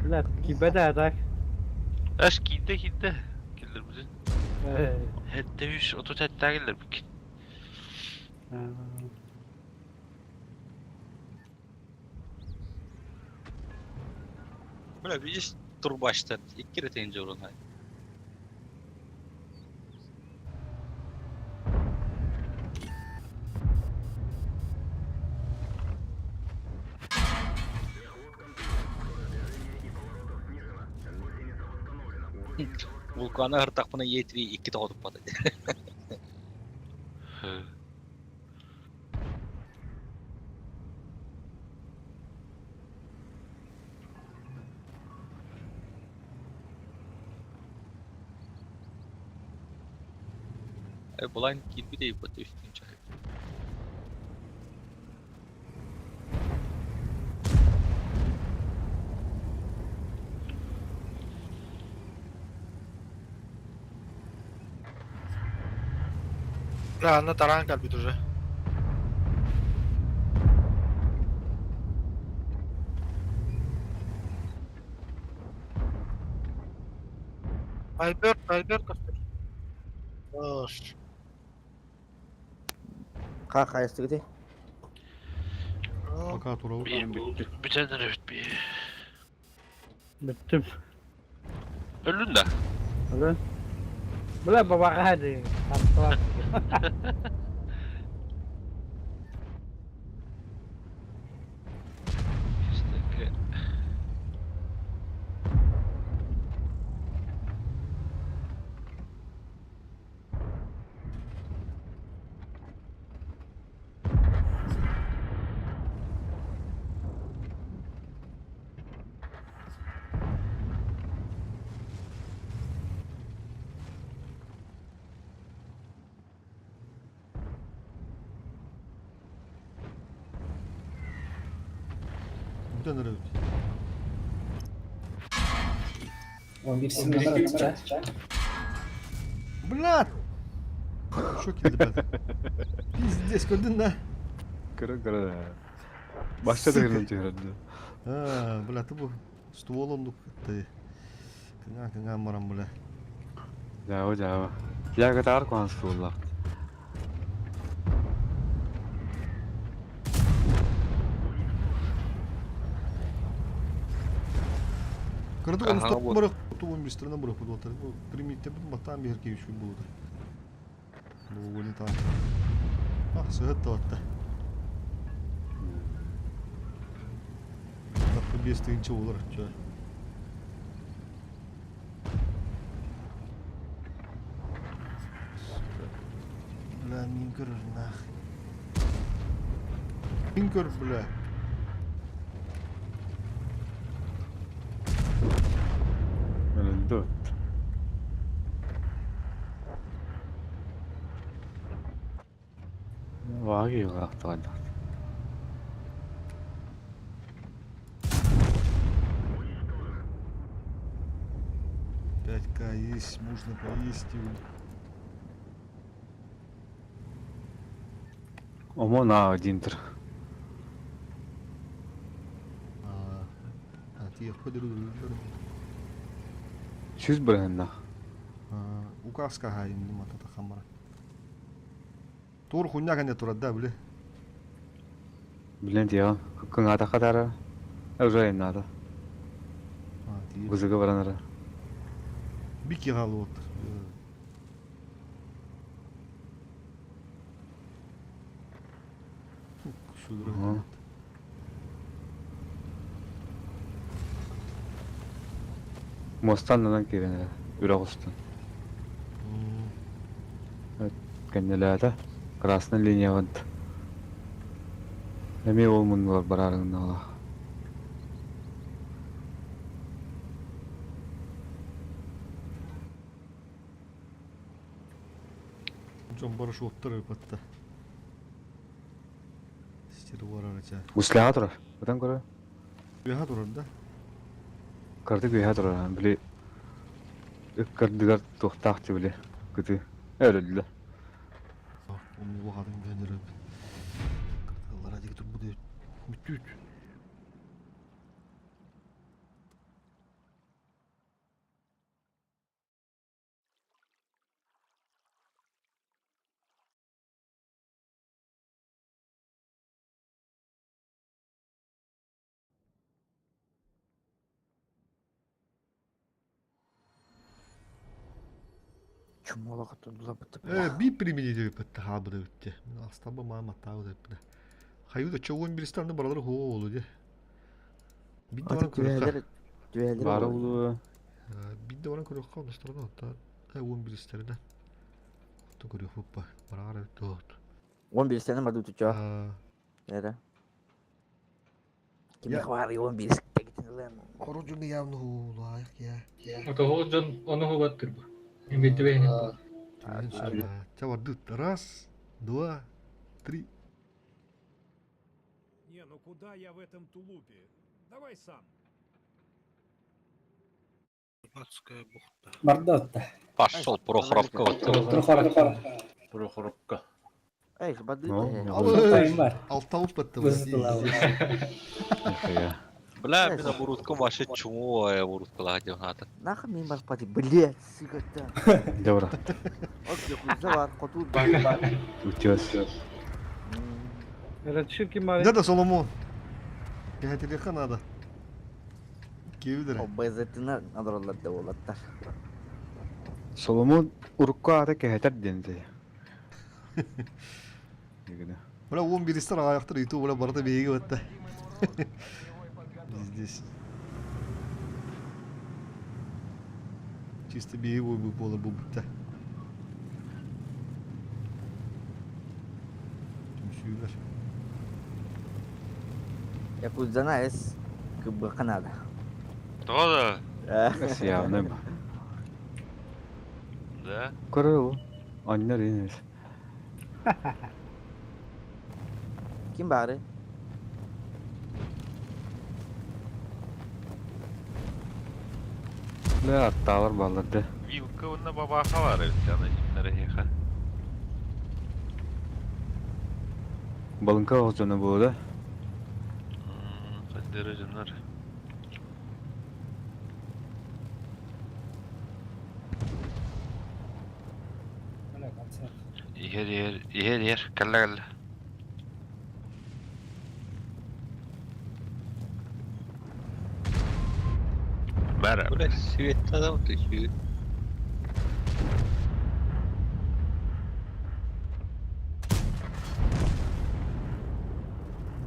Бля, кибеде так. Аш кийде кийде. Келдер бізін. Э, Хетте үш, отут хетте келдер бүк. Бля, видишь, турбачтар. Икки ретенже урон. Вулканы ыртақпына Е3 икки тоғытып бады. Булайн киирбит эйбут үстүн чахы. Да, анна таран кэлбит уже. Альберт, Альберт көстөр. Ош. Ха хайастыгыты. Пока турабыт. Бүтэн эрэ бит. Бүттүм. Өллүн да. Өлөн. Бля, бабаға дии. Тартылар. Бүтэн эрэ 11 симнара Блядь! Шо килди бен? Пиздец, көрдүн да? Көрө көрө. Башта да көрөн түһэрдэ. А, бля, ты бу ствол ондук ты. Кыңа кыңа марам бля. Жаба жаба. Я кытаар куһан суоллах. Көрдүк оны стоп барык, ту 11 страна барык бу дотар. Бу примитте бу батан бир ки үч булды. Бу гөлин тан. Ах, сыгыт та. Тапы 5 тыгынчы болар. Чө. Бля, мин көрөр нах. Мин көр, бля. Өлөндө. Ваги югаактаган. Пять к есть, можно поесть. Омон а динтер. А, тиэх көдөрү. Сүз бырыһынна. Указка хайын мата хамара. Тур хуйня кане турат да, бile. Билен тияган. Кыңата катара. Уже надо. А, тиэх. Бузыгы баранара. Бик ягалы вот. Шудра. Мостан нанан кирен. Үрө кустун. Кеннелerde красная линия вот. Эми ол мунулар барарыңна Жон барыш оттар батта. Стер барар ча. Гусляга турар. Бутан көрө. Яха турар да. Карды гүйә турар. Били ыккардыгар тухтаахчы били. Кыты. Өрөлдү. Onu улахатын бәндереп. Карталар адик тур бу бүтүт. Чумолог тула бутты. Э, би применили битте хабы битте. Астаба мама тау деп. Хаю да чоуын бир станды баралар хо де. Бит баран көрөккө. Түһэлэр Бары улуу. Бит баран көрөккө онустарына та 11 стерде. То көрөк хуппа. Барар тот. 11 сene барды туча. Эре. Ким хвар 11 тегитин лем. Хорожуну явну хулайык я. Отоһу дьон ону хугаттыр бу. Эмбитти бэйнин. Чэ бардыт. Раз, два, три. Не, ну куда я в этом тулупе? Давай сам. Барда отта. Пошел Прохоровка. Прохоровка. Прохоровка. Эй, бады. Алтауып бітті. Бля, мен оборудка вообще чмо, оборудка лагать Нахуй мен барып бады, блядь, сука. Добро. Ок, бар, коту бар. Утес. Разреши Мари. Да, да, Соломон. Кәһәтелеха надо. Кебидер. ОБЗ-тына надыралар да олаттар. Соломон урукка ата кәһәтер денде. Бля, 11 стар аяқтыр ютуб бля барда беги бітті. Здесь. Чисто беги бой болар бу бітті. Түмсүйлер. Якудзана эс кыбы канада. Кто да? Явно ба. Да? Көрө Аннар инес. Ким бары? Бля, атталар балларды. Вилка онна бабаха бар эбит ана кимнер эха. Балынка оғзоны болды. Каддere жанар. Иһер иһер иһер иһер калла калла. Бара. Бля, свет адам ты чё?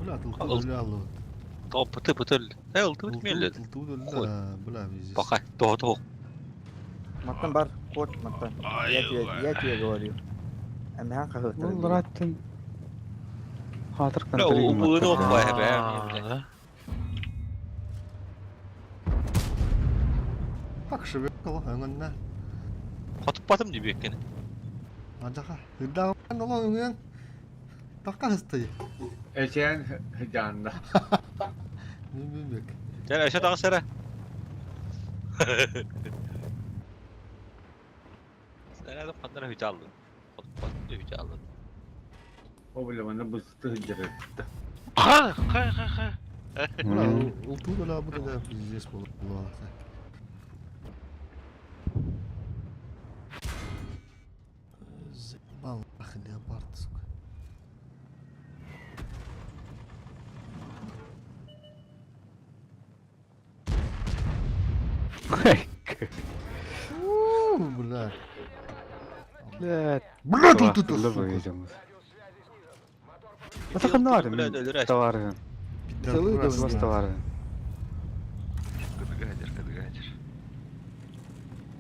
Бля, тылту бля алды. Топ пыты пытыл. Э, ылты бит Тылту бля, везде. Пока, то то. Маттан бар, кот маттан. Я тебе, я тебе говорю. Әмән қағыттыр. Бұл раттын. Хатыр Бля, убыны оқпай, бля. Пак шыбек кала, аңанна. Қатып батым деп екен. Ажаха, ырда ала өңен. Таққа хысты. Эчен жанна. Мен бек. Жан, әші тағы сәрі. Сәрі қандара хүті алды. Қатып батым деп хүті алды. О бля, мана бысты жыры. Ха, ха, ха, ха. Бля, улту бля, бу да пиздец было. Заебал, ах, леопард, сука. У, Бля. Бля, Бля, тут тут, сука. Атақаннар Бля, өлөр товары. Пидорас, Бас нахуй. товары. Кыдыгадер, кыдыгадер.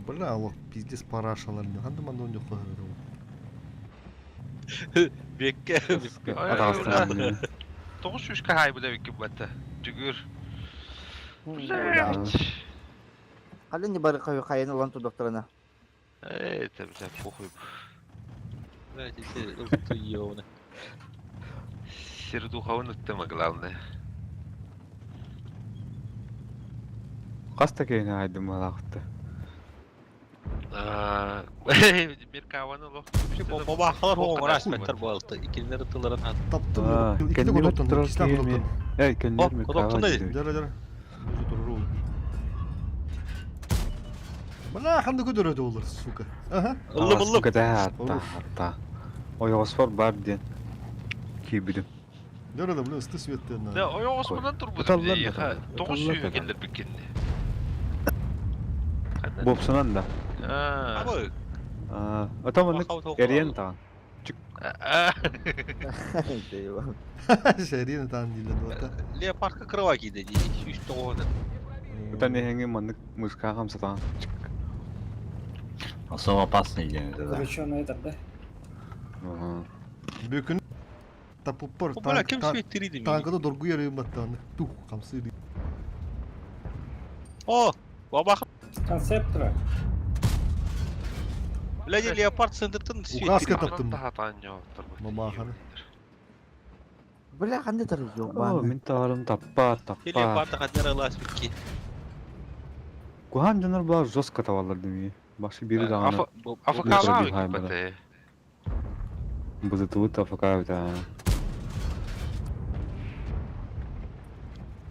Бля, лох, пиздец парашалар. Ханды мандон жоқ қойыр. Бекке. Атағыстан. Тоғыз шүшке хай бля бикки батта. Жүгүр. Блять. Қалын не бары қайы қайын olan ту докторына. Эй, это бля похуй. Бля, ылты ёбаны. Сердухауын ыттыма главное. Қаста кейіне айдым малақты. Меркаваны лох. Бабахалар оңыр аспектар болты. Икенлер тыларын ат. Таптым. Икини кодоктон, икисинен кодоктон. Эй, кеннер О, кодоктон да. Жара, жара. Өзү турur. Бля, ханды көтөрөдү олар, сука. Ага. Ыллым, ыллым. Да, атта, атта. Ой, Осфор бар ден. Кибидим. Жара да, бля, ысты светте. Да, ой, Османдан турбу. Уталлар да, Тоғыз уталлар сүйі да. келдер биккенде. Бопсунан да. Абы. Атаманнык эриен таган. Шәрин таан дилер дуата. Леопардка крыва кийди. Үч тоғыз. Утан эхеңе маннык мышка хамсатан. Особо опасный день это, да. Запрещенный этот, да? Бүкүн тапуппар Бля, ким светтириди мени? танкада доргу ярыйым баттан. Тух, камсы. О, бабах. Концептора. Бля, леопард центртан Указка таптым. Мамаханы. Бля, ханна тарыйык О, мин таарым таппа, таппа. Леопард хаднар алаас бикки. Куһаан дьоннор булар жестко табаллар дими. Башы бири даҕаны. АФК-лаах экипате. Бызытыбыт АФК бит аа.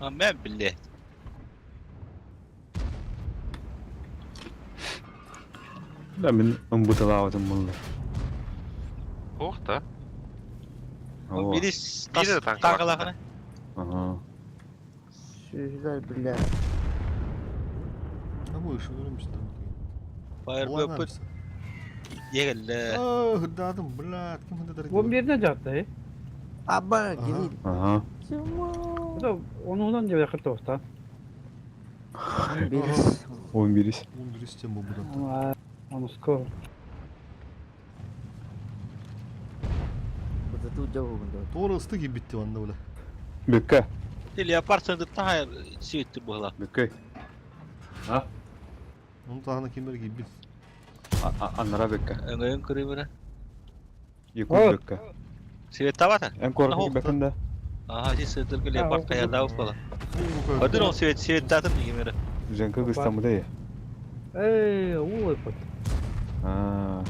А мен биле. Да мин ымбытылаабытым булла. Ох да. Бирис Бири танк танкалаханы. Ага. Сүзләр бля. А выше вернемся там. Фаербөппүт. Егелле. Хыдадым, блядь, ким хыдадыр? Он birine çarptı. Аба, гири. Ага. Bu da onu diye yakıt olsa. Бирис. 11. 11 тема будан. Onu skor. Бызытуу жабыгында. Doğru ıslı gibi bitti onda bile. Бүккә. Леопард центртан хайр сүйөттүр була. Бүккә. А? Onu tahana kimler gibi bit. Аннара бүккә. Өңөйүн көрүмүрэ. Якут бүккә. Свет табата? Эн коркы бәкән дә. Ага, си центрге леопард каярдабы була. Ödür он свет свет татын дигемере. Женка гыстамыда я. Эй, улай пот. А.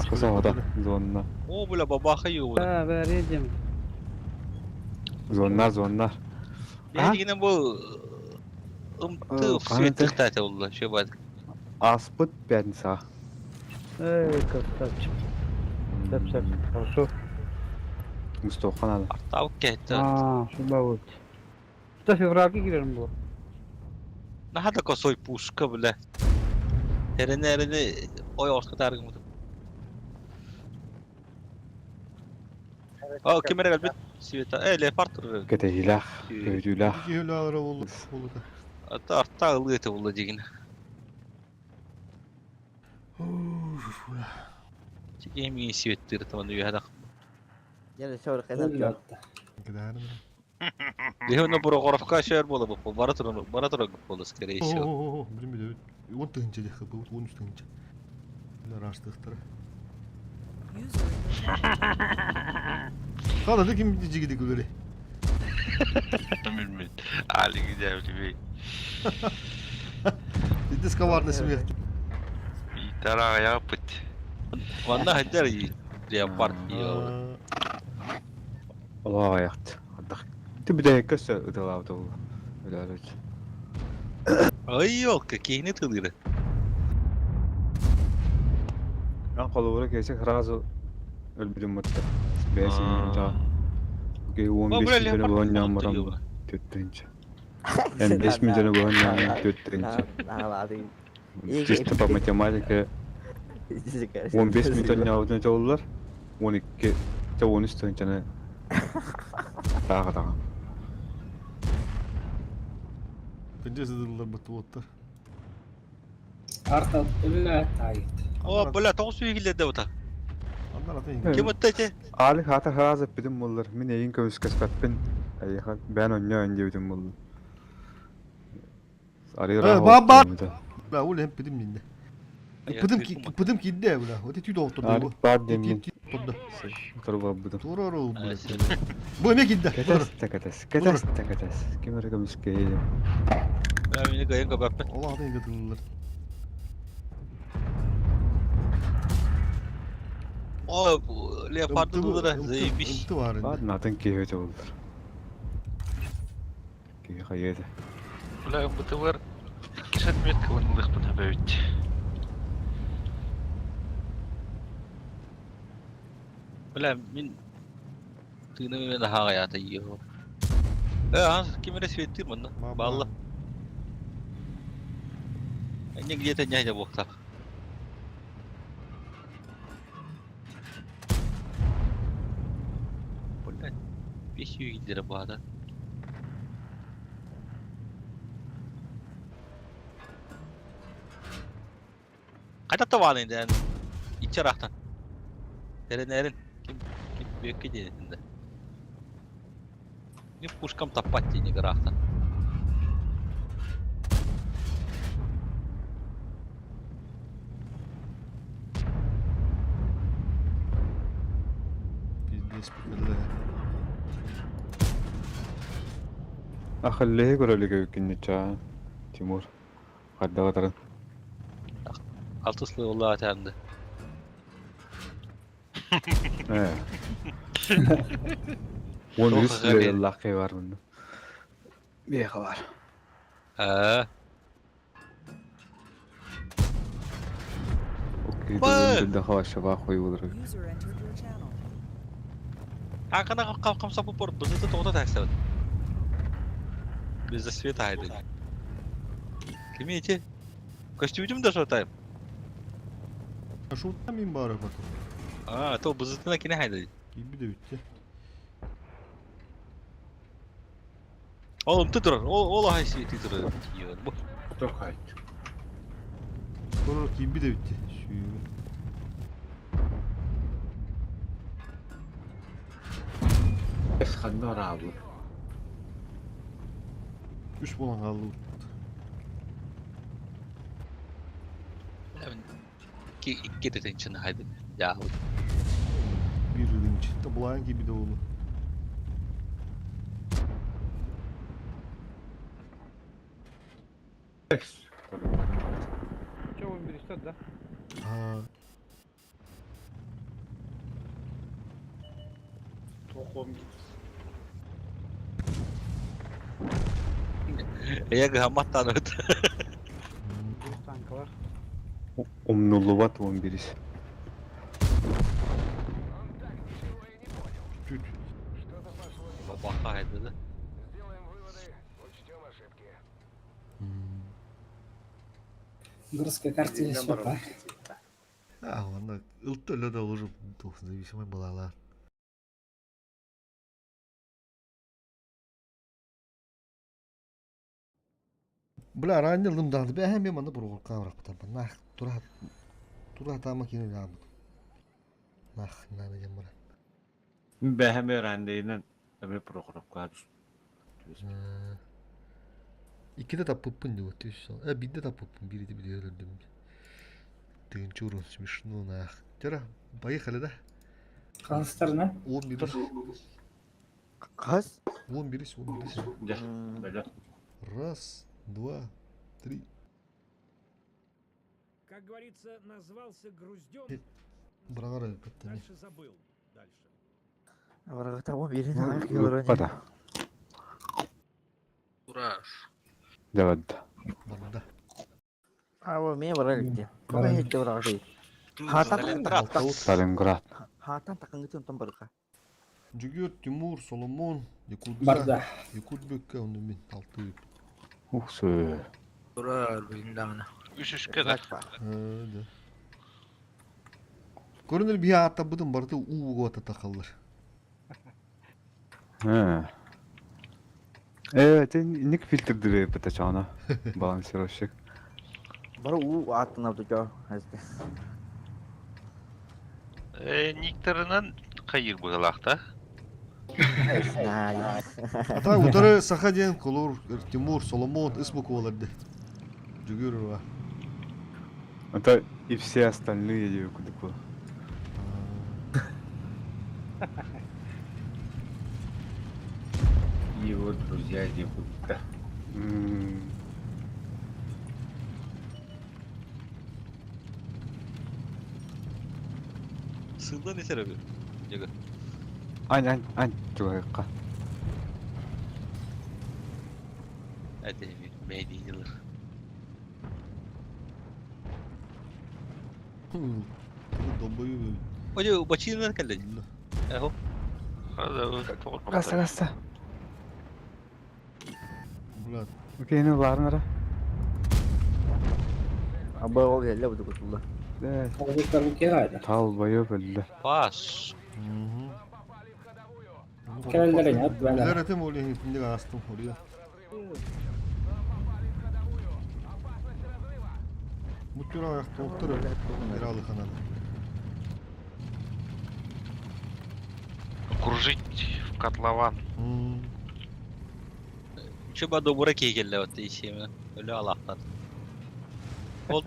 Сказала зонна. О, бля, бабаха юу. Ha, vereceğim. Зоннар, зоннар. Дигенен бу ымты свет тахта болду. Шо бад. Аспыт пятница. Эй, красавчик. Сәп, сәп. Хорошо. Мустафа надо. Артау кетти. А, шунда вот. Что февральге girelim bu. Наха косой пушка, бля. Эрене эрене ой ортка таргым. О, кемере келбит света. Э, леопард турар. Кете хилах, көйдүлах. Хилах болду. Болду. Ата арта ылыты болду деген. Чеки светтир таман үйәдак. Я шор кайда. Лехоно Прохоровка шер болду бу. Бара турар, бара турар болду скорее всего. О, билим билим. 10 тыгынча дехи бу, 13 тыгынча. Билер аштыктыр. Хада ким жигиди күлөри. Билмейм. Али гидем билмейм. Здесь коварный смех. Тарага япыт. Ванна хаддар леопард. Алла аякт. Ардак. Ти бите көсө ыдылабыт ол. Өлөрүт. Ай, ёлка, кейини тылыры. Ан колобура келсек сразу өлбүдүм мутта. Бес минута. Ге 15 минута болгон нямарам. Төттүнчө. Эм 5 минута болгон нямарам төттүнчө. Чисто по математике 15 минута нябытын жоллар. 12 те 13 тынчаны. Тагы тагы. Кынча бутты оттар. Арта бля тайт. О, бля, тоғыз сүйгілерде бұта. Кем өтті те? Али хата хазы битим буллар. Мин эйин көмүс каспин. Айха бен оньо önce битим буллар. Ари Баба. Бля, ол hem битим минде. Битим битим кидде бля. Вот эти түйді отырды бу. Бар демин. Тұрды. Тұрып бутым. Тура рол бу. Бу эме кидде. Кетес текетес. Кетес текетес. Ким эрге көмүс кейим. Бля, мени кайын көбәппін. Аллах ден кетилер. О, леопарды тудыра, заебись. Бар натын кейбет олдур. Кей хайеде. Бля, МБТВ 2 отметка вынылых добавить. Бля, мин тыны мен хагаята йо. Э, а кимере светти мында. Балла. Они где-то няня бохта. Бля, пищу гидера бада. Кайда табан инде? Ичарахтан. Терен эрин ким ким бөккө дединде. Не пушкам таппат дейне грахтан. Ахиллеһи көрө илик эбиккин чаа, Тимур. Хайдах ытарын. Алтыс лыыллаах этээм да. Ээ. 13 левеллаах киһи бар мунна. Биэхэ бар. Аа. Окей, User entered your channel. Хакана хамсапы пор бызыты тоғда таксабыт. Без света хайды. Кими эти? Костюм да шотайм. А шо там им бары потом? А, то бызытына кине хайды. Киби де битти. Ол умты турар. Ол ол хай свети турар. Бу. Тохайт. Турар киби де битти. Сүйүгү. Эс ханна арабы. Үш болан қалды. Икки тетенчен хайды. Я. Bir ılınç. Та булайын киби де oldu. Че, он перестает, да? А, Я гаматтан өт. Bir танка var. Умнулубат 11. Чуть. Баха хайды да. Городская карта здесь все, а? А, ладно. Ылты да уже зависимый была. Бля, ранее лымданды. Бә һәм манда буругур кабрак бутар. Нах, тура тура тама кине ябыт. Нах, наны жамара. Бәһәме рандейнен эме прокурап Икки де таппыппын деп өттү. Э, бидде таппыппын, бири де бири өлөрдүм. Тыгынчы смешно нах. Тера, поехали, да? Қағыстарына? 11. Қаз? 11, 11. Раз, два, три. Как говорится, назвался груздем, Брагара дальше забыл. Дальше. Барагата 11-ин аяк yolları. Бада. Ураш. Давад. Банда. А, мен барар гитти. Кога хетте барар Хатан Сталинград. Хатан такыңгытын тон барга. Жүгөр, Тимур, Соломон, Якутбек. Барда. Якутбекке онда мен алты. Ух, сö. Турар билин Үш үшке да. Да. Көрүнөр бия аттабытын барды уу гота тақаллар. Э. Э, ты ник фильтр дыры пытачана. Балансировщик. Бара уу аттын абды жо. Э, никтеринен кайыр быгалакта. Ата утары Сахаден, Колур, Тимур, Соломон, Исбук оларды. Жүгөр ва. Это и все остальные девку Его друзья девку. Сылда не сереби. Жега. Ань, ань, ань, чугайка. Hadi мейдинилер. Долбою. Оже, бачинар келди. Эхо. Гаста, гаста. Бля. Окей, ну ладно. Аба ол эле буду кутулду. Тал бойы білді. Пас. Келелер ят бәле. Билер этим оле хинде астым оле. Мутюра аяк токтур. Иралы ханады. Кружить в котлован. Чуба добура кейгелле вот ишеме. Өлө алактан. Ол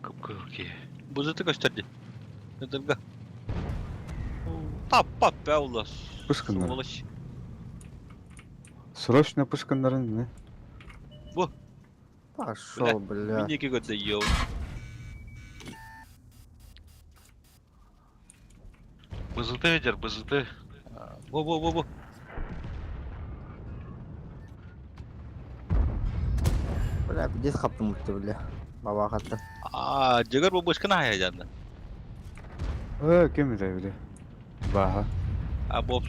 Кып-кып бузыты көстөрдү. Өтөргө. Тап пап бә улас. Пышкыннар. Сволочь. Срочно пушканнарын не? Бу. Пошел, бля. Мин екі көрді, йоу. Бызыты ветер, бызыты. Бу, бу, бу, бу. Бля, пиздец хаптым бутты, бля. Баба хатты. Аа, жөгөр бу бушкана хайажанды. Э, ким это бile? Баха. А, боб.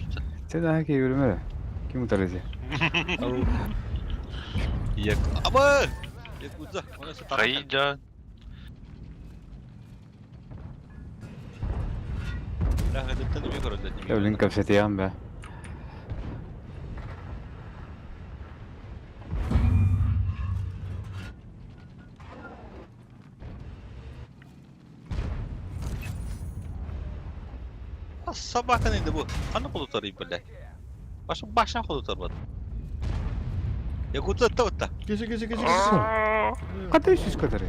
Сен аха кей көрүмө. Ким утарызи? Як. Аба! Якудза, она се Кайын Өлүн кэпсэтиэҕим бэ. Собака neydi bu? Ханна кулутар бля. Башын башын кулутар бат. Якудза та Кесе, кесе, кесе, кесе. Катай сүз катары.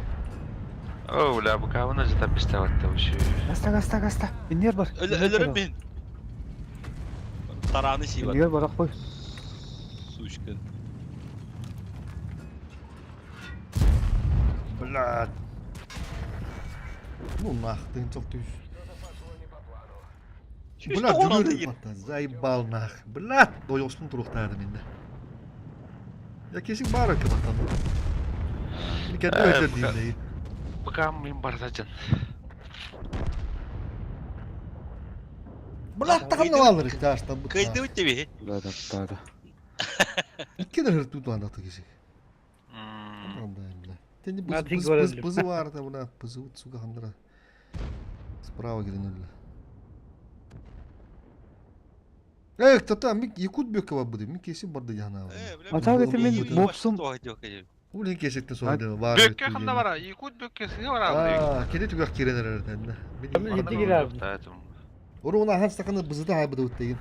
О, бля, бу кавына жата пистолет вообще. Гаста, гаста, гаста. Иннер бар. Өлөрүм мен. Тараны сийбат. Иннер бар акпой. Сучка. Блядь. Ну нах, ты түш. Бля, жүгір батта, заебал нах. Блядь, ойоспун туруктарды менде. Я кесик бар экен баттан. Кетти өтөр дейм. Пока мен барсачын. Блядь, тагын алыр ташта бу. Кыйды өтеби. Да, да, да, да. Икки дер тут анда кесик. Тенди быз быз бызы бар да буна, бызы сука хандыра. Справа киренеле. Эх, тата, мин Якут бөккө бар буду, мин кесим барды жана. А так это мен мопсум. Улин кесиктен соңда бар. Бөккө ханда бара, Якут бөккө сыгы бара. А, кене түгәк киренелер дәнне. Оруна хан стаканы бызыда хайбыда үттеген.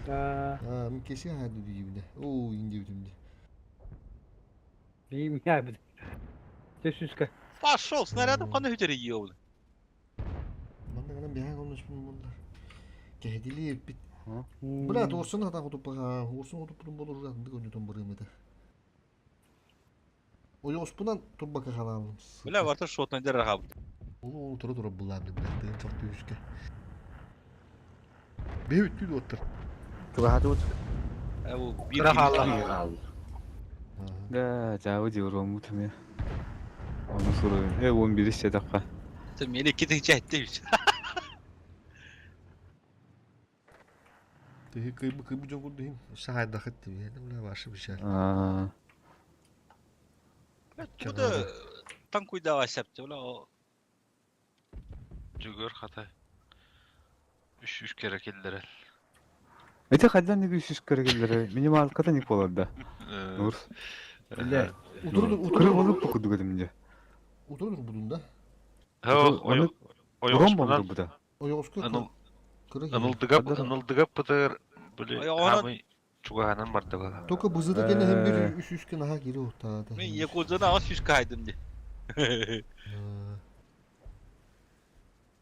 А, мин кеси хайды дийимде. О, инде бүтүмдө. Бийим я бит. Төсүскө. Пошел, снарядом кандай хүтер ёбны. Манда гана бяга конушмун булдар. Кеһдили бит. Брат, орсын хата кутуппа, орсын кутуппун болур жатын көнүтөн барым эте. Ойоспунан турбака халалым. Бля, варта шотна дер рахаб. Улу тура тура булларды блядь, тыгын чок түйүшкө. Бейбит түйдү оттыр. Чугаһаты ут. Бу бир Да, жабы диором мутуме. Оны суру. Э, 11 седакка. Сен мени кетин чайтты. Тыгы кыйбы кыйбы жогу дыйм. Шахайда хатты бе, бля, ваши бишар. Аа. Бу да танкуйда асапты, бля. Жүгөр хата. Үш үш керек келдер. Эти хаддан неге үш керек келдер. Минималкада не болар да. Нур. Бля, утурду Кыры болуп бу кудугадым Утурду будун да. О, Урон болду бу да. Ойоску. Ынылдыгап, ынылдыгап бытыр, били, хамы чугаһанан барды бала. Только бызыда кене hem bir үш үш кен аха кири оттады. Мен Якудзаны ас үш кайдым ди.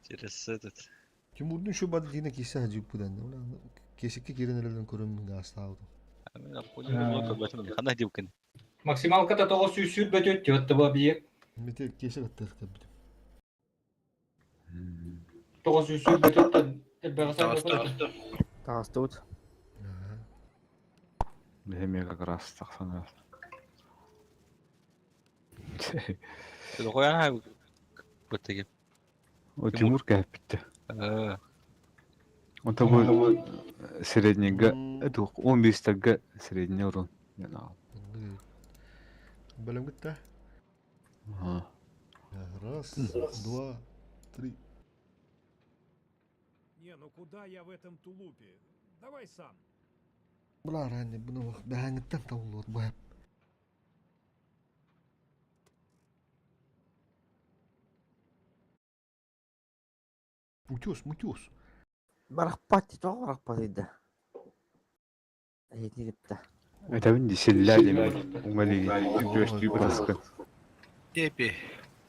Через этот. Тимурдун şu бады дина кесе хажып будан. Кесикке киренелерден көрөм гастаудым. Хана дивкин. Максималката тоғыз сүйсүр бөтөт тиотты ба бийек. Мете кесе каттыр кабит. Тоғыз сүйсүр бөтөт Тағасты ут. Бехеме как раз тақсана. Қоян хай бөттеге. О, Тимур кәпітті. Он такой среднего, это 15 тага средний урон. Бөлім бітті. Раз, два, три. Не, ну куда я в этом тулупе? Давай сам. Бұлар әне бұны бәңіттен табылып байып. Утес, мутес. Барахпат, тоғы барахпат еді. Әйетіне кетті. Это винди селляли, умали, баска. Тепи.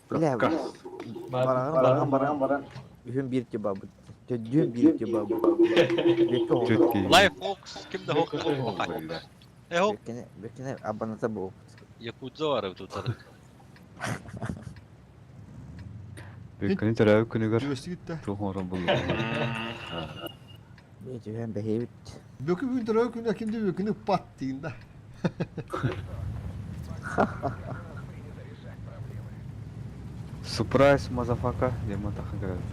Бля, бараған, бараған, бараған, бараған. Үхін бір те бабы. Төдден бір те бабы. Лайф Фокс кимде хок. Эхо. Бөккене, бөккене абаната бу. Якудза бар эбит утары. Бүккүнү төрөөбүт күнүгэр туох оҥорон буллулар. Бии түһэн бэһиэбит. Бөкү бүгүн төрөөбүт күнү ким да бөкүнү ыппат диин да. Surprise, motherfucker, диэн матахан көрөбүт.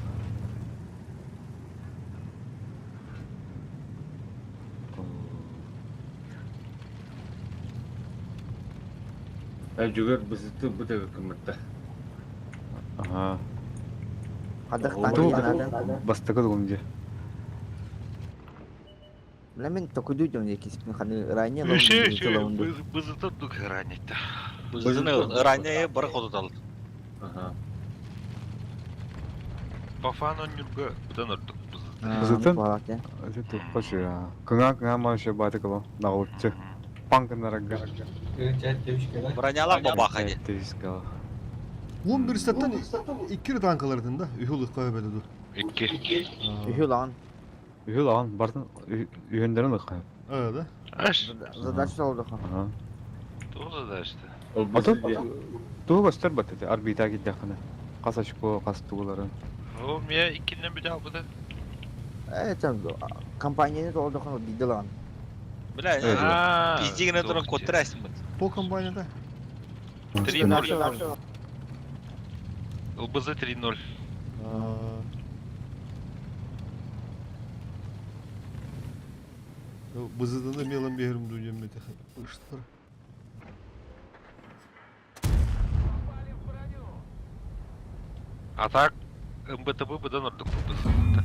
Дьүгэр бысыты бытыгы кыммытта. Аха. Хадах Туу танкы бастакы дугум дии. Бля мен токуду дем киспин ханы ранее Үшө үшө бызыты дук ранетта. Бызыны ранее бар хотутал. Ага. Пафан оннюрга быдан ордук бызыты. Бызытын? Это тупо же. Кыңа кыңа машы баты кыло. Нагылчы. Панкынарага. Бронялар бабаха ди. Тевискала. 11 статтан 2 танкалардын да. Үхүл ыкка беду. Икки. Үхүл ан. Үхүл ан бартын үйөндөрүн ыкка. Э да. Аш. Задача oldu. Ага. Тоже задача. Ото туу көстөр бат эти орбита киддахына. Кас очко, кас тугуларын. О, мне иккинен бит албыды. Э, там компанияны толду хан бидdi lan. Бля, пиздигine туран коттырасың бит. По компанияда. 3-0. ЛБЗ 3-0. Бызыдыны мелом берим дуйем бит. Ыштыр. А так МБТБ быдан ордук бызыты.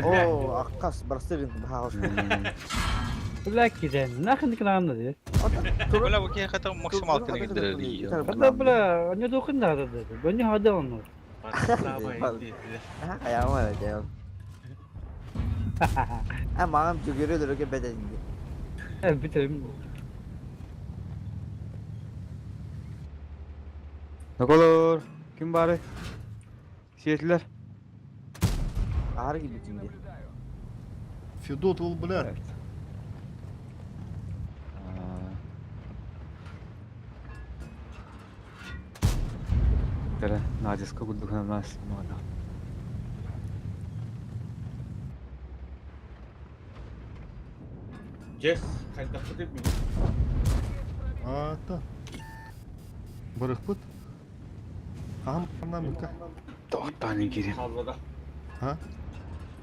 О, аккас барсыгын баҕас. Бля киден, нахрен кынан ди. Бля, бу кеhe хата максимал кene гидерер ди. Хата бля, не докын да да. Бөни хада onu. Ayağım var ya. Ha маған жүгірі дүрге бәдәнді. Э, битем. Ноколор, ким бары? Сиетлер. Ağrı gibi şimdi. Федот ол бля. Тере, Надиска курдукана нас мана. Джесс, хайда хыды ми. Ата. Барыхпыт. Ахам аннан бүккә. Тоқтан кирем. Қаллада. Ха?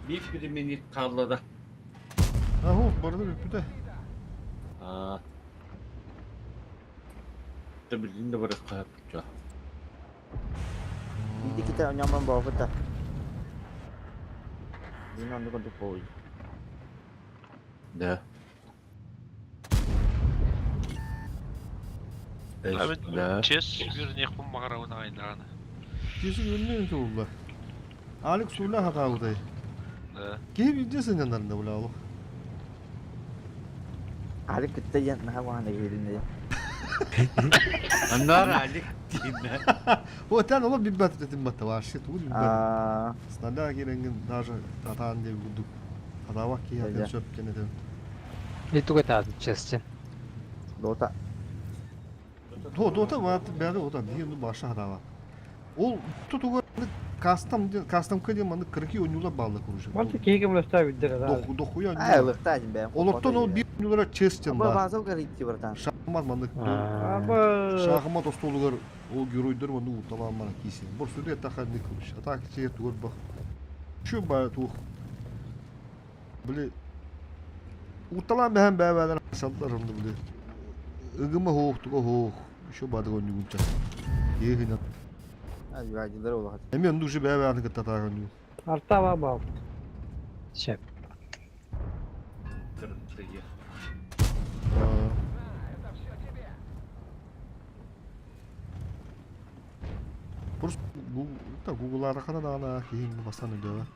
Bir birimini қаллада. Аху, барды бүппүтэ. А. Та билин да барых капча. Биди ките оняман бағыта. Динамик онды қой. Да. Да. Чес вернее хуммагарауна айдаганы. Кесик өлмейм туулла. Алик суула хатаабытай. Да. Киһи бидде сыннанарында була олох. Алик күтті ен наха уағана келінде. Аннар Алик дина. О, тән ола биббат этим батта вообще тугу биббат. Снада киренген даже татаан деп гудук. Хатаабак ки хатен сөп кенетем. Не туга таады честен. Дота. То дота ват бәді ота биир баша хатаабак. Ол тутуга кастом кастом кыдем маны кырки ойнулар баллы курушат. Барсы кеге буласта биддер да. Доху дохуя. Ай, лықтайын бәм. Олоттон ол бир ойнулара честен Аба да. базов горит братан. Шахмат маны. Аба. Шахмат остолугар ол геройдор маны уталаан мана кийсин. Бор сүрө таха не кылыш. А так че тугор бах. Şu ба тух. Били уталаан бәһән бәбәләр салларымды били. Ыгыма хоох туга хоох. Şu бадык ойнугунча. Ехин. Ажвадилар олақ. Эми онду уже бәбәләр кытта тагын. Арта ба бал. Шеп. Просто та Google'lara kadar da кейин бастан өдө.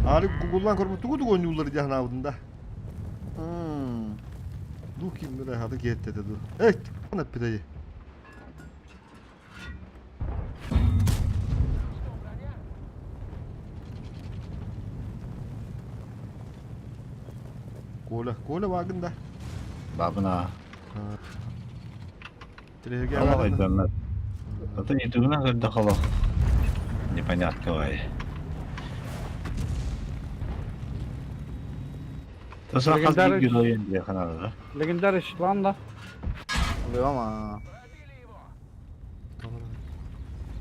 Али Google'дан көрбүт тугу тугу ойнулар жаһан абдында. Ду ким бир хады кетти ду. Эй, ана пиде. Коля. Коля баагын да? Бабына. Тирэһигэ Олох өйдөммөт. Ото ютубунан көрдөх олох. Непонятно ой. Тоса хас Легендарный- биир герой диэхэ наада. Легендарный щитлан да. Ылыам аа.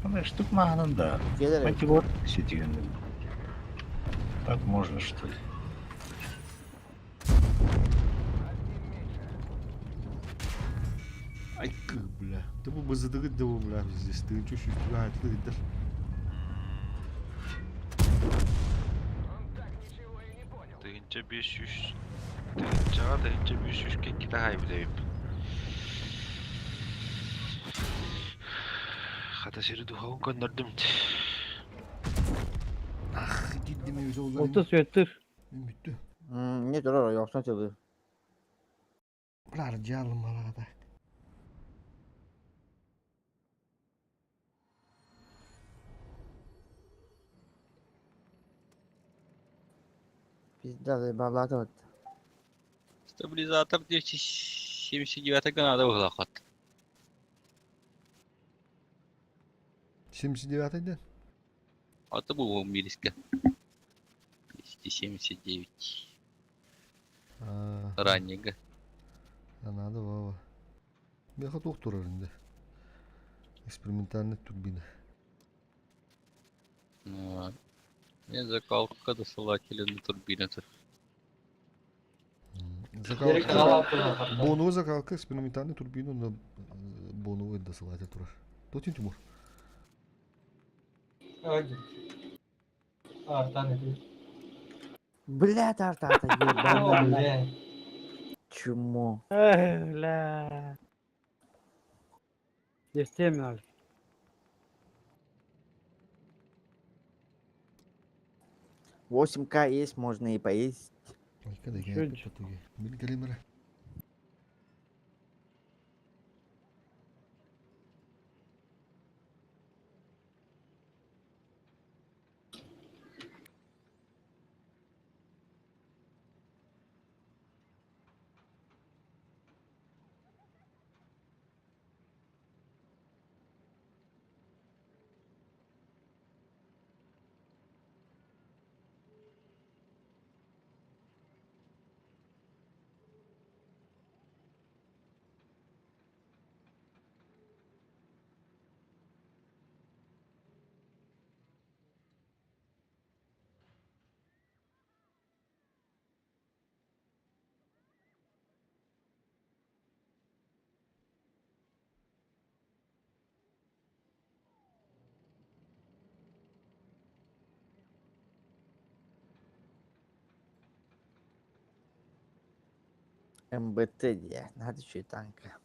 Ну, штук маһынан да. Келер. Мотивор ситигин. Так можно, что ли? Ай, бля. Да бу бызыдыгыт да бу бля здесь. Ты чуть-чуть тыгыдыр. 1500 тыһыынчаҕа 1500 кэккитэ хаайбыт эбиппин. Хата сири духовун көннөрдүм. Ах, диддим өзі олар. Oltu светтир. Мен бүттү. Не турар ойохсон чылы. Бля, жалым алағада. Пизда заебала вот. Стабилизатор 279 гранада выхлахат. 79-ден. А то был мириска. 279. Раннего. Надо вава. Меха доктор арында. Экспериментальная турбина. Ну, Не закалка досылатели на турбина. Закалка. Боновая закалка, экспериментальная турбина на боновая досылатель турар. Тотин Тимур. Бля, тарта, ебаный. Чмо. Эх, бля. Естественно. 8К есть, можно и поесть. Чуть. Билгелемere. МБТ, я, надо еще и танка.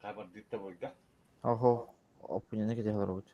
Хабардытта бойда. Ого, опуняны где говорят.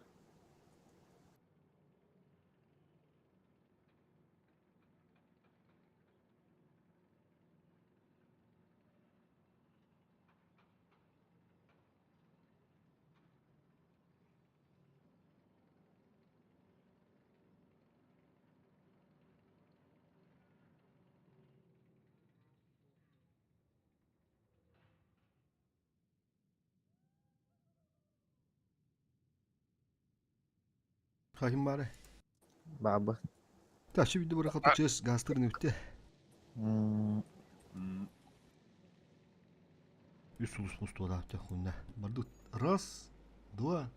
Хахим бары. Баба. Та şu video bırakıp чес гастырын өтте. Үс улус мустуа да хуйня. Барды. Раз, два,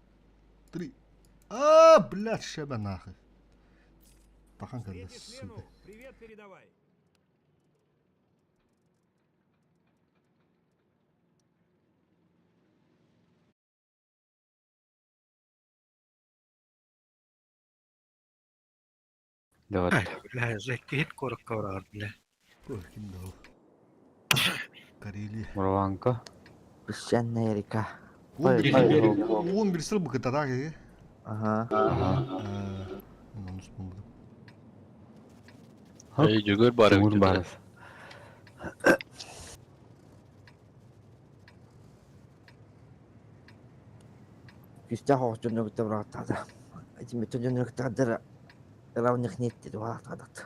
три. А, блядь, шеба нахуй. Тахан когда, Встретишь сука. Лену, привет передавай. Давай. Бля, зэккиһит куоракка бараҕар, бля. Ой, ким дал? Карелия. Мурованка. Песчаная река. Он bir сыл быкытадаг э. Ага. Оны вспомнил. Эй, жүгөр бар. Тимур Баров. Күстэх оҕус дьонно кытта быраҕаттаата. Ити мөттө дьонно кытта хардара равных нет диэти баҕаахтаатахта.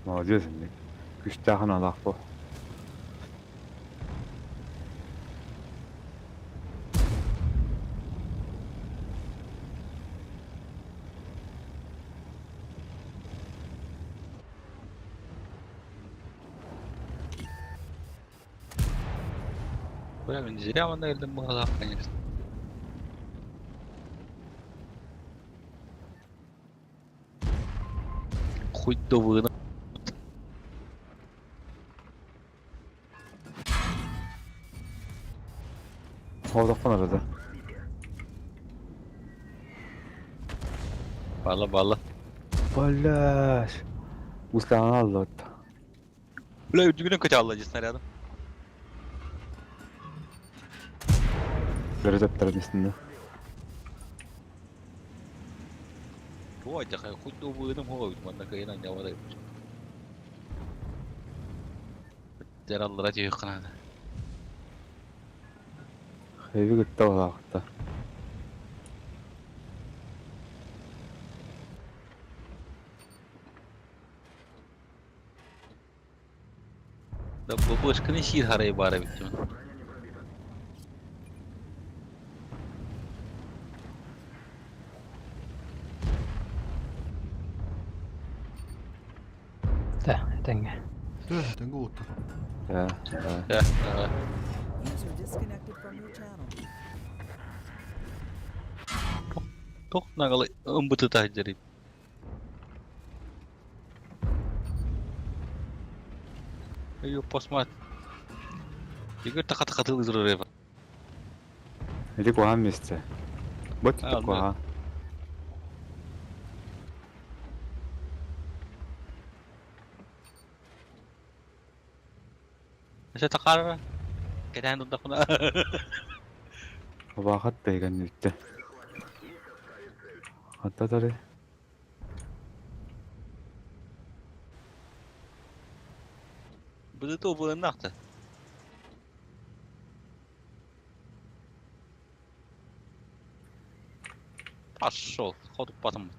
Молодец, инник. Күстээхин алаах бу. Бля, мин зря манна кэллим быһалаах, конечно. Хоть до вына. Хоодохпун арада. Бала бала. Блядь. Устаан аллот. Бля, үрдүгүнэн көтө алла дии снарядым. Бөрө таптарын истинне. Туох дьахай хоть до выным хоҕойбут манна кыайан анньабат эбит. Дэр аллара түһүөххэ наада. Хэви кытта балаахта. Да бабушканы сиир харай баар эбит дьон. Да, этэҥҥэ. Тө, тэҥҥэ уоттар. Да, да. Да, User disconnected from your channel. Туох наҕылай ымбытыта сылдьарый? Ее посмат. Игорь таха-тахатыл изрыва. Ити куһаҕан миэстэ. Бу А, куһаҕан. Өссө тахара. Кэтээн турдахпына. Абаахат да кэнниттэн. Хатта тары. Быды обылыннахта. Пошел, ходу потом.